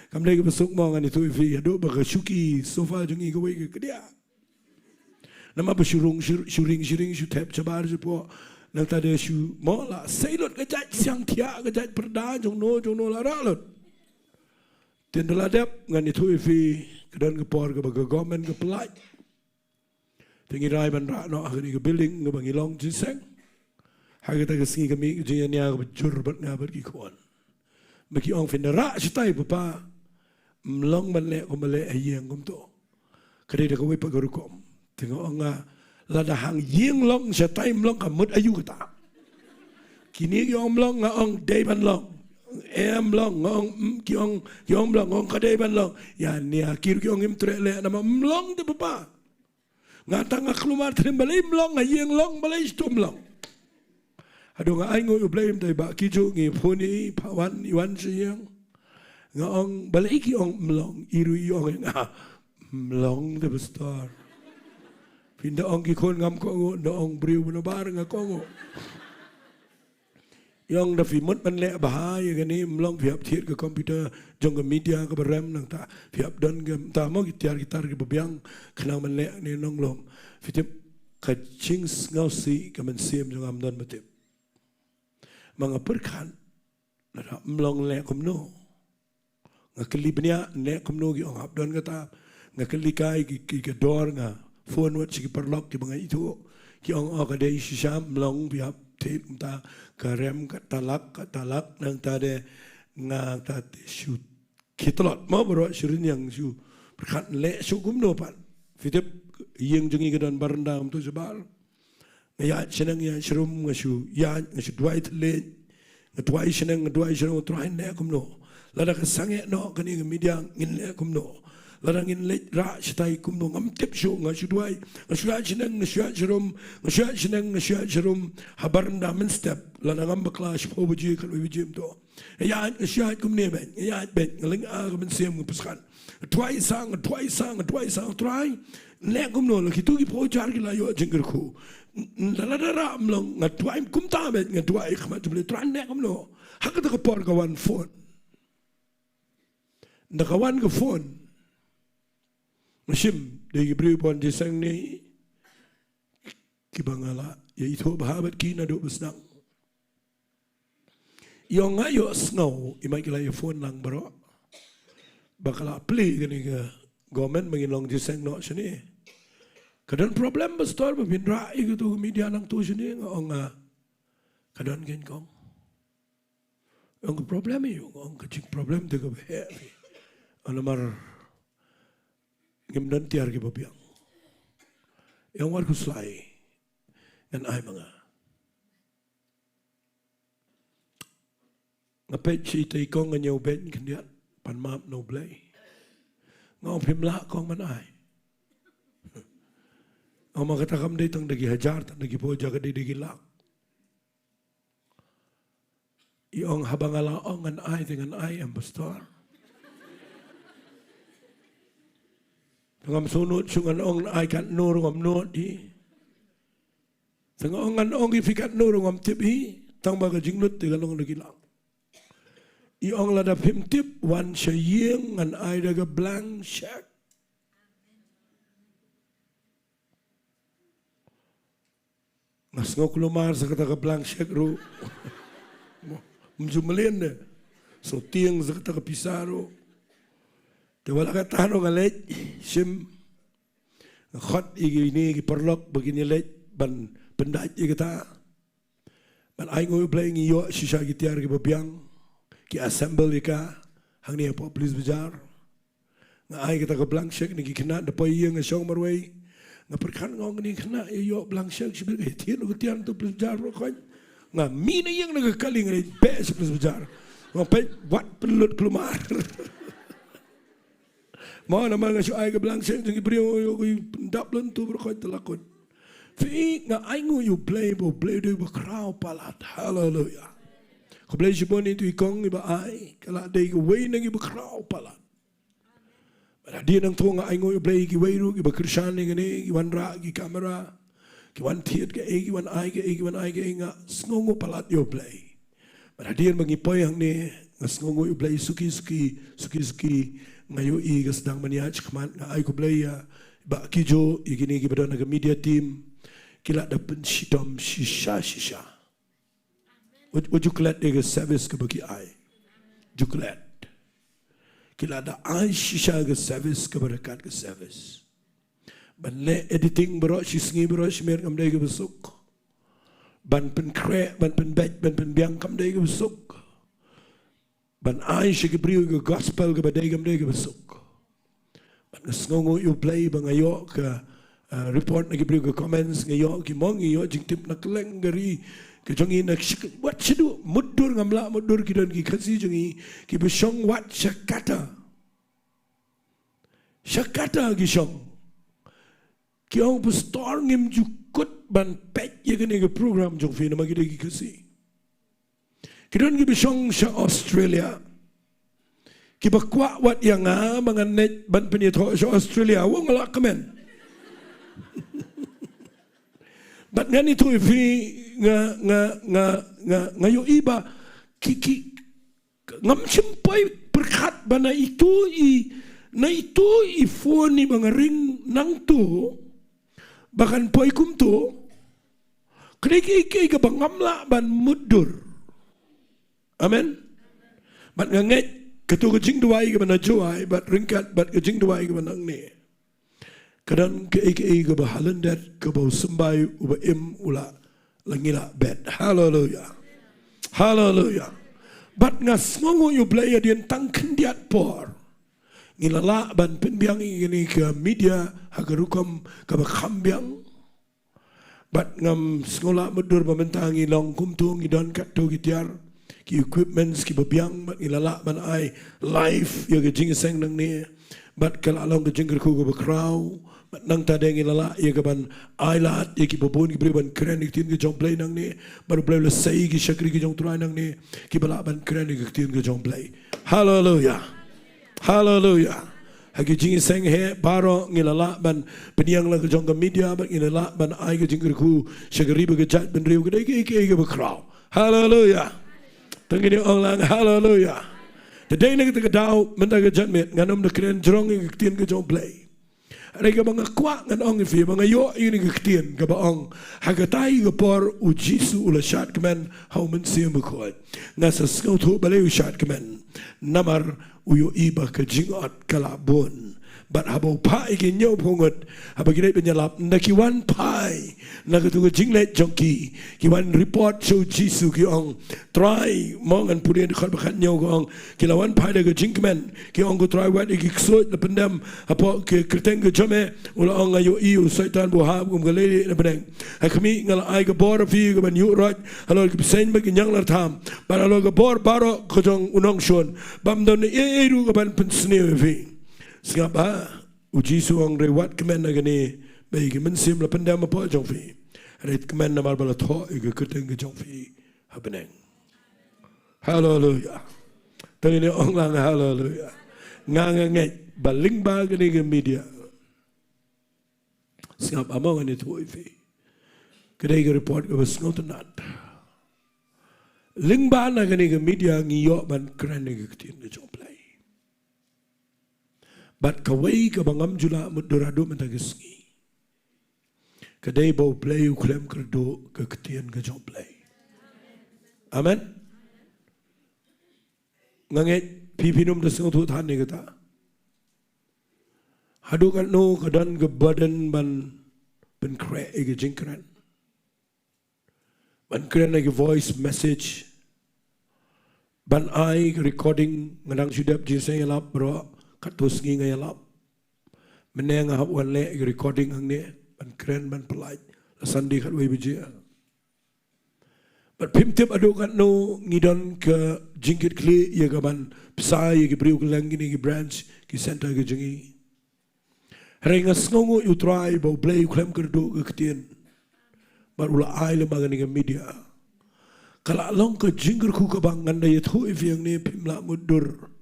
kam dei kaba suk mo, ngan ïathuh ïa phi, haduh ba ka shuki sofa jong ngi kawei ka kdiah. Namar ba shu rung, shu, shu ring, shu ring, shu thep shabar shapoh. Nangta de shu mo, la sei lut ka jait siang thiah, ka jait pyrda jongno jongno la rah lut. Te ynda la dep, ngan ïathuh ïa phi, ka don ka por kaba ka government ka pyllait. Te ngi rai ban rah noh ha kane ka building kaba ngi long jingïaseng. Ha kata ka sngi ka mih ka jingïania kaba jur bad nga bad ki khun. Ba ki ong, phin da rah shatai papa. Ym long ban leh kumba leh ha ïing kumto. Ka dei da kawei pat ka rukom. Te nga ong, nga, lada hang ïing long shatai ym long, ka mut aiu kata? Kine ki ong ym long, nga ong dei ban long. Em, ym long, nga ong, mm, ki ong, ki ong ym long, nga ong ka dei ban long. Ïania ki ruh ki ong, ngim treh leh namar ym long te papa. Nga tang nga khlem artylli balei ym long, ha ïing long, balei shitom ym long. Haduh nga ainguh ïa U Blei, mynta i Bah Kijo ngi phone ïa i, pha wan, i wan sha ïing. Nga ong balei ki ong ym long, i ruh i ong ïa nga, ym long te pastor. Phin da ong ki khun ngam kohnguh, da ong briew ba nabar nga kohnguh. I ong da phi mut ban leh bha ïa kane, ym long phi hap thied ka computer jong ka media kaba rem, nangta phi hap don ka, mynta mo ki tiar ki tar kiba biang khnang ban leh kane nonglum. Phi tip ka jingsngewsih ka mynsiem jong nga ym don ba tip. Ma nga pyrkhat, lada ym long leh kumno? Nga kylli bniah, leh kumno, ki ong hap don kata. Nga kylli kai ki, ki, ki dor, nga phone wat sha ki paralok kiba nga ithuh. Ki ong, oh, ka dei shisha, ym long, phi hap thied kumta, ka rem, kata lak, kata lak, nangta de nga, ta te shu, ki tlot mo baroh shu rynïeng, shu pyrkhat leh shuh kumno pat. Phi tip ïing jong ngi ka don baranda kumto shabar. Nga ïaid shaneng ïaid sharum, nga shu ïaid, nga shu duwai thylliej. Nga duwai shaneng, nga duwai sharum, Trai, leh kumno? Lada ka sangeh noh kane ka media, ngin leh kumno? Lada ngin leit rah shatai kumno ngam tip shuh, nga shu duwai, nga shu ïaid shaneng, nga shu ïaid sharum, nga shu ïaid shaneng, nga shu ïaid sharum, ha baranda mynstep, lada ngam bakla shiphew baje, khatwei baje mynta. Nga ïaid, nga shu ïaid kumne beit, nga ïaid beit, nga lyngngoh ka mynsiem, nga pyrshang. Nga duwai sa, nga duwai sa, nga duwai sa, nga Trai. Neh kumno, la kito ki phew hajar ki la ïoh jingkyrkhu. N-, n-, lada rah ym long, nga duwai kumta beit, nga duwai ha khmat jong U Blei, Trai neh kumno. Ha kata ka por ka wan phone. Ynda ka wan ka phone, nga shim, dei ki briew ba wan jingïaseng ne, kiba nga la ïa ithuh bha bad ki naduh ba sdang. Ïa nga ïohsngew, i ma ki la ïa phone lang baroh. Ba ka la plie kane ka government ba ngin long jingïaseng noh shane. Ka don problem pastor ba pynrah ïa kato ka media nangto shane, nga ong, ah, ka don kein kong. Ong ka problem ïa u, ong ka jing problem te kaba heh. Namar ngim don tiar kiba biang. Ïa ong wat khuslai. Ngan ai ma nga. Nga peit shi tei kong nga ñiew beiñ khyndiat. Pan map na U Blei. Nga ong phim lah kong ban ai. Nga ong ma kata kam dei tang da ki hajar, tang da ki phew hajar, ka dei da ki lak. I ong haba nga la ong ngan ai te ngan ai em pastor. Te ngam sngewnud shuh ngan ong ngan ai katno ruh ngam nud hi. Te nga ong ngan ong ïa phi katno ruh ngam tip hi. Tang ba ka jingnud te ka long da ki lak. I ong lada phim tip wan sha ïing ngan ai da ka blank check. Nga sngew kulmar sa kata ka blank check ruh. Ym ju mlien de. Sngew tieng sa kata ka pisa ruh. Te wat la katta ruh nga leit shim. Nga khot ïa kine ki paralok ba kin ïaleit ban pyndait ïa kata. Ban ainguh ïa U Blei ngi ïoh shisha ki tiar kiba biang. Ki assemble ïa ka hangne hapoh Police Bazar. Nga ai kata ka blank check na ki khynnah, da poi ïing nga shong marwei. Nga pyrkhat nga ong kine ki khynnah ïa ïoh blank check shibit, eh, thied ruh ka tiar to Police Bazar baroh khoit. Nga mih na ïing na ka kali nga leit beh sha Police Bazar. Nga peit wat pynlut kulmar. Mo namar nga shu ai ka blank check jong ki briew, ïoh ki pyndap lynti baroh khoit, te la kut. Phi, nga ainguh ïa U Blei ba U Blei u dei uba khraw palat. Haleluya. Khublei shibun ïa itu i kong iba ai, ka la dei kawei na kiba khraw palat. Bad hadien nangto nga ainguh ïa U Blei ïa kiwei ruh kiba kyrshan ïa kane, ki wanrah ki kamera, ki wan thied kaei, ki wan ai kaei, ki wan ai kaei, nga sngewnguh palat ïa U Blei. Bad hadien ba ngi poi hangne, nga sngewnguh ïa U Blei suki suki, suki suki, nga ïohi ka sdang ban ïaid shakhmat, nga ai khublei ïa Bah Kijo, ïa kine kiba don ha ka media team, ki la da pynshitom shisha shisha. Wat, wat ju klet ïa ka service kaba ki ai. Ju klet. Ki la da ai shisha ka service kaba ryngkat ka service. Ban leh editing baroh shi sngi baroh shi miet kam dei kaba suk. Ban pynkhreh, ban pynbeit, ban pynbiang kam dei kaba suk. Ban ai sha ki briew ka gospel kaba dei kam dei kaba suk. Bad nga sngewnguh ïa U Blei ba nga ïoh ka, ah, report na ki briew ka comments, nga ïoh ki mong, nga ïoh jingtip na kylleng ka ri ka jong ngi na shi-, wat shaduh mutdur ngam lah mutdur ki don ki Khasi jong ngi kiba shong wat sha kata. Sha kata ki shong. Ki ong pastor ngim ju kut ban peit ïa kane ka program jong phi namar ki dei ki Khasi. Ki don kiba shong sha Australia. Kiba kwah wat ïa nga ba ngan leit ban pynïathoh sha Australia. Wa nga la kmen. Bad ngan ïathuh ïa phi nga, nga, nga, nga, nga ïohi ba ki, ki, ngam shym poi pyrkhat ba na itu i, na itu i phone iba nga ring nangtu ba kan poi kumtu. Ka dei kaei kaei kaba ngam lah ban mutdur. Amen. Bad nga ngeit katu ka jingduwai kaba na Jowai bad ryngkat bad ka jingduwai kaba nangne. Ka don kaei kaei kaba ha lyndet kaba u symbai uba im u la, la ngi la bet. Haleluya. Haleluya. Bad nga sngewnguh ïa U Blei hadien tang khyndiat por ngi la lah ban pynbiang ïa kane ka media ha ka rukom kaba kham biang. Bad ngam sngew lah mutdur ba mynta ngi long kumtu, ngi don katto ki tiar, ki equipments kiba biang, bad ngi la lah ban ai live ïa ka jingïaseng nangne. Bad ka la long ka jingkyrkhu kaba khraw. Bad nangta de ngi la lah ïa kaban ailad ïa kiba bun ki briew ban kren ïa ka ktien ka jong U Blei nangne. Bad U Blei u la sei ïa ki shakri ki jong U Trai nangne kiba lah ban kren ïa ka ktien ka jong U Blei. Haleluia. Haleluia. Ha ki jingïaseng heh baroh ngi la lah ban pynïeng la ka jong ka media bad ngi la lah ban ai ka jingkyrkhu sha ka ri bad ka jaitbynriew, ka dei kaei kaei kaba khraw. Haleluia. To ngin ong lang haleluia. Te dei na kata ka daw mynta ka janmiet ngan ym da kren jrong ïa ka ktien ka jong U Blei. Hynrei kaba nga kwah ngan ong ïa phi ba nga ïoh ïa kane ka ktien kaba ong, ha katai ka por U Jisu u la shad kmen ha U Mynsiem Bakhuid. Nga sa sngewthuh balei u shad kmen. Namar u ïohi ba ka jingot ka la bun. Bad haba u phah ïa ki hynñiewphew ngut, haba ki dei ban ïalap, ynda ki wan phai na katu ka jingleit jong ki, ki wan report sha U Jisu, ki ong, Trai, mo, ngan pule na dkhot ba khathynñiew, ki ong, ki la wan phai da ka jingkmen, ki ong, Ko Trai, wat ïa ki ksuid la pyndem hapoh ka kyrteng ka jong me. U la ong, Nga ïohi ïa u Soitan ba u hap kum ka leilieh na bneng. Ha khmih, nga la ai ka bor ha phi kaban ïuh roit halor ki bseiñ bad ki ñianglartham, bad halor ka bor baroh ka jong u nongshun, bym don ei ei ruh kaban pynsniew ïa phi. Sngap, ha? U Jisu u ong, hynrei wat kmen na kane, ba ïa ki mynsiem la pyndem hapoh jong phi. Hynrei kmen namar ba la thoh ïa ka kyrteng ka jong phi ha bneng. Haleluia. To ngin ong lang haleluia. Nga nga ngeit ba lyngba kane ka media. Sngap, amo, ngan ïathuh ïa phi. Ka dei ka report kaba sngewtynnat. Lyngba na kane ka media ngi ïoh ban kren ïa ka ktien ka jong U Blei. Bad kawei kaba ngam ju lah mutdur haduh mynta ka sngi, ka dei ba U Blei u khlem kyrduh ka ktien ka jong U Blei. Amen. Nga ngeit phi phin ym da sngewthuh than ïa kata. Haduh katno ka don ka burden ban pynkhreh ïa ka jingkren, ban kren ïa ka voice message, ban ai ka recording. Nga dang shu dep jingïaseng ïalap baroh, katto sngi nga ïalap. Mynne nga hap wan leh ka recording hangne, ban kren, ban pyllait la Sunday khatwei baje. Bad phim tip haduh katno ngi don ka jingkitkhlieh ïa kaban bsa ïa ki briew kylleng kine ki branch, ki centre ka jong ngi. Hynrei nga sngewnguh ïa U Trai ba U Blei u khlem kyrduh ka ktien. Bad u la ai lyngba kane ka media. Ka la long ka jingkyrkhu kaba ngan da ïathuh ïa phi hangne, phim lah mutdur.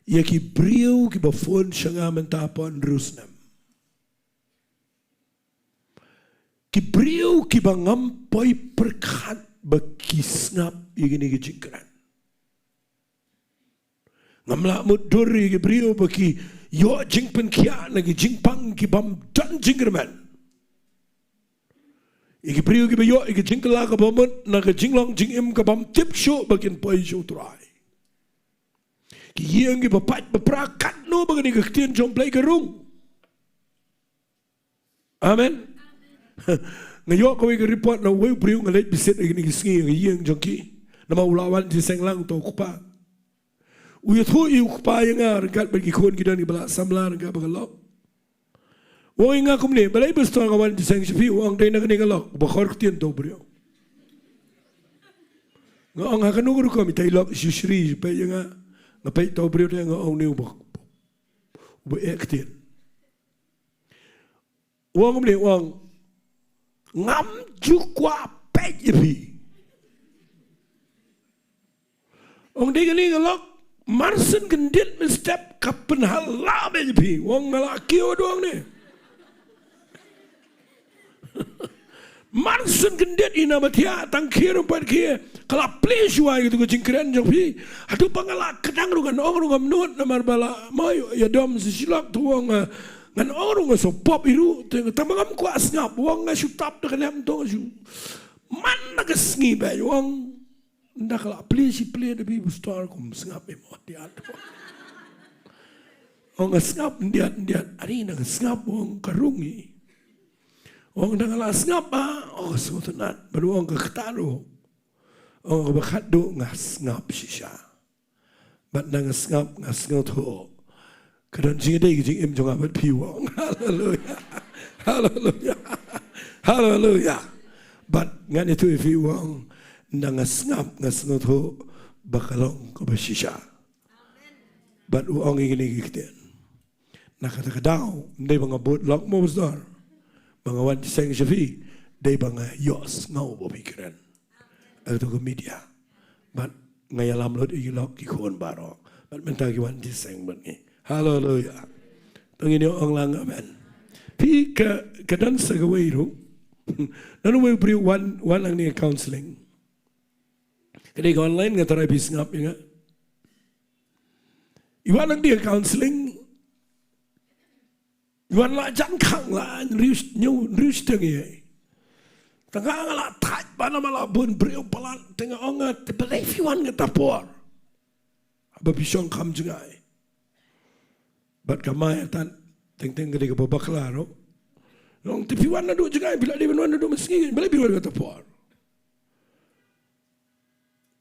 Ïa ki briew kiba phone sha nga mynta hapoh hynriew snem. Ki briew kiba ngam poi pyrkhat ba ki sngap ïa kine ki jingkren. Ngam lah mutdur ïa ki briew ba ki ïoh jingpynkhiah na ki jingpang ki bym don jingkyrmen. Ïa ki briew kiba ïoh ïa ki jingkylla kaba mut na ka jinglong jingim ka bym tip shuh ba kin poi sha U Trai. Ki ïing kiba pait ba pra katno ba kane ka ktien jong U Blei ka rung. Amen. Nga ïoh kawei ka report na uwei u briew, nga leit visit ha kine ki sngi ha ka ïing jong ki. Namar u la wan jingïaseng lang uta u kpa. U ïathuh ïa u kpa ïa nga ryngkat bad ki khun ki don kiba la samla ryngkat bad ka lok. U ong ïa nga kumne, balei pastor nga wan jingïaseng sha phi? U ong dei na kane ka lok, ba khor ktien uta u briew. Nga ong ha kano ka rukom, ita i lok Shashri, peit ïa nga. Nga peit uta u briew te nga ong une uba, uba eh ktien. U ong kumne, u ong, ngam ju kwah peit ïa phi. U ong dei kane ka lok, mar shen kyndit mynstep ka pynhala beit ïa phi. U ong nga la kiew haduh hangne. Mar shen kyndit ina ba thiah tang khie ruh pat khie, ka la plie shuwa ïa katu ka jingkren jong phi. Haduh ba nga la kdang ruh ngan ong ruh ngam nud namar ba la mo ïadom sa shi lok, te u ong, ah, ngan ong ruh nga shu pop hi ruh, te tang ba ngam kwah sngap, u ong nga shu tap da ka lem, to nga shu man na ka sngi beit, u ong ynda ka la plie shi plie da phi pastor, kum sngap ïa mo, te ïa to. U ong nga sngap yndiat yndiat, ani na ka sngap, u ong ka rung hi. U ong ynda nga la sngap ba, oh, sngewtynnat, bad u ong ka kata ruh. U ong kaba khatduh nga sngap shisha. Bad ynda nga sngap nga sngewthuh ka don jingïadei ka jingim jong nga bad phi, u ong. Haleluia. Haleluia. Haleluia. Bad ngan ïathuh ïa phi, u ong, ynda nga sngap nga sngewthuh ba ka long kaba shisha. Bad u ong ïa kine ki ktien. Na kata ka daw, ym dei ba nga bud lok mo pastor, ba nga wan jingïaseng sha phi, dei ba nga ïohsngew ba phi kren ha kato ka media. Bad nga ïalam lut ïa ki lok ki khun baroh. Bad mynta ki wan jingïaseng bad ngi. Haleluya. To ngin ïa ong lang amen. Phi ka, ka don sa kawei ruh. Don uwei u briew wan, wan hangne counseling. Ka dei ka online, nga tharai phi sngap ïa nga. I wan hangne counseling. I wan la jan khang la, hynriew, hynñiew, hynriew shiteng ïa. Te nga nga la thait ba na ma la bun briew palat, te nga ong nga, te balei phi wan kata por? Haba phi shong kham jngai. Bad ka mai atan, teng teng ka dei kaba bakla ruh. Nga ong te phi wan naduh jngai, phi la dei ban wan naduh mynsngi, balei phi wan kata por?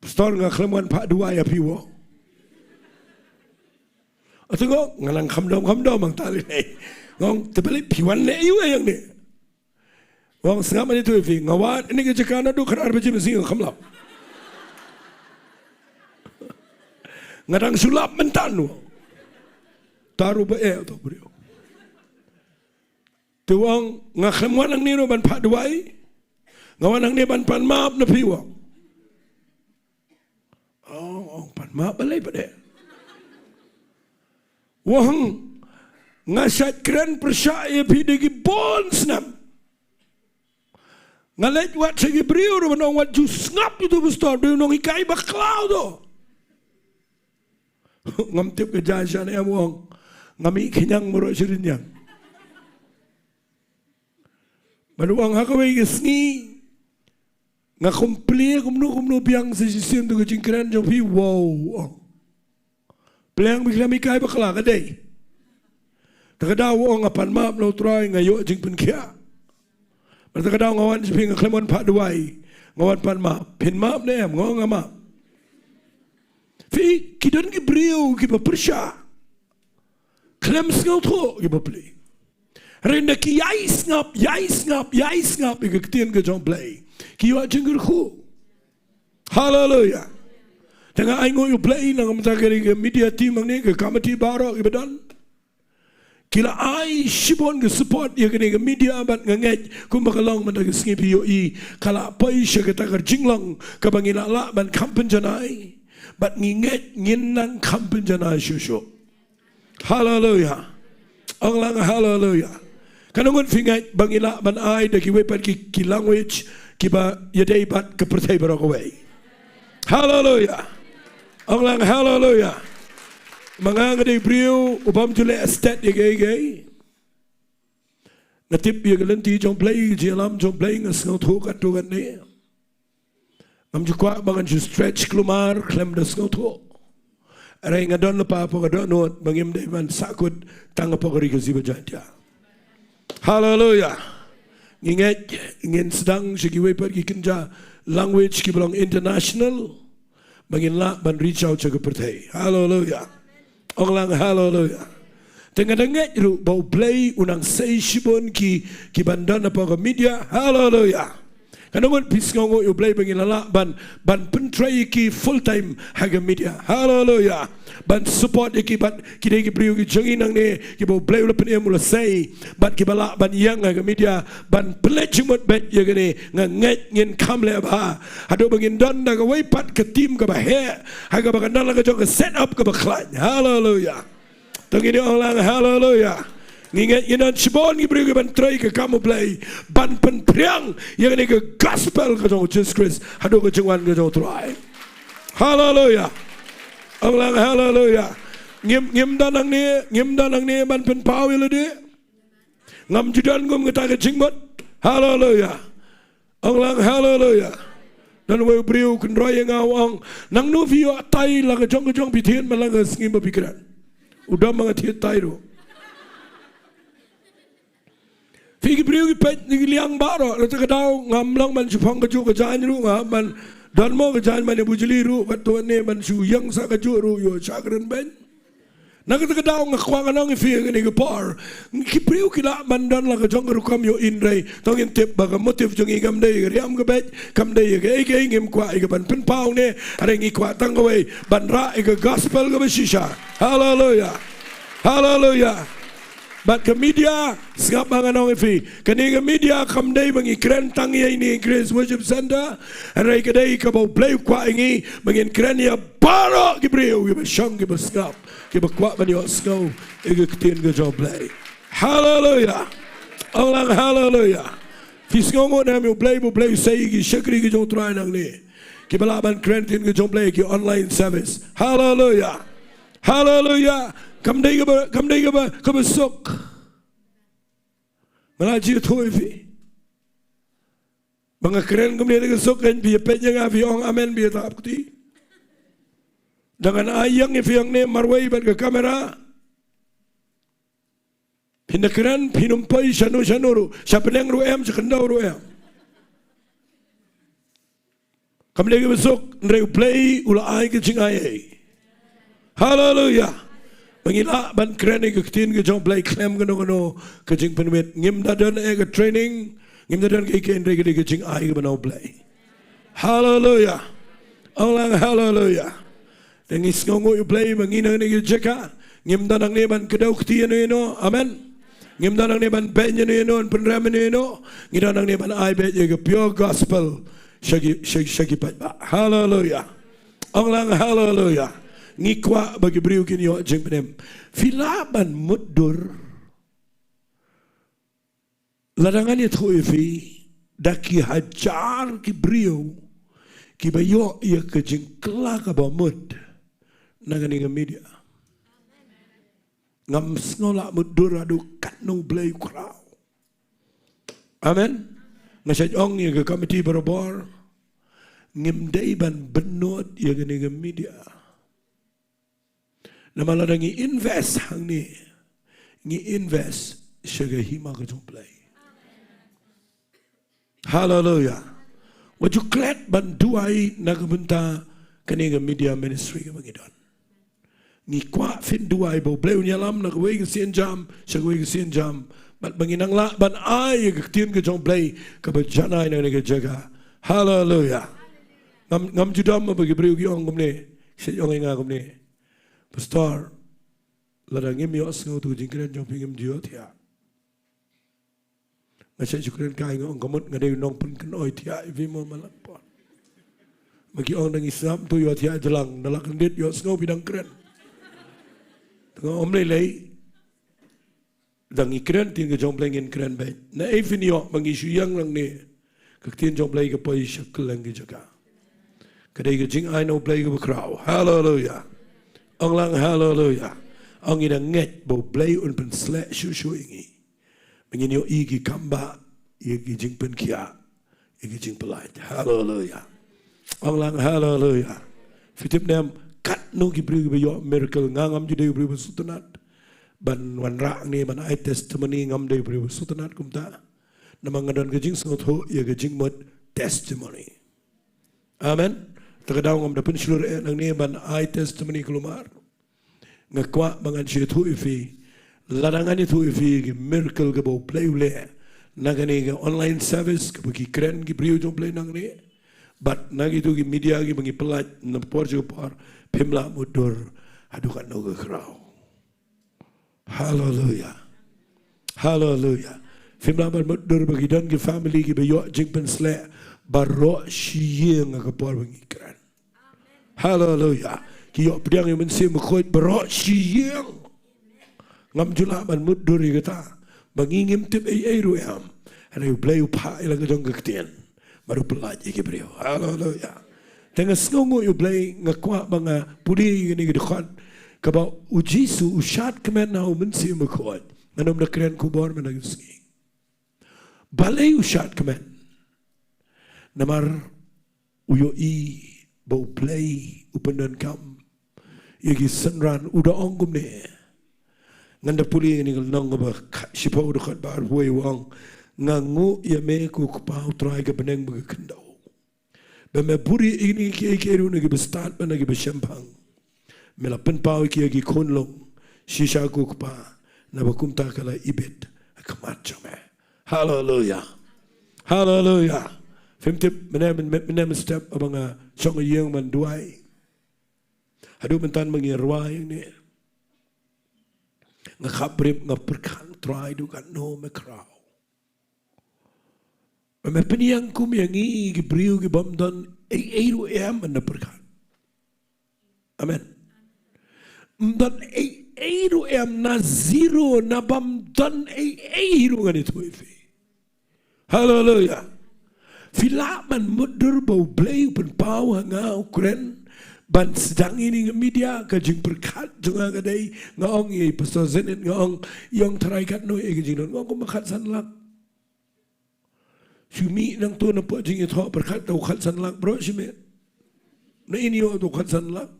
Pastor, nga khlem wan phah duwai ïa phi, u ong. Ate nga ong, nga nang kham dom kham dom hangta lei. Nga ong te balei phi wan leh aïu hangne? U ong sngap, ani tu ïa phi, nga wad hangne ka jaka naduh khatar baje mynsngi nga kham lap. Nga dang shu lap mynta, u ong. Te ruh ba eh uto u briew. Te u ong nga khlem wan hangne ruh ban phah duwai. Nga wan hangne ban pan map na phi, u ong. Oh, u ong pan map balei pat de? U ong nga shait kren pyrshah ïa phi da ki bun snem. Nga leit wad sha ki briew ruh ban ong wat ju sngap ïa uto u pastor, u nonghikai bakla uto. Ngam tip ka jia sha ne em, u ong. Nga mih khñiang baroh sha rynïeng. Bad u ong ha kawei ka sngi nga kum plie kumno kumno biang sa shisien tu ka jingkren jong phi, wow, u ong. Pliang, phi khlem hikai bakla ka dei. Te ka daw u ong nga pan map na u Trai, nga ïoh jingpynkhiah. Bad te ka daw nga wan sha phi, nga khlem wan phah duwai, nga wan pan map. Phin map ne em? Nga ong nga map. Phi, ki don ki briew kiba pyrshah. Khlem sngewthuh kiba plie. Hynrei da ki ïai sngap, ïai sngap, ïai sngap ïa ka ktien ka jong U Blei, ki ïoh jingkyrkhu. Haleluya. Te nga ainguh ïa U Blei na ka bynta ka media team hangne, ka committee baroh kiba don. Ki la ai shibun ka support ïa kane ka media bad nga ngeit kumba ka long mynta ka sngi phi ïohi ka la poi sha kata ka jinglong kaba ngi la lah ban kham pynjanai. Bad ngi ngeit ngin nang kham pynjanai shuh shuh. Haleluya. Ong lang haleluya. Katno ngut phi ngeit ba ngi lah ban ai da kiwei pat ki, ki language kiba ïadei bad ka pyrthei baroh kawei? Haleluya. Ong lang haleluya. Ma nga nga dei briew u bym ju leh stet ïa kiei kiei. Nga tip ïa ka lynti jong U Blei, ka jingïalam jong U Blei, nga sngewthuh katto katne. Ngam ju kwah ba ngan ju stretch kulmar khlem da sngewthuh. Hynrei nga don lypa hapoh ka dohnud ba ngim dei ban sahkut tang hapoh ka Ri Khasi ba Jaintia. Haleluya. Ngi ngeit ngin sdang sha kiwei pat ki kynja language kiba long international ba ngin lah ban reach out sha ka pyrthei. Haleluya. Ong lang haleluya. Te nga da ngeit ruh ba U Blei u nang sei shibun ki, kiban don hapoh ka media. Haleluya. Katno ngut phi sngewnguh ïa U Blei ba ngi la lah ban, ban pyntrei ïa ki full time ha ka media? Haleluya. Ban support ïa ki bad ki dei ki briew ki jong ngi nangne kiba U Blei u la pynim, u la sei, bad kiba lah ban ïeng ha ka media ban pynleit jingmut beit ïa kane. Nga ngeit ngin kham leh bha haduh ba ngin don da kawei pat ka team kaba heh ha kaba kan don la ka jong ka set up kaba khlaiñ. Haleluya. To ngin ong lang haleluya. Ngi ngeit ngin don shibun ki briew kiban trei ka kam U Blei ban pynphriang ïa kane ka gospel ka jong U Jisu Khrist haduh ka jingwan ka jong U Trai. Haleluya. Ong lang haleluya. Ngim, ngim don hangne, ngim don hangne ban pynpaw ïa lade. Ngam ju don kum kata ka jingmut. Haleluya. Ong lang haleluya. Don uwei u briew u kynroi ïa nga, u ong, nangno phi ïoh tai la ka jong ka jong phi thied man la ka sngi ba phi kren? U dom ma nga thied tai ruh. Phi ki briew ki peit na ki liang baroh, na kata ka daw ngam long ban shu phong kajuh ka jaiñ ruh, nga hap ban don mo ka jaiñ ban ïa bujli ruh, katto katne ban shu ïeng sah kajuh ruh, ïoh sha kren beiñ. Na kata ka daw nga kwah ngan ong ïa phi ha kane ka por, ki briew ki lah ban don la ka jong ka rukom ïohi, hynrei to ngin tip ba ka motive jong ngi kam dei ïa ka riam ka beit, kam dei ïa kaei kaei, ngim kwah ïa ka ban pynpaw ne, hynrei ngi kwah tang kawei ban rah ïa ka gospel kaba shisha. Haleluya. Haleluya. Bad ka media, sngap ba ngan ong ïa phi. Kane ka media kam dei ba ngi kren tang ïa ine i Grace Worship Center. Hynrei ka dei kaba U Blei u kwah ïa ngi ba ngin kren ïa baroh ki briew, kiba shong, kiba sngap, kiba kwah ban ïohsngew ïa ka ktien ka jong U Blei. Haleluia. Ong lang haleluia. Phi sngewnguh ne em ïa U Blei, ba U Blei u sei ïa ki shakri ki jong U Trai nangne, kiba lah ban kren ktien ka jong U Blei ha ki online service. Haleluia. Haleluia. Kam dei kaba, kam dei kaba, kaba suk. Nga la ju ïathuh ïa phi ba nga kren kumne da ka suk, kan phi ïa peit ïa nga, phi ong amen, phi ïa thap kti. Da ngan ai ïa nga, phi ong ne marwei bad ka kamera. Phin da kren, phin ym poi shano shano ruh, sha bneng ruh em, sha khyndew ruh em. Kam dei kaba suk, hynrei U Blei u la ai ka jingai. Haleluia. Ba ngi lah ban kren ïa ka ktien ka jong U Blei khlem kano kano ka jingpynwit. Ngim da don ei ka training, ngim da don kaei kaei, hynrei ka dei ka jingai kaba na U Blei. Haleluia. Ong lang haleluia. Te ngi sngewnguh ïa U Blei ba ngi na kane ka jaka ngim don nangne ban kdew kti ïano ïano. Amen. Ngim don nangne ban beiñ ïano ïano, pynrem ïano ïano. Ngi don nangne ban ai beit ïa ka pure gospel sha ki, sha, sha ki paidbah. Haleluia. Ong lang haleluia. Ngi kwah ba ki briew kin ïoh jingpynim. Phi lah ban mutdur. Lada ngan ïathuh ïa phi, da ki hajar ki briew kiba ïoh ïa ka jingkylla kaba mut na kane ka media. Ngam sngew lah mutdur haduh katno U Blei u khraw. Amen. Nga shait ong ïa ka committee barabor, ngim dei ban bynnud ïa kane ka media. Namar lada ngi invest hangne, ngi invest sha ka hima ka jong U Blei. Haleluia. Wat ju klet ban duwai na ka bynta kane ka media ministry kaba ngi don. Ngi kwah phin duwai ba U Blei un ïalam na kawei ka sienjam sha kawei ka sienjam, bad ba ngin nang lah ban ai ïa ka ktien ka jong U Blei kaba janai na kane ka jaka. Haleluia. Ngam, ngam ju dom ba ki briew ki ong kumne, shait ong ïa nga kumne, Pastor, lada ngim ïohsngew ïa ka jingkren jong phi, ngim ju ïohthiah. Nga shait ju kren kai, nga ong ka mut nga dei u nongpynkynoi thiah ïa phi mo, ma la pon. Ma ki ong da ngi sngap to ïohthiah jlang, da la kyndit ïohsngew phi dang kren. Te nga ong ym lei lei. Da ngi kren ktien ka jong U Blei, ngin kren beit. Naei phin ïoh ba ngi shu ïeng nangne? Ka ktien jong U Blei ka poi sha kylleng ki jaka. Ka dei ka jingai na U Blei kaba khraw. Haleluia. Ong lang haleluia. Ong, ngi da ngeit ba U Blei un pynsleh shuh shuh ïa ngi ba ngin ïohi ki kam bah, ïa ki jingpynkhiah, ïa ki jingpyllait. Haleluia. Ong lang haleluia. Phi tip ne em, katno ki briew kiba ïoh miracle, nga ngam ju dei u briew ba sngewtynnat ban wanrah hangne ban ai testimony, ngam dei u briew ba sngewtynnat kumta. Namar nga don ka jingsngewthuh ïa ka jingmut testimony. Amen. Te ka daw ngam da pynshlur eh nangne ban ai testimony kulmar. Nga kwah ba ngan shu ïathuh ïa phi. Lada ngan ïathuh ïa phi ki miracle kiba U Blei u leh na kane ka online service kaba ki kren ki briew jong U Blei nangne, bad na kito ki media kiba ngi pyllait na por sha por, phim lah mutdur haduh katno ka khraw. Haleluia. Haleluia. Phim lah ban mutdur ba ki don ki family kiba ïoh jingpynshleh baroh shi ïing ha ka por ba ngi kren. Haleluia. Ki ïoh pdiang ïa U Mynsiem Bakhuid baroh shi ïing. Ngam ju lah ban mutdur ïa kata ba ngi ngim tip ei ei ruh em. Hynrei U Blei u phah ïa la ka jong ka ktien bad u pyllait ïa ki briew. Haleluia. Te nga sngewnguh ïa U Blei, nga kwah ba nga pule ïa kane ka dkhot kaba U Jisu u shad kmen ha U Mynsiem Bakhuid. Ngan ym da kren khubor mynta ka sngi. Balei u shad kmen? Namar u ïohi ba U Blei u pyndonkam ïa ki synran. U da ong kumne, ngan da pule ïa kane ka lynnong kaba kha-, shiphew, dkhot ba arphew wei, u ong, nga nguh ïa me ko Kpa U Trai ka bneng bad ka khyndew, ba me buhrieh ïa kine kiei kiei ruh na kiba stad bad na kiba shemphang. Me la pynpaw ïa ki ha ki khunlung shisha ko Kpa, naba kumta ka la ibit ha khmat jong me. Haleluia. Haleluia. Phim tip, mynne, mynne, mynne mynstep haba nga shong ha ïing ban duwai, haduh mynta ba ngi rwai hangne, Nga khapbrip, nga pyrkhat, Trai, du katno me khraw. Me pynïeng kum ïa ngi ki briew ki bym don ei ei ruh em ban da pyrkhat. Amen. Ym don ei ei ruh em, na zero, na bym don ei ei ruh, ngan ïathuh ïa phi. Haleluya. Phi lah ban mutdur ba U Blei u pynpaw ha nga u kren ban sdang ïa kane ka media. Ka jingpyrkhat jong nga ka dei, nga ong ïa i Pastor Zenit, nga ong, i ong, Trai, katno ïa ka jingdon? Nga ong, kumba khatsan lak. Shu mih nangto na pdeng jingïathoh pyrkhat, to khatsan lak baroh shi miet. Na in ïoh to khatsan lak.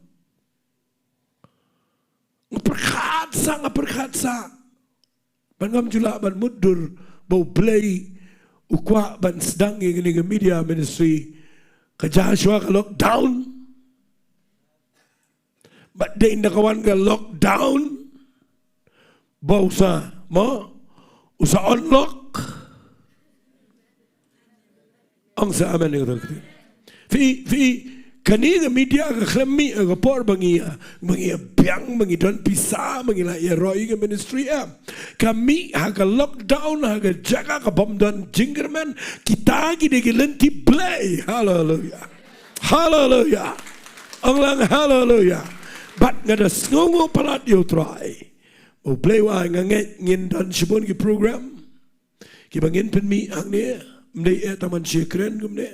Nga pyrkhat sa, nga pyrkhat sa. Ban ngam ju lah ban mutdur ba U Blei u kwah ban sdang ïa kane ka media ministry. Ka jia shuwa ka lockdown. Bad dei ynda ka wan ka lockdown, ba u sa, mo, u sa unlock. Ong sa amen ïa kata ka ktien. Phi, phi, kane ka media ka khlem mih ha ka por ba ngi ïa, ba ngi ïa biang, ba ngi don pisa, ba ngi la ïa roi ka ministry, em. Ka mih ha ka lockdown, ha ka jaka ka bym don jingkyrmen. Kita ki dei ki lynti Blei. Haleluya. Haleluya. Ong lang haleluya. Bad nga da sngewnguh palat ïa U Trai. U Blei u ai, nga ngeit ngin don shibun ki program kiba ngin pynmih hangne. Ym dei eh tang ban shu kren kumne.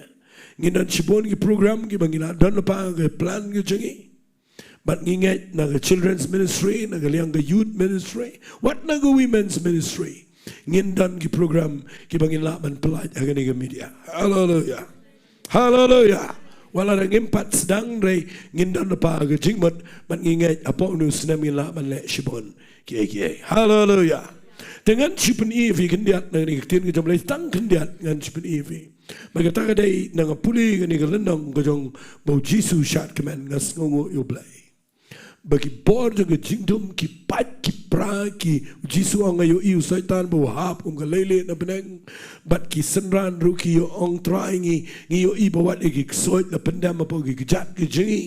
Ngin don shibun ki program kiba ngi la don lypa ha ka plan ka jong ngi. Bad ngi ngeit na ka children's ministry, na ka liang ka youth ministry, wat na ka women's ministry, ngin don ki program kiba ngin lah ban pynlait ha kane ka media. Haleluya. Haleluya. Wat la ngim pat sdang, hynrei ngin don lypa ha ka jingmut, bad ngi ngeit hapoh une u snem ngin lah ban leh shibun kiei kiei. Haleluya. Te ngan shu pyni ïa phi khyndiat na kane ka ktien ka jong U Blei, tang khyndiat ngan shu pyni ïa phi. Bad kata ka dei, nga pule kane ka lynnong ka jong ba U Jisu u shad kmen, nga sngewnguh ïa U Blei. Ba ki bor jong ka jingdum ki pait ki pra, ki, U Jisu u ong, nga ïohi u Soitan ba u hap kum ka leilieh na bneng. Bad ki synran ruh ki ïa ong, Trai, ngi, ngi ïohi ba wat ïa ki ksuid la pyndem hapoh ki kjat ki jong ngi.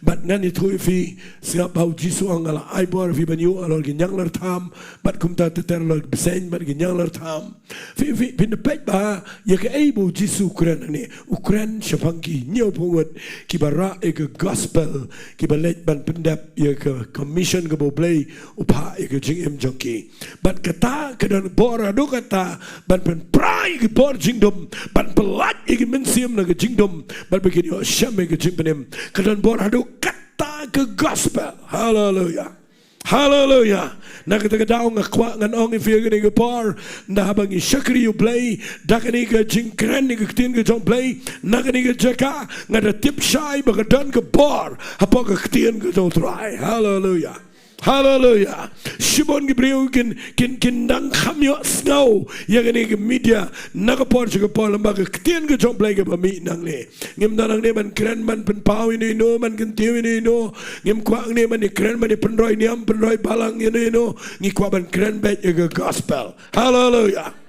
Bad ngan ïathuh ïa phi, sngap ba U Jisu u ong, nga la ai bor ïa phi ban ïuh halor ki ñianglartham, bad kumta ter ter halor ki bseiñ bad ki ñianglartham. Phi, phi, phin da peit ba ïa kaei ba U Jisu u kren hangne. U kren shaphang ki hynñiewphew ngut kiba rah ïa ka gospel, kiba leit ban pyndep ïa ka commission kaba U Blei u phah ïa ka jingim jong ki. Bad kata ka don bor haduh katta ban pynpra ïa ki bor jingdum, ban pynlait ïa ki mynsiem na ka jingdum, bad ba kin ïoh shem ïa ka jingpynim. Ka don bor haduh katta ka gospel. Haleluya. Haleluya. Na kata ka daw nga kwah ngan ong ïa phi ha kane ka por, ynda haba ngi shakri U Blei da kane ka jingkren ïa ka ktien ka jong U Blei na kane ka jaka, nga da tip shai ba ka don ka bor hapoh ka ktien ka jong U Trai. Haleluya. Haleluya. Shibun ki briew kin, kin, kin dang kham ïohsngew ïa kane ka media na ka por sha ka por, lyngba ka ktien ka jong U Blei kaba mih nangne. Ngim don hangne ban kren ban pynpaw ïano ïano, ban kyntiew ïano ïano. Ngim kwah hangne ban ïakren ban ïapynroi niam pynroi balang ïano ïano. Ngi kwah ban kren beit ïa ka gospel. Haleluya.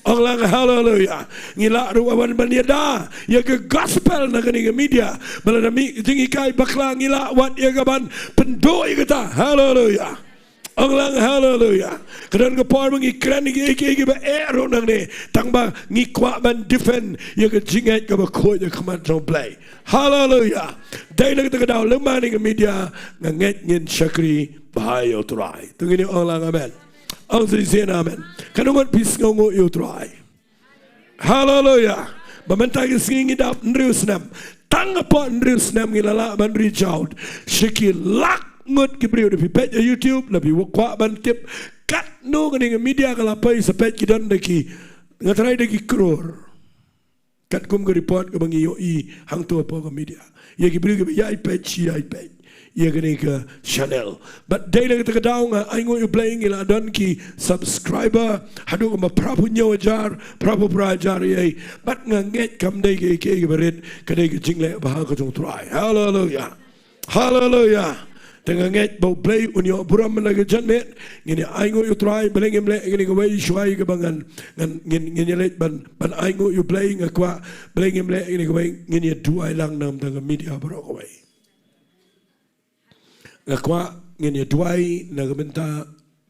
Ong lang haleluya. Ngi lah ruh ban, ban ïada ïa ka gospel na kane ka media. Ba lada mih ka jinghikai bakla ngi lah wat ïa ka ban pynduh ïa kata. Haleluya. Ong lang haleluya. Ka don ka por ba ngi kren ïa kiei kiei kiba eh ruh nangne, tang ba ngi kwah ban defend ïa ka jingngeit kaba khuid ha khmat jong U Blei. Haleluya. Dei na kata ka daw, lyngba kane ka media nga ngeit ngin shakri bha ïa U Trai. To ngin ong lang amen. Ong shisien amen. Katno ngut phi sngewnguh ïa U Trai? Haleluya. Ba mynta ka sngi ngi dap hynriew snem. Tang hapoh hynriew snem ngi la lah ban reach out sha ki lak ngut ki briew. Da phi peit ha YouTube, da phi kwah ban tip katno kane ka media ka la poi, sa peit ki don da ki, nga tharai da ki klur. Katkum ka report kaba ngi ïohi hangto hapoh ka media. Ïa ki briew kiba ïai peit, shi ïai peit ïa kane ka channel. Bad dei na kata ka daw nga ainguh ïa U Blei ngi la don ki subscriber haduh kumba phraphew hynñiew hajar, phraphew phra hajar ïa. Bad nga ngeit kam dei kiei kiei kiba rit, ka dei ka jingleh bha ka jong U Trai. Haleluya. Haleluya. Te nga ngeit ba U Blei un ïoh burom na ka janmiet. Ngin ïa ainguh ïa U Trai, balei ngim leh kane kawei shuwa ïa kaba ngan, ngan, ngin, ngin ïa leit ban, ban ainguh ïa U Blei, nga kwah, balei ngim leh kane kawei, ngin ïa duwai lang na ka bynta ka media baroh kawei. Nga kwah ngin ïa duwai na ka bynta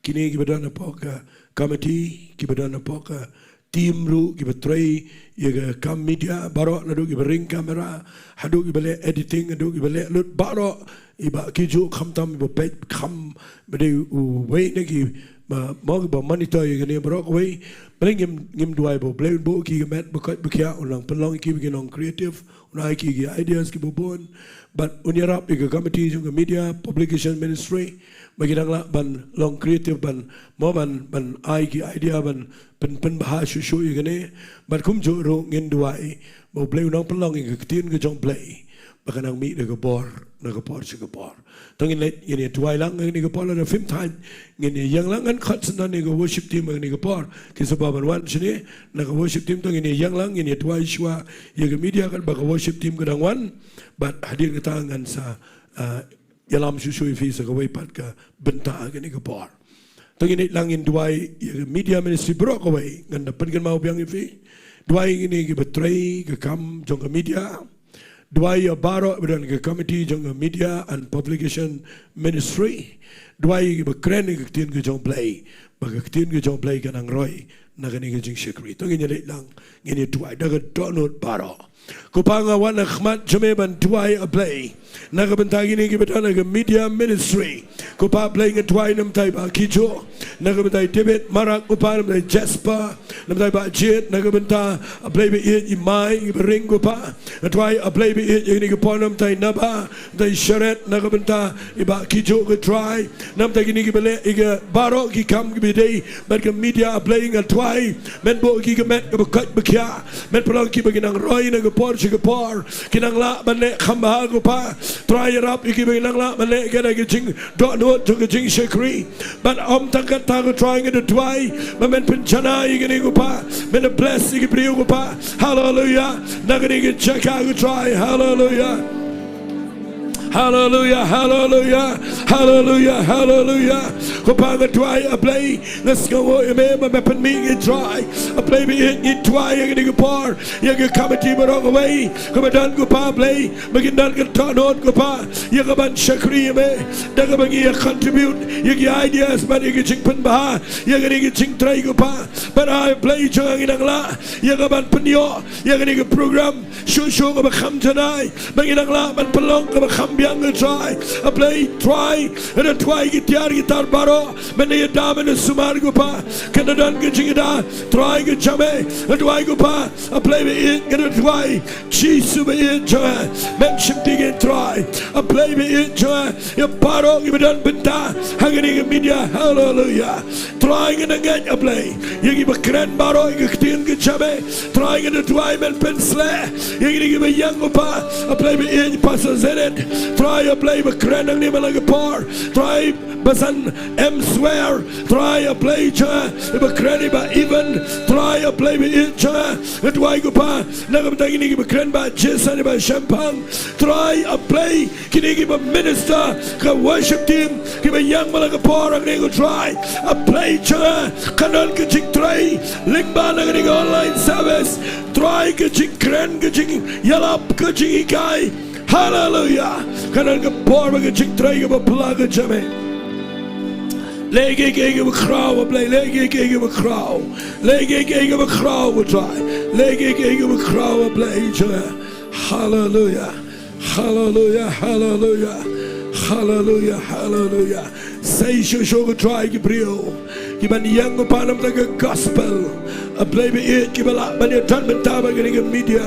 kine kiba don hapoh ka committee, kiba don hapoh ka team ruh, kiba trei ïa ka kam media baroh, naduh kiba ring camera haduh kiba leh editing, haduh kiba leh lut baroh, i Bah Kijuh khamtam, i Bah peit kham, ba dei uwei na ki ba, mo, ba monitor ïa kane baroh kawei. Balei ngim, ngim duwai ba U Blei un buh ïa ki ka met ba koit ba khiah, un nang pynlong ïa ki ba kin long creative, un ai ïa ki ki ideas kiba bun. Bad un ïarap ïa ka committee jong ka media publication ministry ba ki nang lah ban long creative, ban, mo, ban, ban ai ki idea, ban pyn, pynbha shuh shuh ïa kane. Bad kumjuh ruh ngin duwai ba U Blei un nang pynlong ïa ka ktien ka jong U Blei ba kan nang mih da ka bor na ka por sha ka por. To ngin leit, ngin ïa duwai lang ha kane ka por, lada phim thait ngin ïa ïeng lang. Ngan khot sngewbha ïa ka worship team ha kane ka por, ki sngewbha ban wan shane na ka worship team. To ngin ïa ïeng lang, ngin ïa duwai shuwa ïa ka media katba ka worship team ka dang wan. Bad hadien kata ngan sa, ah, ïalam shuh shuh ïa phi sa kawei pat ka bynta ha kane ka por. To ngin ïa lang, ngin duwai ïa ka media ministry baroh kawei, ngan da pynkynmaw biang ïa phi. Duwai ïa kine kiba trei ka kam jong ka media. Duwai ïa baroh ba don ka committee jong ka media and publication ministry. Duwai ïa kiba kren ïa ka ktien ka jong U Blei, ba ka ktien ka jong U Blei kan nang roi na kane ka jingshakri. To ngin ïa leit lang, ngin ïa duwai da ka dohnud baroh. Ko Pa, nga wan ha khmat jong me ban duwai, A Blei, na ka bynta kine kiba don ha ka media ministry. Ko Pa, A Blei, nga duwai na ka bynta i Bah Kijuh, na ka bynta i David Marak, ko Pa, na ka bynta i Jasper, na ka bynta i Bah Jied, na ka bynta, A Blei ba ïeit, i Mai, i Bah Ring, ko Pa. Nga duwai, A Blei ba ïeit, ïa kine ki por, na ka bynta i Naba, na ka bynta i Sharet, na ka bynta i Bah Kijuh, ko Trai, na ka bynta kine kiba leh ïa ka baroh ki kam kiba dei bad ka media, A Blei, nga duwai men buh ïa ki ka met kaba koit ba khiah, men pynlong ïa ki ba kin nang roi na ka por sha ka por, kin nang lah ban leh kham bha, ko Pa. Trai, ïarap ïa ki ba kin nang lah ban leh ïa ka da ka jingdohnud jong ka jingshakri. Bad ym tang katta, ko Trai, nga da duwai ba men pynjanai ïa kine, ko Pa, men da bless ïa ki briew, ko Pa. Haleluia. Na kane ka jaka, ko Trai. Haleluia. Haleluia, haleluia, haleluia, haleluia. Ko Pa, nga duwai, A Blei, nga sngewnguh ïa me ba me pynmih ïa ngi, Trai. A Blei ba ïeit, ngi duwai ïa kane ka por ïa ka committee baroh kawei kaba don, ko Pa, A Blei, ba kin don ka dohnud, ko Pa, ïa ka ban shakri ïa me, da kaba ngi ïa contribute ïa ki ideas bad ïa ki jingpynbha ïa kane ka jingtrei, ko Pa. Bad A Blei jong nga, ngin nang lah ïa ka ban pynïoh ïa kane ka program shuh shuh kaba kham janai, ba ngin nang lah ban pynlong kaba kham biang, ko Trai. A Blei, Trai, nga da duwai ïa ki tiar ki tar baroh, men da ïada, men da sumar, ko Pa. Kan da don ka jingïada, Trai, ka jong me. Nga duwai, ko Pa, A Blei ba ïeit, nga da duwai, Jisu ba ïeit jong nga, men shim ïa ki, Trai. A Blei ba ïeit jong nga, ïa baroh kiba don bynta ha kane ka media. Haleluia. Trai, ngan ngeit, A Blei, ïa kiba kren baroh ïa ka ktien ka jong me. Trai, ngan duwai men pynsleh ïa kine kiba ïeng, ko Pa. A Blei ba ïeit, Pastor Zenith, Trai, A Blei, ba kren hangne man la ka por, Trai, ba san em swear, Trai, A Blei jong nga, ba kren, i Bah Evan, Trai, A Blei ba ïeit jong nga. Nga duwai, ko Pa, na ka bynta kine kiba kren, Bah Jason, Bah Shempang, Trai, A Blei, kine kiba minister, ka worship team, kiba ïeng man la ka por hangne, ko Trai. A Blei jong nga, kan don ka jingtrei lyngba na kane ka online service, Trai, ka jingkren, ka jingïalap, ka jinghikai. Haleluia. Kan don ka por bad ka jingtrei kaba pla ka jong me. Leh kiei kiei kiba khraw, A Blei, leh kiei kiei kiba khraw. Leh kiei kiei kiba khraw, ko Trai. Leh kiei kiei kiba khraw, A Blei jong nga. Haleluia. Haleluia, haleluia. Haleluia, haleluia. Sei shuh shuh, ko Trai, ki briew kiban ïeng, ko Pa, na ka bynta ka gospel. A Blei ba ïeit, kiba lah ban ïadon bynta bad kane ka media.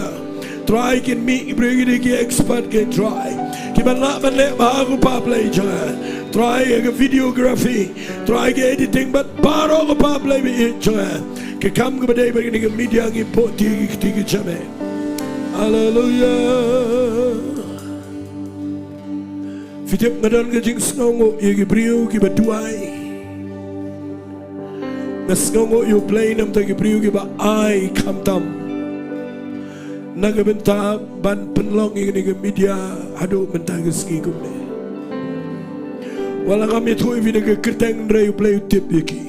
Trai, kin mih ki briew ki dei ki expert, ko Trai, kiban lah ban leh bha, ko Pa, Blei jong nga. Trai, ïa ka videography, Trai, ka editing bad baroh, ko Pa, Blei ba ïeit jong nga. Ka kam kaba dei bad kane ka media, ngi buh ïa ki ha ki kti ki jong me. Haleluia. Phi tip, nga don ka jingsngewnguh ïa ki briew kiba duwai. Nga sngewnguh ïa U Blei na ka bynta ki briew kiba ai khamtam na ka bynta ban pynlong ïa kane ka media haduh mynta ka sngi kumne. Wat la ngam ïathuh ïa phi da ka kyrteng, hynrei U Blei u tip ïa ki.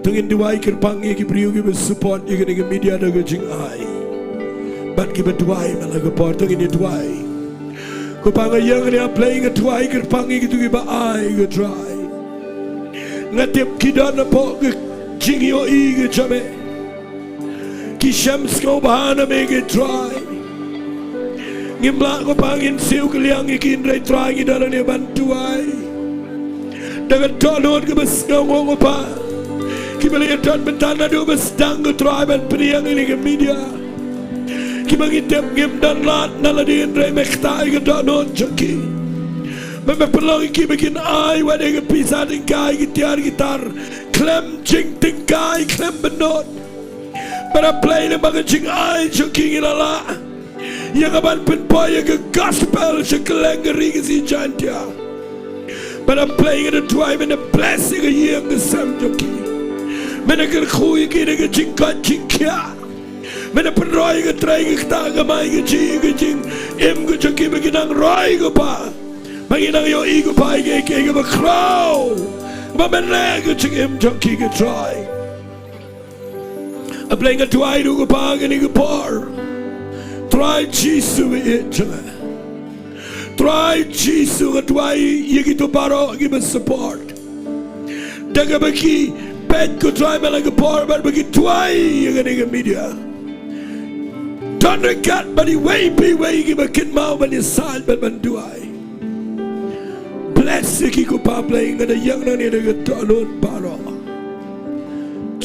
To ngin duwai kyrpang ïa ki briew kiba support ïa kane ka media da ka jingai bad kiba duwai man la ka por. To ngin ïa duwai. Ko Pa, nga ïeng hangne, A Blei, nga duwai kyrpang ïa kito kiba ai, ko Trai. Nga tip ki don hapoh ka jingïohi ka jong me. Ki shem sngewbha na me ko Trai. Ngim lah ko Pa ngin siew kylliang ïa ki, hynrei Trai ngi don hangne ban duwai da ka dohnud kaba sngewnguh ko Pa. Kiba la ïadon bynta naduh ba sdang ko Trai ban pdiang ïa kane ka media. Kiba ngi tip ngim don lad na lade, hynrei me ktah ïa ka dohnud jong ki. Me, me pynlong ïa ki ba kin ai wat ïa ka pisa tyngka, ki tiar ki tar, khlem jingtyngkai, khlem bynnud. Bad A Blei, lyngba ka jingai jong ki ngi la lah ïa kaban pynpoi ïa ka gospel sha kylleng ka ri Khasi Jaiñtia. Bad A Blei, nga da duwai men da bless ïa ka ïing ka sem jong ki. Men da kyrkhu ïa ki da ka jingkoit jingkhiah. Men da pynroi ïa ka trei, ka ktah, ka kamai, ka jingim, ka jingim ka jong ki, ba ki nang roi ko Pa. Ba ki nang ïohi ko Pa ïa kaei kaei kaba khraw ba men leh ha ka jingim jong ki ko Trai. A Blei, nga duwai ruh ko Pa kane ka por. Trai Jisu ba ïeit jong nga. Trai Jisu, nga duwai ïa kito baroh kiba support. Da kaba ki peit ko Trai man la ka por bad ba ki duwai ïa kane ka media. Don ryngkat bad iwei pa iwei kiba kynmaw ban ïasaid bad ban duwai. Bless ïa ki ko Pa Blei, nga da ïeng nangne da ka dohnud baroh.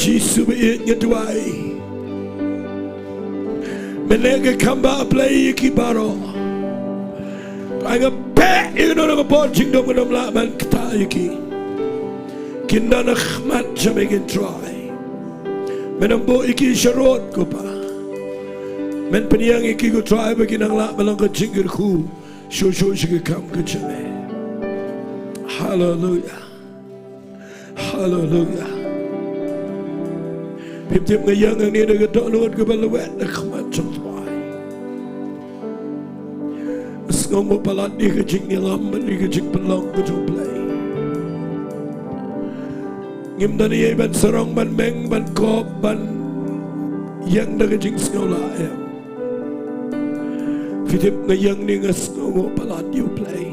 Jisu ba ïeit, nga duwai men leh ka kam ba A Blei ïa ki baroh. Trai nga peit ïa kano kano ka bor jingdum kaba ym lah ban ktah ïa ki. Kin don ha khmat jong me ko Trai. Men ym buh ïa ki sharud ko Pa. Men pynïeng ïa ki ko Trai ba ki nang lah ban long ka jingkyrkhu shuh shuh sha ka kam ka jong me. Haleluia. Haleluia. Phim tip, nga ïeng hangne da ka dohnud kaba lwet na khmat jong U Trai. Sngewnguh palat ïa ka jingïalam bad ïa ka jingpynlong ka jong U Blei. Ngim don ei ei ban sarong, ban meng, ban kop, ban ïeng da ka jingsngewlah, em. Phi tip, nga ïeng hangne nga sngewnguh palat ïa U Blei.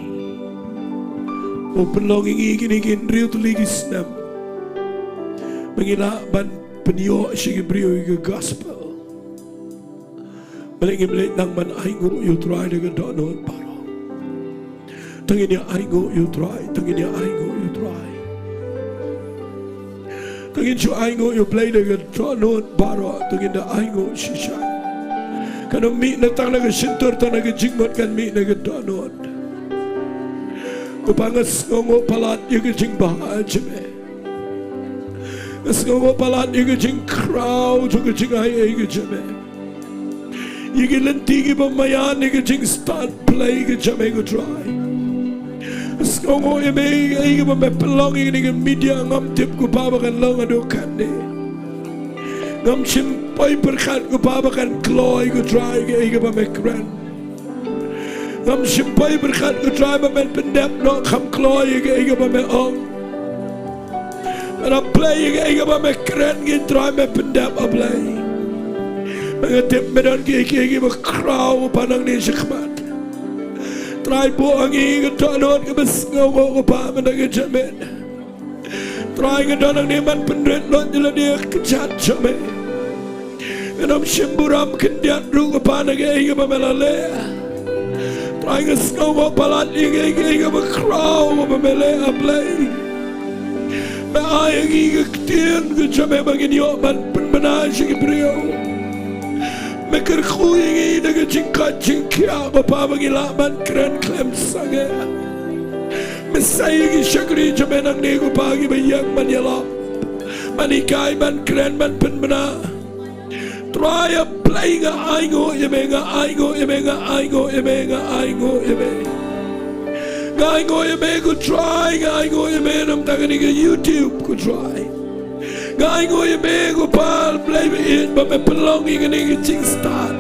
U pynlong ïa ngi kine ki hynriew tylli ki snem ba ngi lah ban pynïoh sha ki briew ïa ka gospel. Balei ngim leit lang ban ainguh ïa U Trai da ka dohnud baroh? To ngin ïa ainguh ïa U Trai, to ngin ïa ainguh ïa U Trai. To ngin shu ainguh ïa U Blei da ka dohnud baroh, to ngin da ainguh shisha. Kan ym mih na tang na ka shyntur, tang na ka jingmut, kan mih na ka dohnud. Ko Pa, nga sngewnguh palat ïa ka jingbha jong me. Nga sngewnguh palat ïa ka jingkhraw jong ka jingai ei ka jong me. Ïa ki lynti kiba maian ïa ka jingstad Blei ka jong me ko Trai. Sngewnguh ïa me ïa kaei kaba me pynlong ïa kane ka media, ngam tip ko Pa ba kan long haduh katne. Ngam shym poi pyrkhat ko Pa ba kan kloi ko Trai ïa kaei kaba me kren. Ngam shym poi pyrkhat ko Trai ba men pyndep noh kham kloi ïa kaei kaba me ong. Bad A Blei, ïa kaei kaba me kren ko Trai me pyndep, A Blei. Bad nga tip me don kiei kiei kiba khraw ko Pa nangne shakhmat. Trai buh ha ngi ka dohnud kaba sngewnguh ko Pa mynta ka jaitbynriew. Trai nga don hangne ban pynrit lut ïa lade ha ka kjat jong me. Ngan ym shym burom khyndiat ruh ko Pa na kaei kaba me la leh. Trai nga sngewnguh palat ïa kaei kaei kaba khraw kaba me leh, A Blei. Me ai ha ngi ka ktien ka jong me ba ngin ïoh ban pynbna sha ki briew. Me kyrkhu ïa ngi da ka jingkoit jingkhiah ko Pa ba ngi lah ban kren khlem sangeh. Me sei ïa ki shakri jong me nangne ko Pa kiba ïeng ban ïalap, ban hikai, ban kren, ban pynbna. Trai A Blei nga ainguh ïa me, nga ainguh ïa me, nga ainguh ïa me, nga ainguh ïa me. Nga ainguh ïa me ko Trai, nga ainguh ïa me namar kane ka YouTube ko Trai. Nga ainguh ïa me ko Pa Blei ba ïeit ba me pynlong ïa kane ka jingstad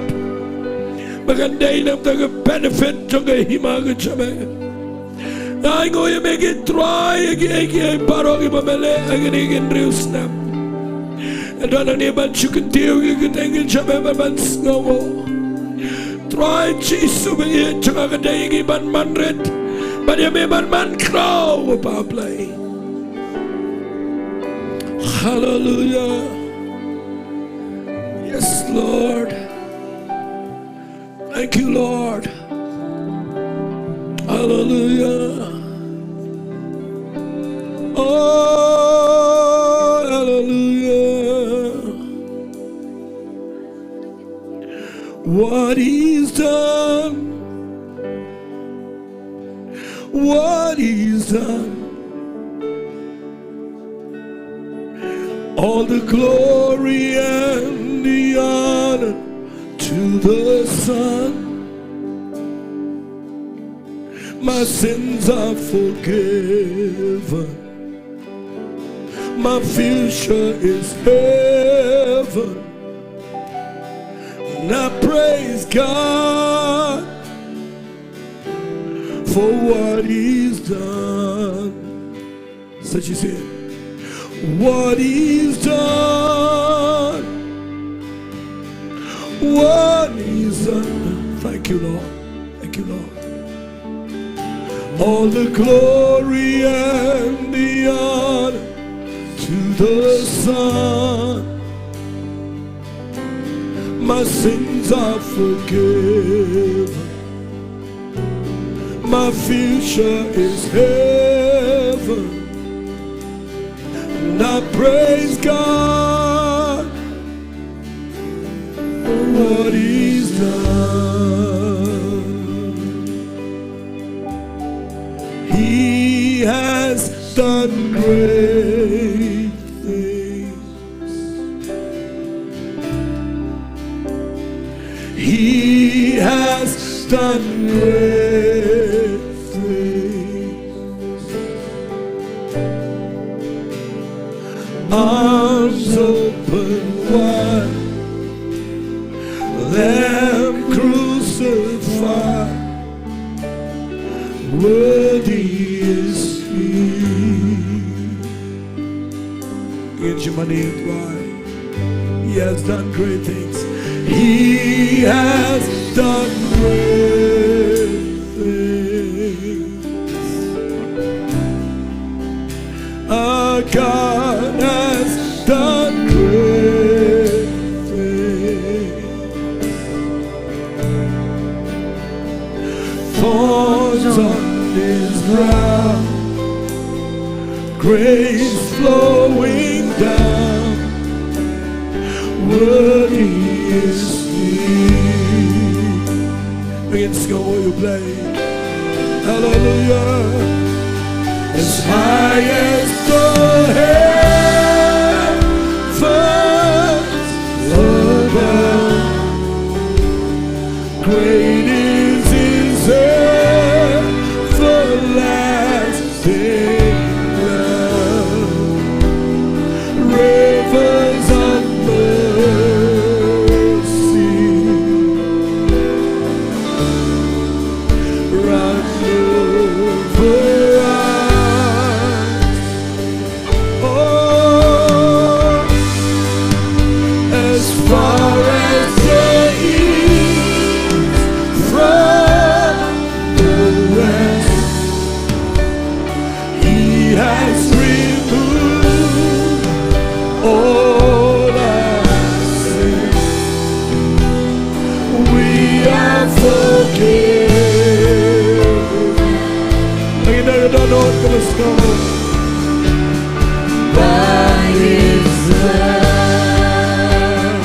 ba kan dei namar ka benefit jong ka hima ka jong me. Nga ainguh ïa me ko Trai ïa kiei kiei baroh kiba me leh ha kine ki hynriew snem. Nga don hangne ban shu kyntiew ïa ka kyrteng ka jong me bad ban sngewnguh. Trai Jisu ba ïeit jong nga, ka dei ïa ngi ban man rit bad ïa me ban man khraw ko Pa Blei. Hallelujah. Yes, Lord. Thank you, Lord. Hallelujah. Oh, hallelujah. What He's done. What He's done. All the glory and the honor to the Son. My sins are forgiven. My future is heaven. And I praise God for what He's done. Such is it. What He's done. What He's done. Thank you, Lord. Thank you, Lord. All the glory and the honor to the Son. My sins are forgiven. My future is heaven. And I praise God for what He's done. He has done great things. He has done great things. Arms open wide, Lamb crucified, worthy is He. Begin to money and why He has done great things. He has done great things. Our God has done great things. Thorns on His brow, grace flowing down, worthy is He. Begin to go, you play. Hallelujah. As high as the heavens above, great is His everlasting love. Rivers of mercy run over us. Oh, as far as the east from the west, He has removed all our sin. We are forgiven. Again, I don't know what to stop. By His love.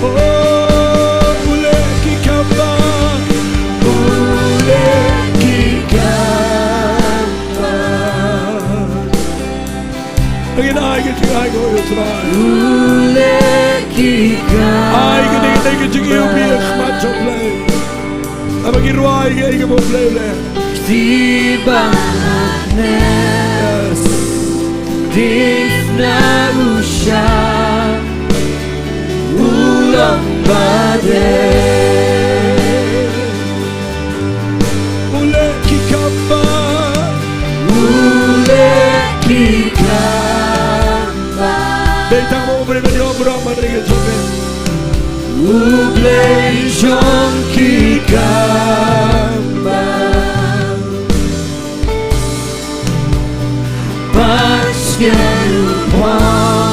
Oh, u leh ki kam bha. U leh ki kam bha. Again, ai ka jing, ai ka jing, ai ka jing, ai ka jing, ai ka jing, ai ka jing, Haba ki rwai ïa ka bym leh leh. Kti ba ne. Yes. Dei na u sha u long ba dei. U leh ki kam bha. U leh ki kam bha. Dei tang mo u Blei ban ïoh burom ban ring ïa jong me. U Blei jong ki kam bha. Pat sngewbha.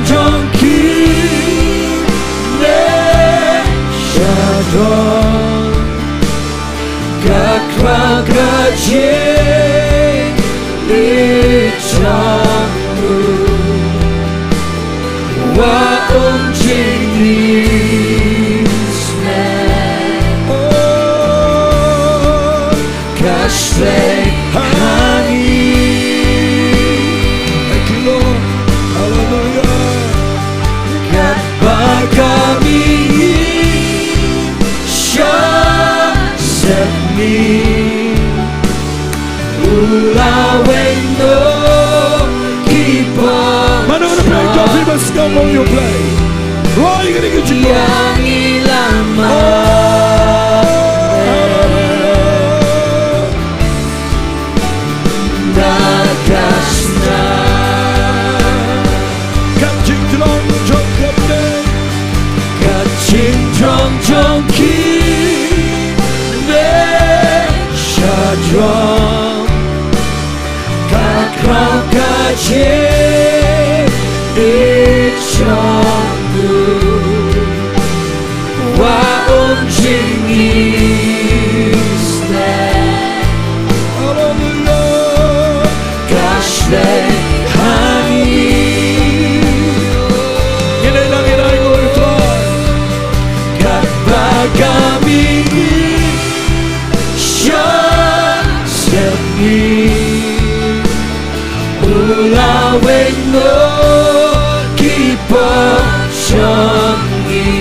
Jong ki ne sha jong ka kra ka jingïeit jong u. Wa um jingïeit ne. Oh. Ka shlei ha ngi. Thank you, Lord. Hallelujah. Katba ka mihngi sha sepngi, u la weng noh ki pop. Mano mano pray, don't even stop on your play. Roy, you're gonna get your Ïa ngi lama. Oh, hallelujah. Da ka shna. Ka jingjrong jong ki ne. Ka jingjrong jong ki ne sha jrong ka khraw ka jingïeit jong u. Wa um jingïeit ne. Hallelujah. Ka shlei ha ngi. Ngin ïa nang ïa nang ïa ngi, Trai. Katba ka mihngi sha sepngi, u la weng noh ki pop jong ngi.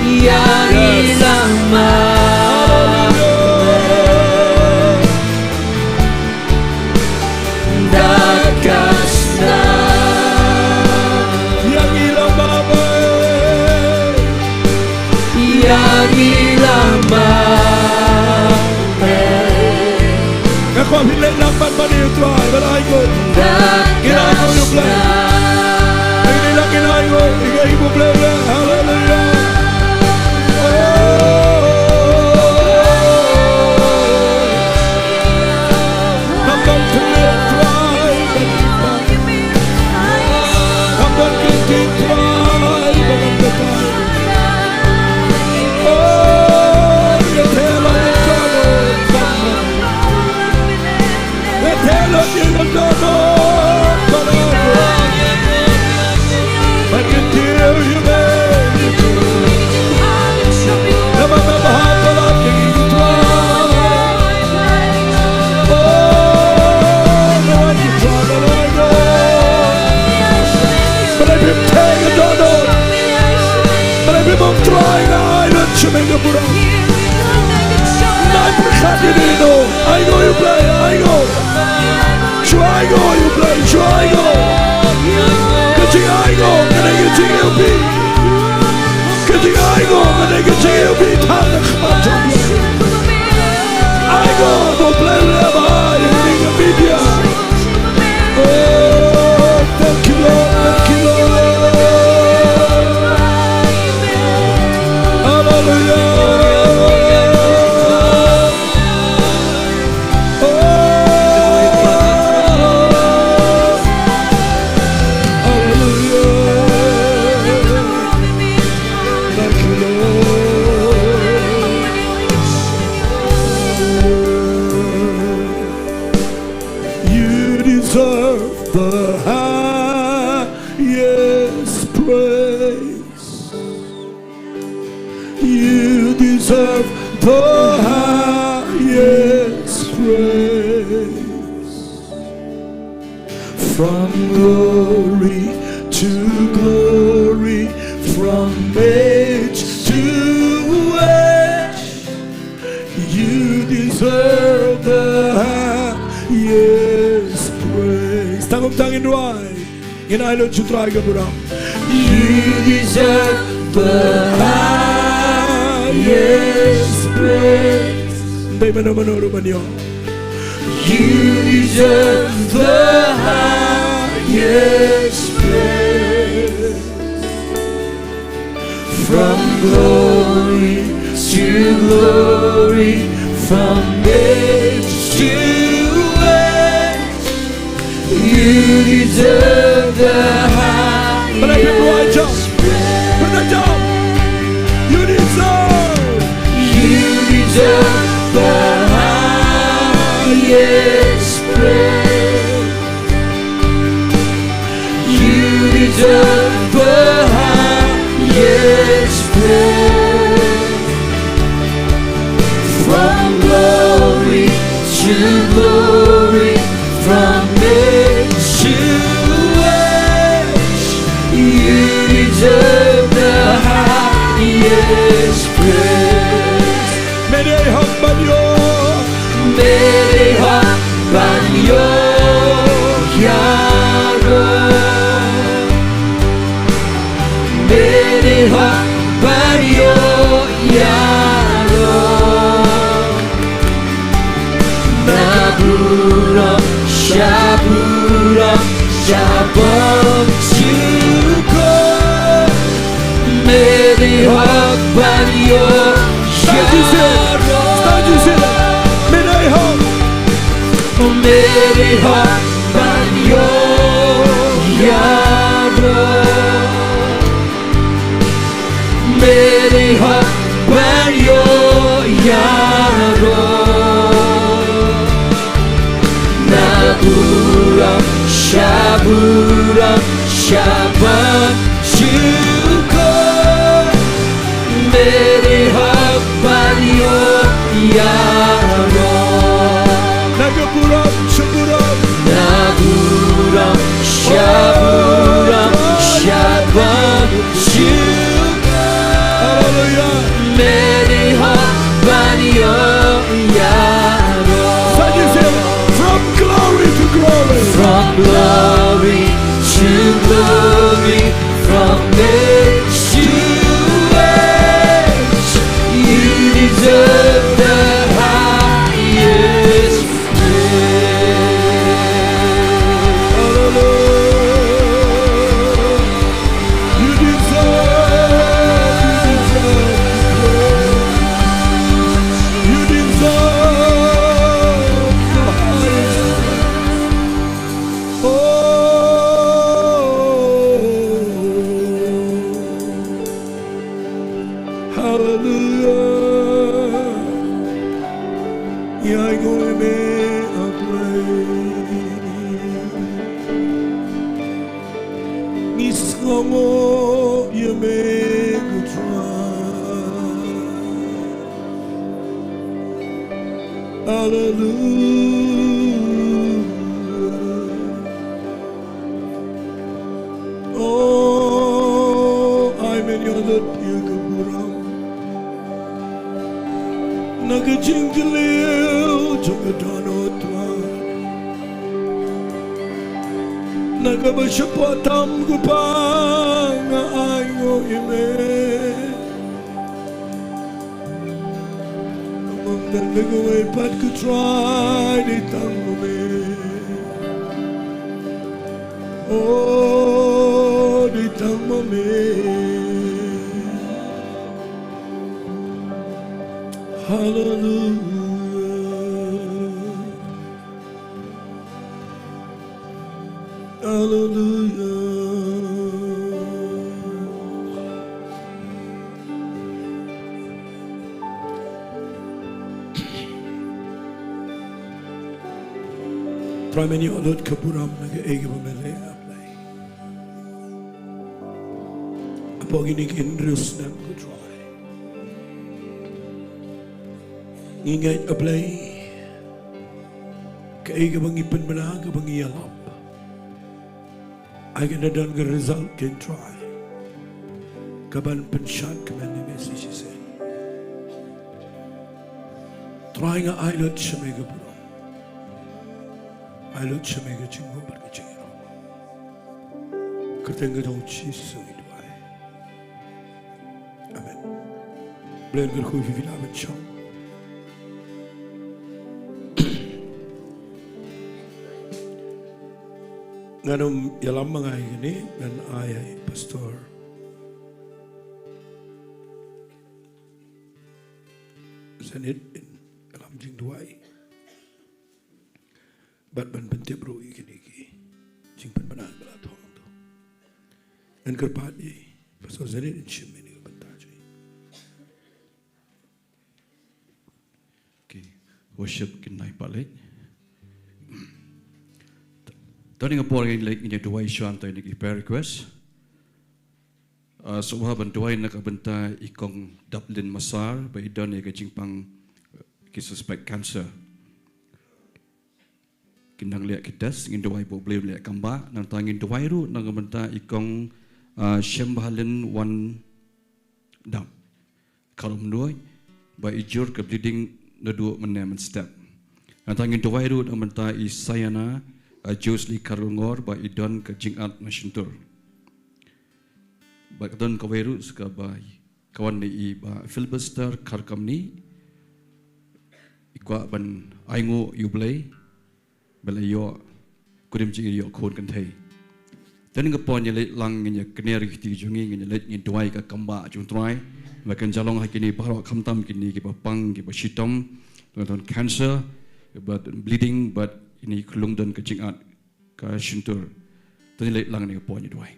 Ïa ngi lama. Da ka shna. Ïa ngi lama. Ïa ngi lama. Nga kwah phi leit lang pat mane, Trai, ba la ai nguh. Ngi la ai nguh ïa u Blei. Ngi la, ngi la ai nguh, ngi la ai nguh ïa u Blei. Haleluya. Oh. Khamtam kyntiat, Trai. Khamtam kyntiat, Trai. Oh, ïa theh la ïa ka dohnud. Ïa theh la ïa ka dohnud. Ba kin kiew ïa me. Namar me bha palat ïa ngi, Trai. Oh, me wan, Trai, me wan, Trai. Balei phim theh ïa ka dohnud? Balei phim ong, Trai, nga ai lut sha me ka burom? Nga ai pyrkhat ïa me, no. Ai nguh ïa u Blei, ai nguh. Shu ai nguh ïa u Blei, shu ai nguh. Ka jingai nguh ka dei ka jingiwbih. Ka jingai nguh ka dei ka jingiwbih tang ha khmat jong u Blei. Ai nguh ba u Blei u leh bha ïa kane ka media. Oh, thank you, Lord. Thank you, Lord. Hallelujah. Oh, hallelujah. Thank you, Lord. You deserve the highest praise. You deserve the highest praise. From glory to glory, from age to age, you deserve the highest praise. Tang kumta ngin duwai. Ngin ai lut sha u Trai ka burom. You deserve the highest praise. Dei mano mano ruh ban ïoh. You deserve the highest praise. From glory to glory, from age to age, you deserve the Balei phi buaid jam? Pynda jam. You deserve. You deserve the highest praise. You deserve the highest praise. From glory to glory, from age to age, you deserve the highest praise. Me dei hok ban ïoh. Me dei hok ban ïoh ïaroh. Me dei hok ban ïoh ïaroh. Na burom sha burom sha bym shu khot. Me dei hok ban ïoh ïaroh. Me dei hok. Me dei hok ban ïoh ïaroh. Me dei hok ban ïoh ïaroh. Na burom sha burom sha bym shu khot. Me dei hok ban ïoh ïaroh. Na ka burom sha burom. Na burom sha burom sha bym shu khot. Hallelujah. Me dei hok ban ïoh ïaroh. Sa ïa shisien, from glory to glory. From glory to glory, from age to age, you deserve the highest praise. Hallelujah. You deserve, you deserve the praise. You deserve the highest praise. Oh, hallelujah. Ïa ïoh ïa me, I pray. Ngi sngewnguh ïa me, ko Trai. Hallelujah. Oh, ai me ïa lut ïa ka burom na ka jingkylli jong ka dohnud, Trai. Na kaba shapoh tam, Kpa, nga ainguh ïa me. Ym don kawei pat, ko Trai, dei tang ma me. Oh, dei tang ma me. Hallelujah. Hallelujah. Trai, me ïa lut ka burom na kaei kaba me leh, A Blei. Hapoh kine ki hynriew snem, ko Trai, ngi ngeit, A Blei, kaei kaba ngi pynbna, kaba ngi ïalap, ai kan da don ka result, ko Trai, kaban pynshad kmen ïa me shisien. Trai, nga ai lut sha me ka burom, ai lut sha me ka jingmut bad ka jingïarap. Kyrteng ka jong U Jisu ngi duwai. Amen. Blei un kyrkhu ïa phi, phi lah ban shong. Ngan ym ïalam ma nga ïa kane, ngan ai ha i Pastor Zenith in ïalam jingduwai. Bad ban pyntip ruh ïa kine ki jingpynbna ba la thoh hangto. Ngan kyrpad ïa i Pastor Zarit in shim ïa kane ka bynta jong ngi. Okay. Worship kin nai pat leit. To ïa kane ka por ngin leit ngin ïa duwai shuwa, to ïa kine ki prayer request. Ah, sngewbha ban duwai na ka bynta i Kong Daplin Masar ba i don ïa ka jingpang, eh, ki suspect cancer. Kin dang leh ki test, ngin duwai ba U Blei un leh kam ba, nangta ngin duwai ruh na ka bynta i Kong, ah, Shembalin Wandap Kharumnuid ba i jur ka bleeding naduh mynne mynstep. Nangta ngin duwai ruh na ka bynta i Sayana, ah, Josli Kharkongor ba i don ka jingat na shyntur. Bad ka don kawei ruh sa kaba ka wan na i Bah Philbuster Kharkamni. I kwah ban ainguh ïa U Blei ba la ïoh kurim jingïoh khun kynthei. Te ïa kane ka por ngin ïa leit lang, ngin ïa kner ïa ki kti jong ngi, ngin ïa leit ngin duwai ka kam ba jong U Trai ba kan jia long ha kine baroh, khamtam kine kiba pang, kiba shitom, don cancer, bad bleeding, bad ine i khyllung don ka jingat ka shyntur. To ngin leit lang ïa kane ka por ngin duwai.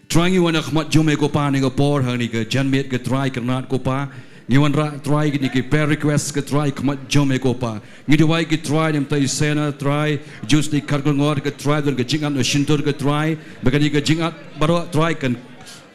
Trai, ngi wan ha khmat jong me ko Pa ïa kane ka por, ha kane ka janmiet ko Trai Kynrad ko Pa. Ngi wanrah Trai ïa kine ki prayer request ko Trai ha khmat jong me ko Pa. Ngi duwai ko Trai na ka bynta i Sayana Trai, Josli Kharkongor ko Trai, don ka jingat na shyntur ko Trai. Ba kane ka jingat baroh Trai kan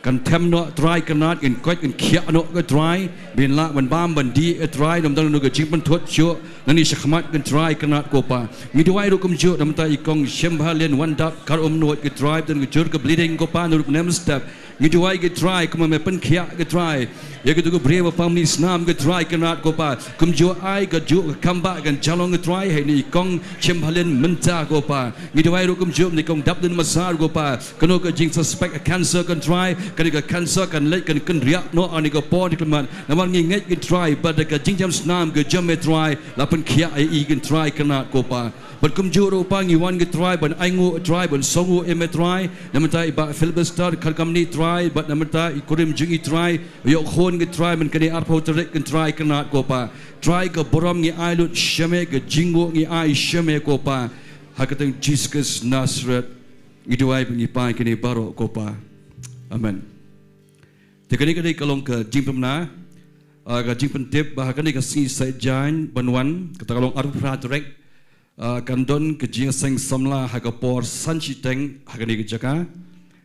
kan them noh Trai Kynrad, kan koit kan khiah noh ko Trai, ba kin lah ban bam ban dih ko Trai, ym don noh ka jingpynthut shuh nangne sha khmat ko Trai Kynrad ko Pa. Ngi duwai ruh kumjuh na ka bynta i Kong Shembalin Wandap Kharumnuid ko Trai, ba don ka jur ka bleeding ko Pa, naduh mynne mynstep. Ngi duwai ko Trai, kumba me pynkhiah ko Trai ïa kito ki briew ba pang bneng snam ko Trai Kynrad ko Pa. Kumjuh ai kajuh ka kam ba kan jia long ko Trai ha ine i Kong Shembalin mynta ko Pa. Ngi duwai ruh kumjuh na i Kong Daplin Masar ko Pa. Kano ka jingsuspect cancer ko Trai, kane ka cancer kan leit kan kynriah noh ha kane ka por, kynmaw. Namar ngi ngeit ko Trai ba da ka jingjem snam ka jong me Trai, la pynkhiah ïa i ko Trai Kynrad ko Pa. Bad kumjuh ruh Pa ngi wan ko Trai ban ainguh Trai, ban sngewnguh ïa me Trai, na ka bynta i Bah Philbuster Kharkamni Trai, bad na ka bynta i kurim jong i Trai, ïoh khun ko Trai mynne ka arphew tarik ko Trai Kynrad ko Pa. Trai ka burom ngi ai lut sha me, ka jingnguh ngi ai sha me ko Pa. Ha ka kyrteng Jisu Khrist Nasaret ngi duwai bad ngi pan kine baroh ko Pa. Amen. Te kane ka dei ka long ka jingpynbna, ah, ka jingpyntip ba ha kane ka sngi Saitjaiñ ban wan, kata ka long arphew phra tarik, ah, kan don ka jingïaseng samla ha ka por san shiteng ha kane ka jaka.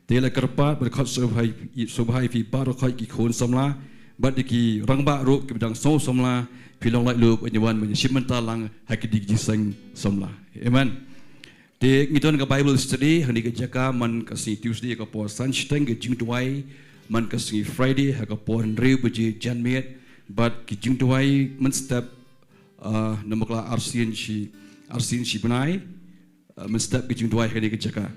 Te la kyrpad bad khot sngewbha ïa phi, sngewbha ïa phi baroh khoit ki khun samla bad ïa ki rangbah ruh kiba dang sngew samla, phi long laitluid ban ïa wan ban ïa shim bynta lang ha kine ki jingïaseng samla. Amen. Te ngi don ka Bible study ha kane ka jaka man ka sngi Tuesday ha ka por san shiteng, ka jingduwai man ka sngi Friday ha ka por hynriew baje janmiet, bad ki jingduwai mynstep, ah, namar ka la arsien shi, arsien shi bnai, ah, mynstep ki jingduwai ha kane ka jaka.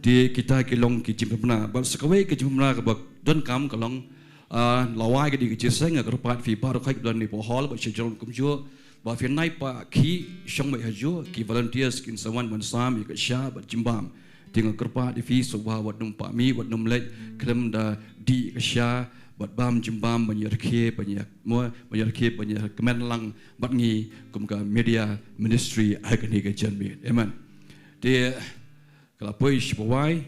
Te kita ki long ki jingpynbna, bad sa kawei ka jingpynbna kaba donkam ka long, ah, la wai ka dei ka jingïaseng, nga kyrpad ïa phi baroh khoit kiba don hangne ha hall bad sha jrong kumjuh, ba phin nai pat khie shong beit hajuh, ki volunteers kin sa wan ban sam ïa ka sha bad jingbam. Te nga kyrpad ïa phi sngewbha wat nym pah mih, wat nym leit khlem da dih ka sha bad bam jingbam ban ïa rkhie, ban ïa mo, ban ïa rkhie, ban ïa kmen lang bad ngi kum ka media ministry ha kane ka janmiet. Amen. Te ka la poi shi ba wai.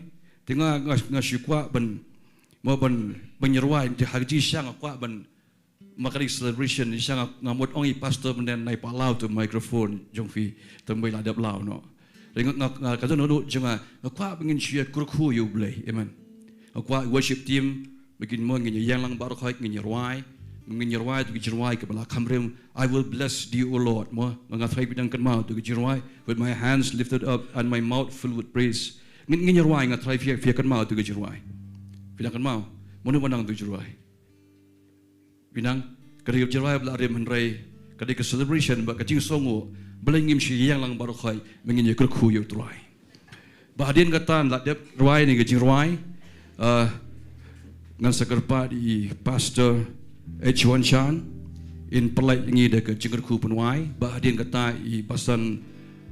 Te nga, nga, nga shu kwah ban, mo ban, ban ïa rwai, te ha ka jingshisha nga kwah ban, ma ka dei celebration, shisha nga, nga mut ong ïa i pastor mynne nai pah law to microphone jong phi, tang ba i la dep law noh. Te nga, nga, nga, ka jong nga, nga kwah ba ngin shu ïa kyrkhu ïa U Blei. Amen. Nga kwah worship team ba kin mo ngin ïa ïeng lang baroh khoit ngin ïa rwai, ngin ïa rwai to ka jingrwai kaba la kham rim, I will bless thee, O Lord, mo. Nga, nga tharai phi dang kynmaw to ka jingrwai, with my hands lifted up and my mouth filled with praise. Ngin, ngin ïa rwai, nga tharai phi, phi kynmaw to ka jingrwai. Phi dang kynmaw? Mano ba nang to ka jingrwai? Phi nang, ka dei ka jingrwai ba la rim hynrei ka dei ka celebration bad ka jingsngewnguh, balei ngim shu ïeng lang baroh khoit ba ngin ïa kyrkhu ïa U Trai. Bad hadien kata la dep rwai ïa kane ka jingrwai, ah, ngan sa kyrpad ïa i Pastor H Wan Chan in pynlait ïa ngi da ka jingkyrkhu pynwai, bad hadien kata i Basan